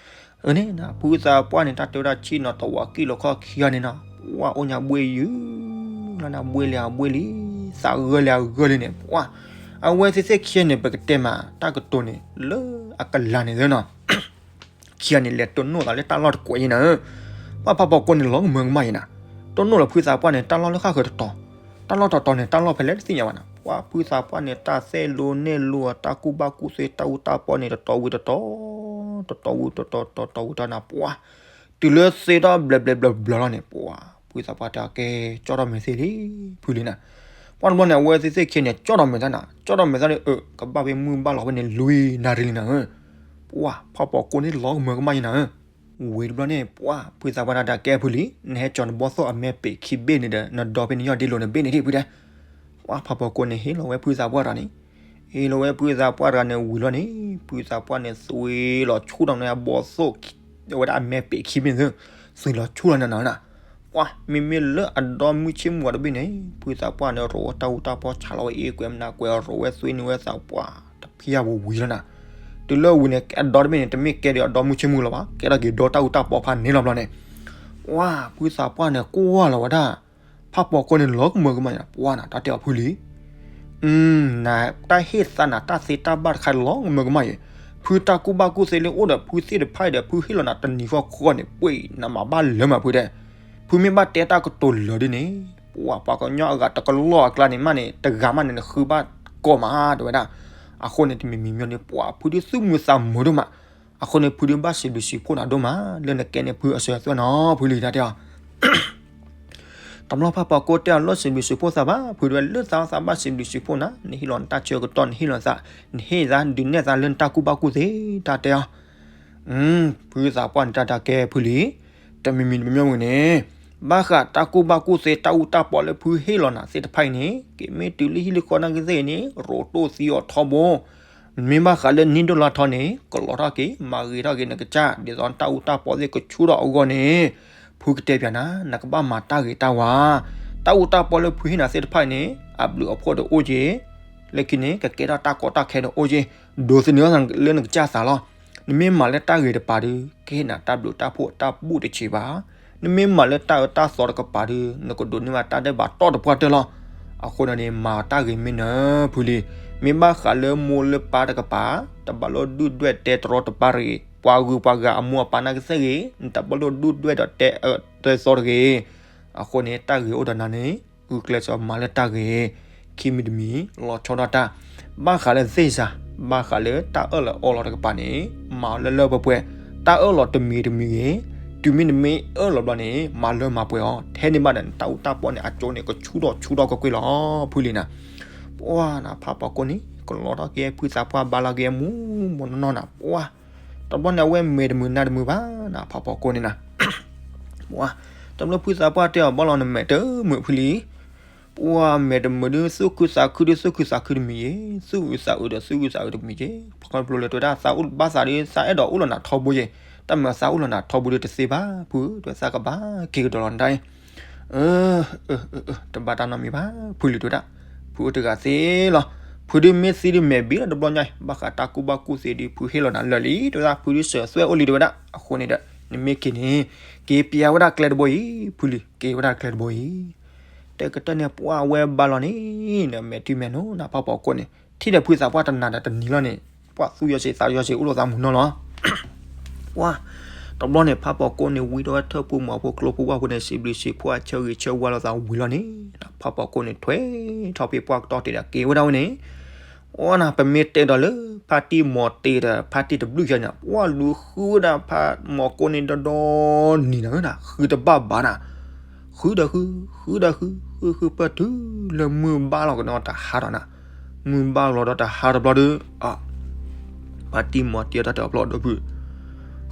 အန့ၣ် ဖုသးပှၢ်န့ၣ် တၢ်တဲဝဲဒၣ်ဆံးနီၤ တဝီၤကံၢ်လီၤခီၣ်ခံဂၤန့ၣ်နီၤ ပှၢ်အိၣ်ညါဘှ့ၣ်ယုာ်လီၤန့ၣ် ဘှ့ၣ်လံအဘှ့ၣ်လံ သးဂၢၢ်လံအဂၢၢ်လံန့ၣ် ပှၢ် အဝဲသ့ၣ်သ့ၣ်ခံန့ၣ် ပကတဲမး တၢ်ကတိၤန့ၣ် လၢအကလၤန့ၣ်လၢနီၤ ခံဂၤန့ၣ် လဲၤတိၢ်နီၣ်သးလၢတၢ်လီၢ်တကွဲးအံၤနၤဧၢ, ပှၢ်ဖးပိာ်ကိန့ၣ် လီၤကမၢကမၣ်အံၤနၤ, တိၢ်နီၣ်လၢဖုသးပှၢ်န့ၣ် တၢ်လီၢ်လၢဃၣ်ဃၢၤတတီၤ, တၢ်လီၢ်တတီၤန့ၣ် တၢ်လီၢ်ဖဲလဲၣ်တသ့ၣ်ညါဘၣ်နၤ, ပှၢ်ဖုသးပှၢ်န့ၣ် တၢ်သဲၣ်လိနဲၣ်လိ တၢ်ကူၣ်ဘၣ်ကူၣ်သ့ တၢ်အူတၢ်ပီန့ၣ် တတီၤဝံၤတတီၤ, တတီၤဝံၤတတီၤ တတီၤဝံၤတတီၤနၤ ပှၢ် တုၤလၢသ့ထီၣ်ဘျဲးဘျဲးဘျီဘျီလီၤန့ၣ် ပှၢ်ဖုသးပှၢ်တဲအီၤ ကဲ ကၠီၣ်ထီၣ်မဲာ်သ့လံ, ဖုလံနၤ, ပှၢ်တဘျီန့ၣ် အဝဲသ့ၣ်သ့ၣ်ခံန့ၣ် ကၠီၣ်ထီၣ်မဲာ်သးနၤ, ကၠီၣ်ထီၣ်မဲာ်သးန့ၣ် အၢ ကဘၣ်ဖဲမုၢ်ဘၣ်လီၤဖဲန့ၣ် လွံၢ်နၣ်ရံၣ်လံနၤဧၢ, ပှၢ်ဖးပိာ်ကိန့ၣ် လီၤကမၢကမၣ်အံၤနၤဧၢ, ဝံၤတဘျီန့ၣ် ပှၢ်ဖုသးပှၢ်တၢ်တဲကဲဖုလံ, နဟဲကၠီၤနဘီၣ်သိၣ်အမဲာ်ပ့ၤခံဘ့ၣ်န့ၣ်ဒီး နဒိးဖဲနယီၢ်ဒ့လိာ်နဘ့ၣ်န့ၣ်ဒံးဖုတဲ, ပှၢ်ဖးပိာ်ကိန့ၣ် ဟ့ၣ်လီၤဝဲဖုသးပှၢ်တဂၤန့ၣ်, ဟ့ၣ်လီၤဝဲဖုသးပှၢ်တဂၤန့ၣ်ဝံၤလီၤန့ၣ် ဖုသးပှၢ်န့ၣ် သွံလီၤဆူၣ်ထီၣ်န့ၣ်အဘီၣ်သိၣ် ဝဲဒၣ်အမဲာ်ပ့ၤခံဘ့ၣ်န့ၣ်, သွံလီၤဆူၣ်လီၤနၤနၤနၤ, ပှၢ် မ့မ့ၢ်လၢအဒီမုၢ်ဆ့ၣ်မုၢ်အီၤတဘ့ၣ်န့ၣ် ဖုသးပှၢ်န့ၣ် ရိးဝဲတၢ်အူတၢ်ပီ ဆးလီၤဝဲအ့ၣ်ကွဲးမနၤကွဲး ရိးဝဲသွံန့ၢ်ဝဲသးပှၢ် တဖံးယၢ်ဝံၤဝံၤလီၤနၤ, တုၤလၢဝံၤန့ၣ် အဒီတဘ့ၣ်န့ၣ် တမ့ၢ်ကဲဒီးအဒီမုၢ်ဆ့ၣ်မုၢ်လီၤဘၣ်, ကဲထီၣ်က့ၤဒီတၢ်အူတၢ်ပီဖးန့ၣ်လီၤဘျီန့ၣ်, ပှၢ်ဖုသးပှၢ်န့ၣ် ကွၢ်လီၤဝဲဒၣ် ဖးပိာ်ကိန့ၣ် လီၤကမၢကမၣ်နၤ, ပှၢ်နၤ တၢ်တဲအီၤဖုလံ နတၢ်ဟ့ၣ်သးနၤ တၢ်သ့တၢ်ဘၣ်တခါလီၤကမၢကမၣ်အံၤ, ဖုတၢ်ကူၣ်ဘၣ်ကူၣ်သ့လၢအိၣ်ဒီးဖုသ့ၣ်တဖၣ်အံၤဒီး ဖုဟ့ၣ်လီၤနၤတနံၤဃီဃီန့ၣ် ပှ့ၤနမၤဘၣ်လၢမးဖုတဲ, ဖုမ့ၢ်ဘၣ်တဲတၢ်ကတိၤလၢာ်ဒ်န့ၣ်, ပှၢ်ပှၤကညီအဂၤတကလီၢ်အကျါန့ၣ်မးန့ၣ် တဂၤမးန့ၣ် နဃုဘၣ်ကိးမးတဲဝဲဒၣ်, အဃိန့ၣ် တမံၤမံၤမံၤန့ၣ် ပှၢ်ဖုဒုးသူၣ်မုာ်သးမုာ်ဒိၣ်မး, အဃိန့ၣ် ဖုဒုးဘၣ်စံးဘျုးစံးဖှိၣ်နၤဒိၣ်မး လၢနကဲန့ၢ်ဖုအစၢၤအသွဲၣ်နီၤ ဖုလံတၢ်တဲအီၤ တဘျီဖးပိာ်ကိတဲအီၤ လၢစံးဘျုးစံးဖှိၣ်သးဘၣ်, ဖုဒုးဝဲလၢသးသးဘၣ်စံးဘျုးစံးဖှိၣ်နၤ, နဟ့ၣ်လီၤနတၢ်ဆၢကတီၢ် နဟ့ၣ်လီၤသး, နဟ့ၣ်သးဒုးနဲၣ်သးလၢနတၢ်ကူၣ်ဘၣ်ကူၣ်သ့ တၢ်တဲအီၤ, ဖုသးပှၢ်န့ၣ် တၢ်တၢ်ကဲဖုလံ, တမံၤမံၤတမံၤမံၤန့ၣ်, ဘၣ်ဃးတၢ်ကူၣ်ဘၣ်ကူၣ်သ့တၢ်အူတၢ်ပီလၢဖုဟ့ၣ်လီၤနၤသ့ၣ်တဖၣ်အံၤန့ၣ် က့ၤမ့ၢ်တုၤလၢဟံၣ်လၢဃီနာ်က့သ့ၣ်အံၤန့ၣ် ရိးတိၢ်သံအီၤထီဘိ နမ့ၢ်ဘၣ်ဃးလၢနံၣ်ဒိၣ်လါထီန့ၣ် ကလီၤထီၣ်က့ၤ မၤဂ့ၤထီၣ်က့ၤနကစၢ် ဒ်သိးနတၢ်အူတၢ်ပီသ့ၣ်ကဆူၣ်ထီၣ်အဂီၢ်န့ၣ်, ဖုကတဲပျးနၤ နကဘၣ်မၤတၢ်ဂ့ၤတၢ်ဝါ, တၢ်အူတၢ်ပီလၢဖုဟ့ၣ်နၤသ့ၣ်တဖၣ်အံၤန့ၣ် အဘျုးအဖှိၣ်တအိၣ်က့ၤ, လၢခံန့ၣ် ကကဲထီၣ်တၢ်ကီတၢ်ခဲတအိၣ်က့ၤ, ဒိးသန့ၤထီၣ်လၢနကစၢ်သးလီၤ. နမ့ၢ်မၤလၢတၢ်ဂ့ၤတပၤဒီး ကဟ့ၣ်နၤတၢ်ဘျုးတၢ်ဖှိၣ်တၢ်ဘူၣ်တဆံးဘၣ် နမ့ၢ်မၤလၢတၢ်အၢတၢ်သီတကပၤဒီး နကဒိးန့ၢ်ဘၣ်တၢ်ဒဲးဘးတီၢ်တပှၢ်တၢၢ်လီၤ. အဃိန့ၣ်န့ၣ် မၤတၢ်ဂ့ၤမ့ၢ်နၢၤဖုလံ. မ့ၢ်ဘၣ်ဃးလၢမိၢ်လၢပၢ်တကပၤ, တဘၣ်လိၣ်ဒုၣ်ဒွဲၣ်တဲတရီတပါတဂ့ၤ. ပှၤဂုၤပှၤဂၤအမိၢ်အပၢ်နာ်ကသ့ၣ်ဂ့ၤ, နတဘၣ်လိၣ်ဒုၣ်ဒွဲၣ်ဒီးတဲအၢတဲသီတဂ့ၤ. အဃိန့ၣ် တၢ်ဂ့ၤအိၣ်ဒီးနၤန့ၣ် ဂုာ်ကျဲးစၢးမၤလၢတၢ်ဂ့ၤ, ခံမံၤတမံၤ လီၤဆီဒၣ်တၢ်, ဘၣ်ဃးလၢသ့ၣ်စၤ, ဘၣ်ဃးလၢတၢ်အၢၣ်လီၤအီလီၤတကပၤန့ၣ် မၤအီၤလၢလၢပှဲၤပှဲၤ, တၢ်အၢၣ်လီၤတမံၤတမံၤဂ့ၤ, တုၤမ့ၢ်နမ့ၢ်အၢၣ်လီၤဘျီန့ၣ် မၤလၢမၤပှဲၤအီၤ, ထဲန့ၣ်ဘၣ်ဒီး နတၢ်အူတၢ်ပီန့ၣ် အကၠိန့ၣ် ကဆူၣ်ထီၣ်ဆူၣ်ထီၣ်ကွ့ၢ်ကွ့ၢ်လီၤ ဖုလံနၤ. ပှၢ်နၤ ဖးပိာ်ကိန့ၣ် ကလီထီၣ်က့ၤဖုသးပှၢ်ဘါလီၤက့ၤမူမနီၢ်နီၢ်နၤ, ပှၢ် တဘျီန့ၣ် အဝဲမဲာ်တမုာ်နါတမုာ်ဘၣ်နၤ ဖးပိာ်ကိန့ၣ်နၤ. ပှၢ် တဘျီဖုသးပှၢ်တဲအီၤ ဘီလီၤနမဲာ်တမုာ်ဖုလံ. ပှၢ်မဲာ်တမုာ်ဒုး သူၣ်ခုသးခုဒုး သူၣ်ခုသးခုတမံၤယ့ၤ, သူၣ်အုးသးအုးဒီးသူၣ်ခုသးခုတမံၤယ့ၤ, ခီဖျိလၢတဲဝဲဒၣ် သးအိၣ်ဘၣ်သးဒုး သးအဲၣ်ဒိးအိၣ်လီၤနၤထီဘိယ့ၤ, တၢ်မၤသးအိၣ်လီၤနၤထီဘိဒုးတသ့ဘၣ် ဖုတဲဝဲ သးကဘၣ်က့ၤကဒီးလီၤနတၢ်အံၤ တဘၣ်တၢ်နီတမံၤဘၣ် ဖုလံတဲဝဲဒၣ်, ဖုအိၣ်တဂၤသ့လီၤ. ဖုဒုးမ့ၢ်သံဒုးမဲာ်ဘံလီၤတဘျီညါအံၤ, ဘၣ်ဃးတၢ်ကူၣ်ဘၣ်ကူၣ်သ့ဒုး ဖုဟ့ၣ်လီၤနၤလၢာ်လံ တဲဝဲဒၣ်, ဖုဒုးစၢၤသွဲၣ်အိၣ်လံတဲဝဲဒၣ်. အဃိန့ၣ်ဒီး နမ့ၢ်က့ၤန့ၣ် က့ၤပျဲဝဲဒၣ်ကျဲတဘိအံၤ ဖုလံ က့ၤဝဲဒၣ်ကျဲတဘိအံၤ. တကတၢၢ်န့ၣ် ပှၢ်ဝဲဘါလီၤန့ၣ် နမဲာ်ထံမဲာ်နိနၤ ဖးပိာ်ကိန့ၣ် ထံၣ်ဒီးဖုသးပှၢ်တနၤဒီးတနံၤလီၤန့ၣ် ပှၢ်သူၣ်ယီၤစ့ၤသးယီၤစ့ၤအိၣ်လိာ်သးမုာ်နီၢ်လီၤ. ပှၢ် တဘျီန့ၣ် ဖးပိာ်ကိန့ၣ် ဝံထီၣ်ဝဲထၢၣ်ဖိမီၤဖိကျိဖိဝၣ်ဖိန့ၣ် စံးဘျုးစံးဖှိၣ်အဆၢဂ့ၤဆၢဝါလိာ်သးဝံၤလီၤန့ၣ် ဖးပိာ်ကိန့ၣ် ထွဲထီၣ်ဖဲပှၢ်ကတီၢ်တ့ၢ်ဒီးက့ၤဝဲဒၣ်ဝဲန့ၣ် အီနၤ ပမ့ၢ်တဲဒီးလၢ ဖါတံၢ်မီၤတ့ၢ်ဒီး ဖါတံၢ်တဘျုးယဲန့ၣ် ပှၢ်လူၤဃုဝဲဒၣ်ဖးမီၤကိန့ၣ်ဒီဒီနံၤနၤဧၢနၤ ဃုတဘၣ်ဘၣ်နၤ, ဃုဒီးဃု ဃုဒီးဃု ဃုဃုပၢၢ်တုၤလၢမုၢ်ဘါလီၤကဒီးတဟါဒီးနၤ, မုၢ်ဘါလီၤဒီးတဟါတဘျီဒီး ဖါတံၢ်မီၤတ့ၢ်တၢ်တၢ်အဖျီၣ်ဒီးဖု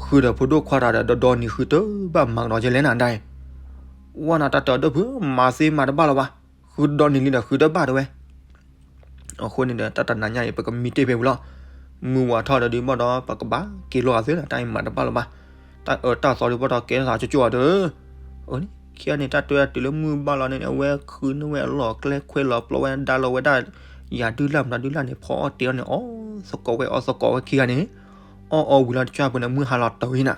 ဃုဒီးဖိဒိၣ်ခွါတၢ်ဒီး ဒီဒီနံၤဃုတဘၣ်မၤကဒီးယဲလဲၣ်နၤဒၣ်အံၤ, ဝဲနၤတၢ်တၢ်ဒီးဖု မၤသ့မၤတဘၣ်လီၤဘၣ်, ဃုဒီနံၤလံဒီးဃုတဘၣ်တဲဝဲ အဃိန့ၣ်ဒီး တၢ်တနၤညါအံၤ ပကမံတ့ၢ်ဖဲဝံၤလီၤ. မုၢ်ဝၤထီၣ်ဒီးဒုးဘၣ်ဒီး ပကဘၣ်က့ၤလိာ်အသးလီၤ တၢ်အံၤမၤတဘၣ်လီၤဘၣ်. တၢ်အၢတၢ်သီဒုးဘၣ်ဒီးကဲထီၣ်သးကၠိကၠိအီၤဒီး, အန့ၣ် ခံဂၤန့ၣ် တၢ်တဲဝဲဒၣ်တုၤလၢမုၢ်ဘၣ်လီၤန့ၣ် အဝဲဃုန့ၢ်ဝဲအလီၢ်အကျဲခွဲလီၤပျီဝဲဒါလီၤဝဲဒၣ်, ယၤဒုၣ်လၢ်မတၤဒုၣ်လၢ်န့ၣ် ဖီအီၣ်တ့ၢ်အီၤန့ၣ် အီၣ်သကိးဝဲအီသကိးဝဲခံဂၤန့ၣ်, အီၣ်အီဝံၤလီၤတကၠၢ်ပူၤန့ၣ် မုၢ်ဟါလီၤတၢၤအံၤနၤ,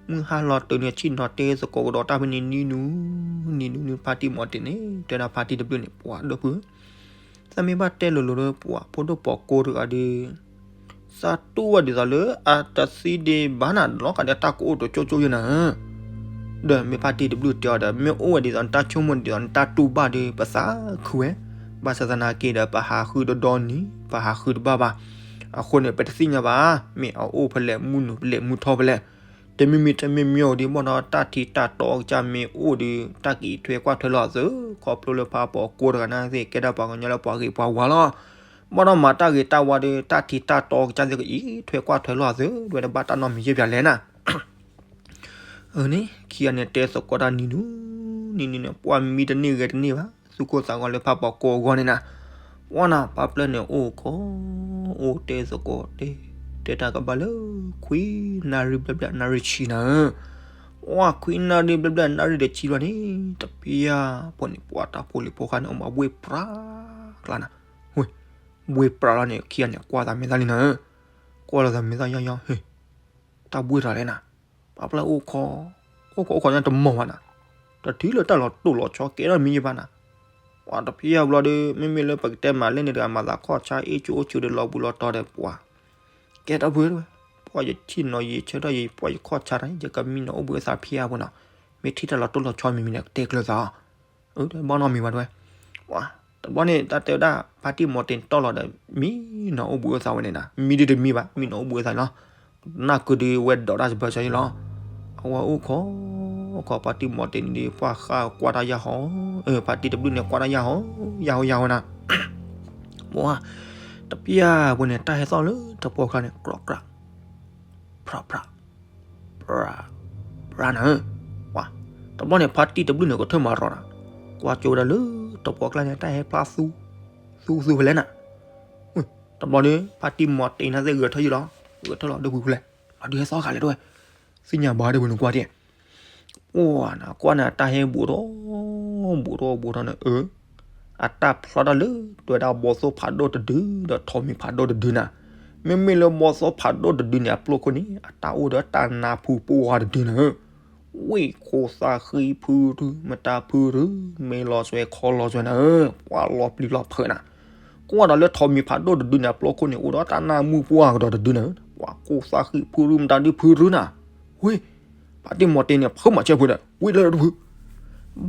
မုၢ်ဟါလီၤတၢၤန့ၣ် ဆ့ၣ်နီၤတဲသကိးကဒီးတၢ်ဖဲန့ၣ်နံၤနူ, နံၤနူနံၤ ဖါတံၢ်မီၤတ့ၢ်န့ၣ် တဲဒၣ်ဖါတံၢ်တဘျုးန့ၣ် ပှၤဒီပုၢ် သးမ့ၢ်ဘၣ်တဲလိၤလိၤဒီး ပှၤဖိဒိၣ်ပိာ်ကိတဂၤဒီး သးတူၢ်ဝဲဒ်သိးလၢအတသံဒံးဘၣ်နၤ လီၤဂာ်ဒီးတၢ်ကအိၣ်တကၠိကၠိယဲနၤ, ဒီးမ့ၢ်ဖါတံၢ်တဘျုးတဲအီၤဒီး မ့ၢ်အိၣ်ဝဲဒ်သိးနတၢ်ဆိကမိၣ်ဒ်သိးနတၢ်တူၢ်ဘၣ်ဒီး ပသးခုဝဲ, ဘၣ်ဆၣ်သနာ်က့ဒီး ပဟးဃုတဒီနံၤ ပဟးဃုတဘၣ်ဘၣ်, အဃိန့ၣ် ပတသ့ၣ်ညါဘၣ် မ့ၢ်အအိၣ်ဖဲလဲၣ် မုၢ်နုာ်ဖဲလဲၣ် မုၢ်ထီၣ်ဖဲလဲၣ်, တမ့ၢ်မ့ၢ်တမ့ၢ်မ့ၢ်အိၣ်ဒံးဘၣ်ဒီး တၢ်ထံတၢ်တီကစၢ်မ့ၢ်အိၣ်ဒီး တၢ်ကအံးထွဲကွၢ်ထွဲလိာ်အသု, ခီဖျိလၢဖါပိာ်ကိတဂၤန့ၣ်သ့ၣ် ကဲဒၣ်ပှၤကညီလၢပှၤဂ့ၤပှၤဝါလီၤ, ဘၣ်ဒီးမၤတၢ်ဂ့ၤတၢ်ဝါဒီး တၢ်ထံတၢ်တီကစၢ်သ့ၣ်ကအံးထွဲကွၢ်ထွဲလိာ်အသု တဝဲတဘၣ်တၢ်နီတမံၤယဲၢ်ပၠးလဲၣ်နၤ အန့ၣ် ခံဂၤန့ၣ်တဲသကိးတၢ်နံၤနူ, နံၤနူန့ၣ် ပှၤမံတန့ၢ်ဂဲၤတန့ၢ်ဘၣ် သူၣ်ကိၢ်သးဂီၤလၢဖါပိာ်ကိအဂီၢ်န့ၣ်နၤ, ပှၤနၤ ပၢ်ပျဲၢ်န့ၣ်အိၣ်ခိး, အိၣ်တဲသကိးတဲ, တဲတၢ်ကဘၣ်လၢ ခွံနၣ်ရံၣ်ဘျဲၣ်ဘျဲၣ်နၣ်ရံၣ်ဆံနၤဧၢ, ပှၤခွံနၣ်ရံၣ်ဘျဲၣ်ဘျဲၣ်နၣ်ရံၣ်တဆံလီၤန့ၣ် တပျၢ်ဖိန့ၣ် ပှၤတၢ်ဖိလံၤဖိဃါန့ၣ် အိၣ်မးဘှ့ၣ်ပြးကျါနၤ, ဝ့ၢ်, ဘှ့ၣ်ပြးလီၤန့ၣ် ခံဂၤန့ၣ် ကွၢ်သးမဲာ်သၣ်လံနၤဧၢ, ကွၢ်လီၤသးမဲာ်သၣ်ယီယီ, ဟ့ၣ် တၢ်ဘှ့ၣ်ထီၣ်လဲၣ်နၤ, ပၢ်ပျဲၢ်အိၣ်ခိး, အိၣ်ခိးအိၣ်ခိးန့ၣ်တမီၢ်ဘၣ်နၤ, တထံၣ်လၢတၢ်လီၤတိၢ်လီၤဆီကဲထီၣ်မံယဘၣ်နၤ, ပှၤတပျၢ်ဘျီဒီး မ့မ့ၢ်လၢပကတဲမၤလဲၣ်န့ၣ်တဂၤ မၤသးခီၣ်ဆါအ့ၣ်ကၠိအိၣ်ကၠိဒီးလီၤဘူးလီၤတီၤဒီးပှၤ, ကဲထီၣ်ဖုတဝဲ, ပှၤယထံၣ်နီၤယဆၢထီၣ်ယပှၤယခီၣ်ဆါတၢ် ယကမံနီၤအိၣ်ဘှံးအိၣ်သးဖဲအပူၤနီၤ, မ့ၢ်ထံၣ်တၢ်လီၤတိၢ်လီၤဆီမံၤမံၤန့ၣ် ကတဲကျၢၤသး, အၢ တဘၣ်နီတမံၤဘၣ်တဝဲ, ပှၤ တဘျီန့ၣ် တၢ်တဲဝဲဒၣ် ဖါတံၢ်မီၤတ့ၢ်တီၢ်လီၤဒီး မံနီၤအိၣ်ဘှံးအိၣ်သးဝဲန့ၣ်နၤ, မံဒုတမံဘၣ် မံနီၤအိၣ်ဘှံးအိၣ်သးလီၤ, နၢ်ကုဒုဝဲဒီးတၢ်စဘၢဆၢယလီၤ, အဝဲအိၣ်ခိး, အိၣ်ခိးဖါတံၢ်မီၤတ့ၢ်န့ၣ်ဒီး ပှၤဃၣ်ကွၢ်တၢ်ယၢ်ဟီ, ဖါတံၢ်တဘျုးန့ၣ်ကွၢ်တၢ်ယၢ်ဟီ, ယၢ်ဟီယၢ်ဟီနၤ, ပှၤ တပျၢ်ဝဲန့ၣ် တၢ်ဟဲသီၣ်လၢတပှီၢ်ကျါန့ၣ် ကြီကြး ဖြးဖြး, ဖြးဖြးနၤဧၢ, ပှၤ တဘျီန့ၣ် ဖါတံၢ်တဘျုးန့ၣ် ကထၢၣ်မၤရီၤနၤ, ကွၢ်ကၠိဝဲဒၣ်လၢတပှီၢ်ကျါန့ၣ် တၢ်ဟဲဖျါသူ, သူသူဖဲလဲၣ်နၤ, တဘျီဒီး ဖါတံၢ်မီၤတ့ၢ်န့ၣ်သ့ၣ်ဂဲၤထၢၣ်ယလီၤ, ဂဲၤထၢၣ်လီၤ ဒီပုၢ်ဝဲၢ်, အဒုးဟဲသီၣ်ဃာ်လဲၣ်တဝဲ, သ့ၣ်ညါဘၣ်ဒီပုၢ်ဝဲၢ်နကွၢ်တ့ၢ် ပှၤနၤ ကွၢ်န့ၣ် အတၢ်ဟဲဘူးထီၣ်, ဘူးထီၣ်ဘူးထီၣ်န့ၣ် အၢ, အတၢ်ဖျါထီၣ်လၢ တဝဲဒၣ်ဘီသိၣ်ဖးဒိၣ်တဒု ဒီးထိးမံၤဖးဒိၣ်တဒုနၤ, မ့မ့ၢ်လၢဘီသိၣ်ဖးဒိၣ်တဒုန့ၣ် အပျိခိၣ်န့ၣ် အတၢ်အိၣ်ဒီးတၢ်နါဖုပှၢ်တဒုနၤဧၢ, ဝ့ၢ်ခိၣ်သၣ်ဃံဖုရူ မတၤဖုရူ မ့ၢ်လီၤစွဲခီလီၤစွဲနၤဧၢ, ပှၤလီၤပျံၤလီၤဖုးနၤ ကွၢ်ဒီးလၢထိးမံၤဖးဒိၣ်တဒုန့ၣ် အပျိခိၣ်န့ၣ် အိၣ်ဒီးတၢ်နါမုၢ်ပှၢ်ကဒီးတဒုနၤ, ပှၤခိၣ်သၣ်ဃံဖုရူ မတၤဒုဖုရူနၤ, ဝ့ၢ်, ဖါတံၢ်မီၤတ့ၢ်န့ၣ် ဖုမၤဆၢဖုဒီး ဝံၤလၢတဖု,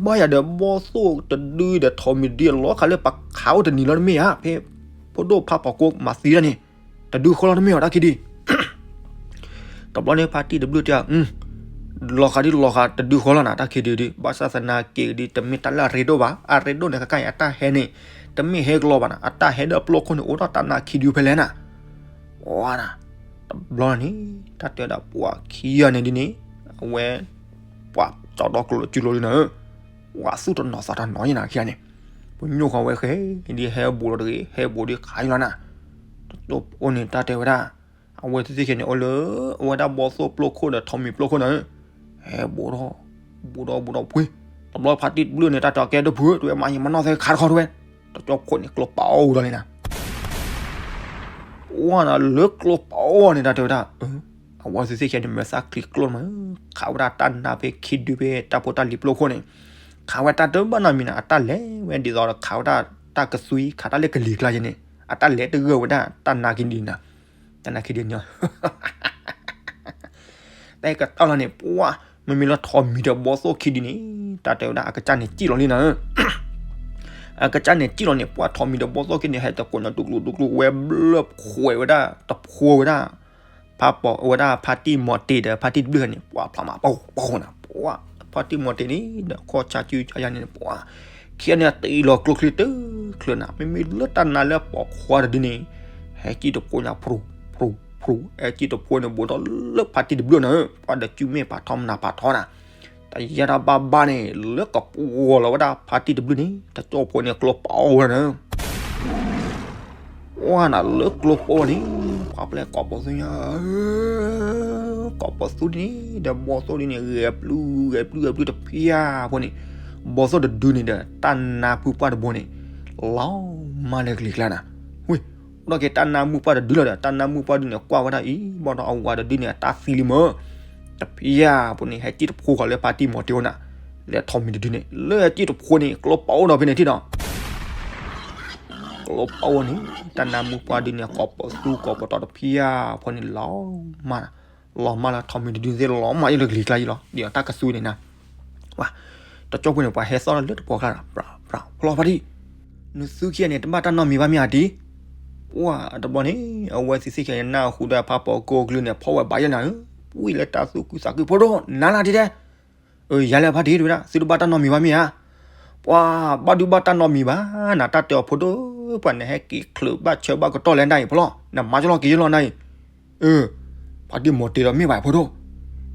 ဘၣ်ယၤဒီးဘီသိၣ်တဒုဒီးထိးမံၤတဒုအလီၤခးလၢပခးအိၣ်တနံၤလီၤတမ့ၢ်ဧါ, ဖဲဖိဒိၣ်ဖါပိာ်ကိးမၤသံဒၣ်န့ၣ်, တဒုဃီလီၤတမ့ၢ်ဧါ တၢ်ခံဒု တဘျီန့ၣ် ဖါတံၢ်တဘျုးတဲ, လီၤဃာ်ဒုးလီၤဃာ်တဒုဃီလီၤနၤ တၢ်ခံဒုဒုး ဘၣ်ဆၣ်သနာ်က့ဒုး တမ့ၢ်တၢ်လၢအရ့ဒိၣ်ဘၣ်, အရ့ဒိၣ်န့ၣ် ခဲခါအံၤအတၢ်ဟဲန့ၣ် တမ့ၢ်ဟဲကလီဘၣ်နၤ, အတၢ်ဟဲဒီးအပျိခိၣ်န့ၣ် အိၣ်ဒီးတၢ်နါခံဒုဖဲလဲၣ်နၤ, ဝါနၤ, တဘျီန့ၣ် တၢ်တဲဝဲဒၣ်ပှၤခံဂၤန့ၣ်ဒ်န့ၣ်, အဝဲ ပှၤကၠီဒီကျိၤလၢစုလိၤလံနၤဧၢ, ပှၤသူၣ်တနီၤသးတနီၤယဲနၤခံဂၤန့ၣ်, ပညိၣ်ဃီဝဲဃဲ, ဒ်ဟဲဘူးလီၤတဂ့ၤ ဟဲဘူးဒ်ခးယလီၤနၤ, တအိၣ်န့ၣ်တၢ်တဲဝဲဒၣ် အဝဲသ့ၣ်သ့ၣ်ခဲန့ၣ် အိၣ်လၢ အဝဲဒၣ်ဘီသိၣ်ပျိခိၣ်ဒီးထိးမံၤပျိခိၣ်န့ၣ်, ဟဲဘူးထီၣ်, ဘူးထီၣ်ဘူးထီၣ်ပှ့ၤ, တဘျီဖါတံၢ်တဘျုးန့ၣ် တၢ်တဲကဲဒိၣ်ဖု တဝဲမၤယံာ်မၤနီၢ်သဲခးတခီတဝဲ, တကၠီဖိန့ၣ်ကျိပာ်အီၣ်ဝံၤဒီးန့ၣ်နၤ, ပှၤနၤလၢကျိပာ်အီၣ်န့ၣ် တၢ်တဲဝဲဒၣ်, အဝဲသ့ၣ်သ့ၣ်ခဲန့ၣ် မ့ၢ်သးချံကျိမး, ခးဝဲဒၣ်တၢ်နါဖဲခံဒုဖဲတၢ်ဖိတၢ်လံၤပျိခိၣ်န့ၣ်, ခးဝဲတၢ်တဘၣ်နီတမံၤန့ၣ် အတၢ်လဲၤဝဲဒ်သိးဒီးခးဝဲဒၣ်တၢ်ကသွံ ခးတၢ်လၢကလံၤကျါယဲန့ၣ်, အတၢ်လဲၤတဂၢၢ်ဝဲဒၣ်တၢ်နါခံဒုန့ၣ်နၤ, တၢ်နါခံဒုန့ၣ် တၢ်ကတီၢ်လီၤန့ၣ် ပှၤ မ့မ့ၢ်လၢထိးမံၤဒီးဘီသိၣ်ခံဒုန့ၣ် တၢ်တဲဝဲဒၣ်အကစၢ်န့ၣ်စံၣ်လီၤလံနၤဧၢ, အကစၢ်န့ၣ်စံၣ်လီၤန့ၣ် ပှၤထိးမံၤဒီးဘီသိၣ်ခံန့ၣ် ဟဲတကိးညီတူၢ်ကျိတူၢ်ကျိဝဲဘျၢၣ်ခွဲးဝဲဒၣ် တဖိဝဲဒၣ် ဖါပိာ်ဝဲဒၣ်ဖါတံၢ်မီၤတ့ၢ်ဒီးဖါတံၢ်တဘျုးန့ၣ် ပှၤဖျါမးပီပီနၤ ပှၤ ဖါတံၢ်မီၤတ့ၢ်န့ၣ် ဒီးခီၣ်ဆါစုဆါယါန့ၣ် ပှၤ ခံဂၤန့ၣ်တအံၤလီၤကျိချံတချုးနၤ မ့မ့ၢ်လၢတၢ်နါလၢပိာ်ခွါတဒုန့ၣ် ဟဲစံၣ်တကိးညါဖြူ ဖြူ ဖြူ ဟဲစံၣ်တဖိန့ၣ် ဘူးထီၣ်လၢဖါတံၢ်တဘျုးနၤဧၢ ပှၤဒီးစုမ့ၢ်ပာ်ထီၣ်မနုၤပာ်ထီၣ်နၤ တယါတၢ်ဘၣ်ဘၣ်န့ၣ် လၢကပူၤဂီၤလီၤဝဲဒၣ်ဖါတံၢ်တဘျုးန့ၣ် တကၠီဖိန့ၣ်ကျိပာ်အီၣ်ဝဲနၤဧၢ ပှၤနၤလၢကျိပာ်အီၣ်န့ၣ် ပှၤပျဲၢ်ကိးပသူညါဧၢ ကိးပသူဒ်န့ၣ် ဒီးဘီသိၣ်ဒ်န့ၣ် ဂဲၤပျုၢ်ဂဲၤပျုၢ်ဂဲၤပျုၢ်တဖျၢၣ်ဖိန့ၣ်, ဘီသိၣ်တဒုန့ၣ်ဒီး တၢ်နါမုၢ်ပှၢ်တဘိန့ၣ် လီၤမၢ်လၢကလံၤကျါနၤ, ဝဲ, အိၣ်ဒီးက့ၤတၢ်နါမုၢ်ပှၢ်တဒုလီၤဒီး တၢ်နါမုၢ်ပှၢ်ဒုန့ၣ် ကွၢ်ဝဲဒၣ်အံၤ ဘီဒီးအဝၤတဒုန့ၣ် အတၢ်သံလံမၢ်, တဖျၢၣ်ဖိန့ၣ် ဟဲစံၣ်တဖိဃီၤလၢဖါတံၢ်မီၤတ့အိၣ်နၤ, လဲၤထီၣ်မံၤတဒုန့ၣ် လၢဟဲစံၣ်တဖိန့ၣ် ကျိပာ်အိၣ်ဒီးဖဲန့ၣ်ထံၣ်ဒီး ကျိပာ်အိၣ်န့ၣ် တၢ်နါမုၢ်ပှၢ်ဒုန့ၣ် ကိးပသူကိးပတီၢ်တဖျၢၣ်ဖိန့ၣ် လီၤမၢ်, လီၤမၢ်လၢထီၣ်မံၤတဒုသ့ၣ် လီၤမၢ်ယလၢကလံၤကျါယလီၤ ဒ်အတၢ်ကသူန့ၣ်နၤ, ဝဲ, တကၠိဖိန့ၣ် ပှၤဟဲသီၣ်လၢတပှီၤကျါဒီး ပြၢ်ပြၢ် ဖျီဖါတံၢ်, နသုခံဂၤန့ၣ် တဘၣ်တၢ်နီတမံၤဘၣ်မ့ၢ်ဧါတံၢ်, ပှၤတဘျီန့ၣ် အဝဲသ့ၣ်ခံဂၤန့ၣ် နၢ်ဟူဒီးဖါပီၤကိၢ်ကလုၢ်န့ၣ် ဖီၣ်ဝဲဘၣ်ယဲၢ်နၤဧၢ, ဝံၤလၢတၢ်သူၣ်ခုသးခုဖိဒိၣ် နၤလၢတံၢ်တဲ အၢ ယၤလၢဖါတံၢ်တဝဲဒၣ် သုတဘၣ်တၢ်နီတမံၤဘၣ်မ့ၢ်ဧါ, ပှၤဘၣ်ဒုဘၣ်တၢ်နီတမံၤဘၣ် နၤတၢ်တဲအီၤဖိဒိၣ် ပှၤနဟဲက့ၤချုးဘၣ်ဆၢဘၣ်ကတီၢ်လဲၣ်နၤအံၤဖျီၣ် နမၤကလီက့ၤယလီၤနၤအံၤ, အၢ, ဖါတံၢ်မီၤတ့ဒီးမ့ၢ်ဘၣ်ဖိဒိၣ်,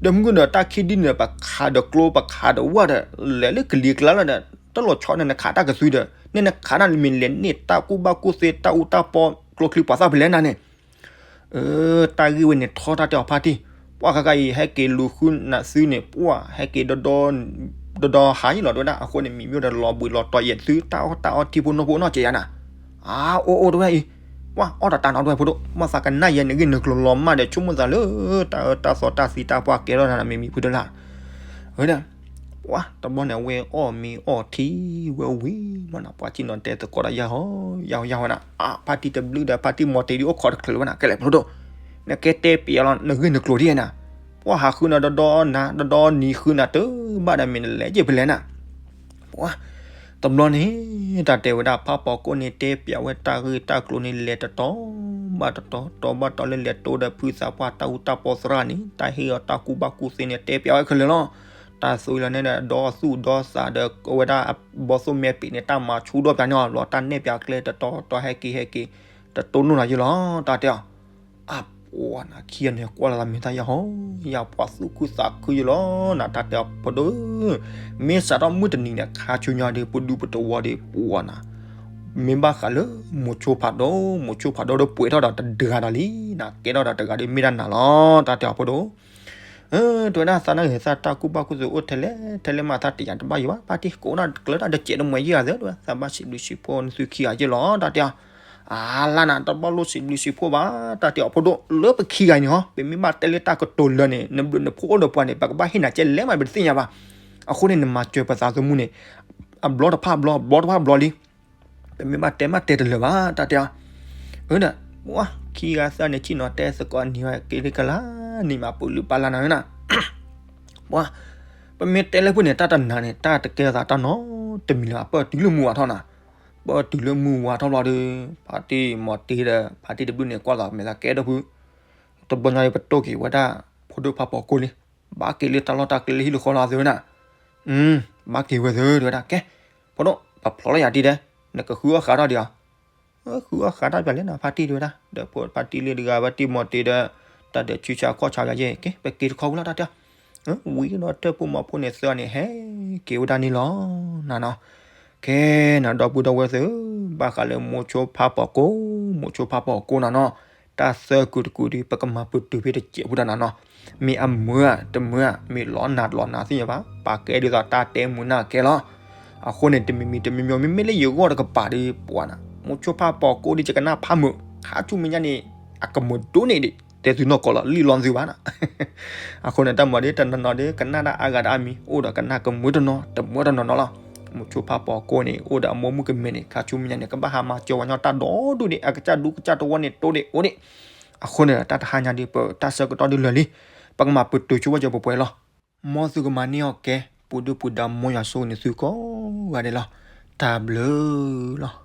ဒီးမုၢ်ကဒီးတၢ်ခံဒုန့ၣ် ပခးဒီးကျိပခးဒီးဝၣ်ဒီး လဲၤလၢကလံၤကျါလီၤဒီး တလီၤဆီန့ၣ်နခးတၢ်ကသွံဒီး န့ၣ်နခးတၢ်မ့ၢ်လဲၤန့ၢ်တၢ်ကူၣ်ဘၣ်ကူၣ်သ့ တၢ်အူတၢ်ပီ ကျိချံပှၤသၣ်ဖဲလဲၣ်နၤန့ၣ် အၢ တၢ်ဂ့ၢ်ဝဲန့ၣ်ထီတၢ်တဲအီၤဖါတံၢ်, ပှၤဃၣ်ဃၣ်အံၤ ဟဲက့ၤလူၤဃုနၤသုန့ၣ် ပှၤဟဲက့ၤ ဒီဒီဟးယံၤလီၤတဝဲဒၣ် အဃိန့ၣ် မံၤမ့ၢ်ဒီးလီၤဘှံးလီၤတီၤယဲၢ်သု တၢ်အီၣ်တၢ်အီထံဖိနီၢ်ဖိနီၢ်ကဲယၤနၤ, အါ အိၣ်အိၣ်တဝဲအံၤ, ပှၤအီၣ်တၢ်တၢ်နီတဝဲဖိဒိၣ် မ့ၢ်သးကနၣ်ယဲၢ်နဂ့ၢ်နကျိၤလီၤမၢ်ဒီး ဆိကမိၣ်သးလၢ တၢ်အၢတၢ်သီတၢ်သံတၢ်ပှၢ်ကဲထီၣ်နၤမံၤမံၤဖုတလၢ် ဝဲဒၣ် ပှၤတဘျီန့ၣ် အဝဲအီၣ်မ့ၤအီၣ်ထံဝဲဝံၤမးနၤ ပှၤစံၣ်နီၤတဲသကိးဒီးယၤဟီ ယၤဟီယၤဟီနၤ အါ ဖါတံၢ်တဘျုးဒီးဖါတံၢ်မီၤတ့ဒ်အိၣ်ခိးတချုးဝဲနၤ ကဲလဲၣ်ဖိဒိၣ်, နကဲတဲပျဲလီၤနဂ့ၢ်နကျိၤဒ်နၤ, ပှၤဟးဃုနၤဒီဒီနၤ ဒီဒီနံၤဃုနၤတဘၣ်ဒီးမ့ၢ်နလဲၤယဲၢ်ဖဲလဲၣ်နၤ, ပှၤ တဘျီန့ၣ် တၢ်တဲဝဲဒၣ်ဖါပီၤကိၣ်န့ၣ် တဲပျဲဝဲတၢ်ဂ့ၢ်တၢ်ကျိၤန့ၣ် လဲၤတတီၤဘၣ်တတီၤ တီၤဘၣ်တီၤလၢလဲၤတိဒီးဖုသးပှၢ် တၢ်အူတၢ်ပီသရၣ်န့ၣ် တၢ်ဟ့ၣ်အီၤတၢ်ကူၣ်ဘၣ်ကူၣ်သ့န့ၣ် တဲပျဲဝဲခဲလၢာ်လီၤ. တၢ်သိလီၤန့ၣ်ဒီး ဒီသူၣ်ဒီသးဒီး အဝဲဒၣ်ဘီသိၣ်မဲပ့ၤန့ၣ် တၢ်မၤဆူၣ်ဒီးပျးန့ၣ်လီၤ. တၢ်နဲၣ်ပျးကျဲတတီၤတီၤဟဲက့ၤဟဲက့ၤ တတိၢ်နီၢ်နၤယလီၤ တၢ်တဲအီၤ အပှၤနၤခံဂၤန့ၣ် ကွၢ်လီၤသးမ့ၢ်တၢ်ယၤဟီ ယၤပှၤသူၣ်ခုသးခုယလီၤ နတၢ်တဲအီၤဖိဒိၣ်ဧၢ, မ့ၢ်စးထီၣ်မုၢ်တနံၤန့ၣ် ခါဆူညါဒီး ပဒူပတဝီၤဒီး ပှၤနၤ မ့ၢ်ဘၣ်ဃးလၢ မိၤဆိဖးဒိၣ် မိၤဆိဖးဒိၣ်ဒီးပှဲၤထီၣ်ဒီးတဂၤဒီးလံ, နကဲထီၣ်ဒီးတဂၤဒီးမ့ၢ်ဒၣ်နၤလီၤ တၢ်တဲအီၤဖိဒိၣ်ဧၢ, တဲဝဲဒၣ်သးနၢ်ဂ့ၤသးတၢ်ကူၣ်ဘၣ်ကူၣ်သ့အိၣ်ထဲလဲၣ်ထဲလဲၣ်မး သးတယာ်တဘၣ်ယံၤဘၣ် ဖါတံၢ် ကအိၣ်ဒၣ်ကျၢၤတၢ်တစဲးတမှဲၤယံၤဧါသၢ တဲဝဲ သးဘၣ်စံးဘျုးစံးဖှိၣ်နသုခံဂၤယ့ၢ်လီၤ တၢ်တဲအီၤ အါလၢနၤ တဘၣ်လိၣ်စံးဘျုးစံးဖှိၣ်ဘၣ် တၢ်တဲအီၤဖိဒိၣ် လၢပခံဂၤအံၤန့ၣ်ဟီ ပမ့ၢ်ဘၣ်တဲလၢတၢ်ကတိၤလၢာ်န့ၣ် နဘျုးနဖှိၣ်အိၣ်ဒီးပှၤန့ၣ် ပကဘၣ်ဟ့ၣ်နၤကဲလဲၣ်မး ပတသ့ၣ်ညါဘၣ်. အဃိန့ၣ် နမၤစၢၤပသးသမူန့ၣ် အဘျီတဖၣ်ဘျီ ဘျီတဖၣ်ဘျီလံ ပမ့ၢ်ဘၣ်တဲမးတဲတလၢာ်ဘၣ် တၢ်တဲအီၤ, အၢဒီး ပှၤခံဂၤသၢန့ၣ် ဆ့ၣ်နီၤတဲသကိးနံၤဝဲက့ၤလံကလါနံၤမးပလူၤပာ်လၢနၤဝဲနၤ ပှၤ ပမ့ၢ်တဲလၢဖုန့ၣ် တၢ်တနၤန့ၣ် တၢ်တကဲအသးတၢ်နီတမံၤလၢၤဘၣ် ပၢၢ်တုၤလၢမုၢ်ဝါထီၣ်နၤ, ပၢၢ်တုၤလၢမုၢ်ဝါထီၣ်ဘျီဒီး ဖါတံၢ်မီၤတ့ဒီး ဖါတံၢ်တဘျုးန့ၣ် ကွၢ်သးမဲာ်သးကဲဒီးဖု, တဘျီညါအံၤ ပတိၢ်က့ၤဝဲဒၣ် ဖိဒိၣ်ဖါပီၤကိၣ်လံ, ဘၣ်က့ၤလၢတၢ်လီၢ်တၢ်ကျဲလၢဟံၣ်လၢဃီလီၤသ့ဝဲနၤ, ဘၣ်က့ၤဝဲသ့တဲဝဲဒၣ် ကဲ, ဖိဒိၣ် ပဖျိးလၢယၤတံၢ်ဒဲး, နကဃုအီၣ်ဃးထီၣ်ဒံးဧါ ဃုအီၣ်ဃးတၢ်ပျးလဲၣ်နၤ ဖါတံၢ်တဲဝဲဒၣ်, ဒီးဖိဖါတံၢ်လၢတဂၤ ဖါတံၢ်မီၤတ့ဒီး တၢ်ဒဲးဆူဆါခီၣ်ဆါယၤယဲၢ် ကဲ ပက့ၤတခီဝံၤလီၤတၢ်တဲအီၤ, ဝံၤဒီးတၢ်ပိာ်မီၤဖိန့ၣ်သၢန့ၣ် ဟဲက့ၤဝဲဒၣ်န့ၣ်လီၤ, နၤနီၤ, ကဲနၤဒီပုၢ်ဒီဝဲၢ်သ့ၣ်, ဘၣ်ဃးလၢမိၤဆိဖါပီၤကိၣ်, မိၤဆိဖါပီၤကိၣ်နၤနီၤ, တၢ်သၢကုာ်တကုာ်ဒီး ပကမၤပတုာ်ဖဲတစဲးဖိတၢ်နၤနီၤ, မ့ၢ်အမုာ်ဧါတမုာ်ဧါ မ့ၢ်လီၤနၤတလီၤနၤသ့ၣ်ညါဘၣ်, ပာ်ကဲဒ်သိးတၢ်တဲမုာ်နၤကဲလီၤ. အဃိန့ၣ် တမံၤမံၤတမံၤမံၤ မ့မ့ၢ်လၢယဂီၢ်တကပၤဒီး ပှၤနၤ မိၤဆိဖါပီၤကိၣ်ဒီး ယကနၣ်ဖးမုာ်, ခါဆူမဲာ်ညါန့ၣ် အကမုာ်ဒိၣ်န့ၢ်ဒံး, တဲသုနီၢ်ကီၢ်လီၤ လံၣ်လီၤသုဘၣ်နၤ, အဃိန့ၣ် တၢ်မၤဒ်တနီၤနီၤဒီး ကနၣ်တၢ်အါဂၤဒီးအါမံၤ အိၣ်ဒီးကနၣ်ကမုာ်တနီၤ တမုာ်တနီၤနီၤလီၤ. မိၤဆိဖါပီၤကိၣ်န့ၣ် အိၣ်ဒီးအမိၢ်မုၣ်ကမဲာ်န့ၣ် ခါဆူမဲာ်ညါန့ၣ်ကဘၣ်ဟးမၤစၢၤဝဲညီတၢ်ဒီဒူၣ်န့ၣ် အကစၢ်ဒူကစၢ်တဝီန့ၣ် တိၢ်ဒံးအိၣ်ဒံး, အဃိန့ၣ် တၢ်တဟါညါဒီး ပတၢ်ဆၢကတီၢ်ဒုးလၢာ်လံ, ပကမၤပတုာ်ဆိဝဲကၠီၤပှဲၤပှဲၤလီၤ. မ်သုကမၤန့ၢ်အီၣ်ကဲ ပူၤဒုၣ်ပူၤဒါ မ်ယွၤဆိၣ်ဂ့ၤနသုကိးဂၤဒဲးလီၤ. တၢ်ဘျုးလီၤ.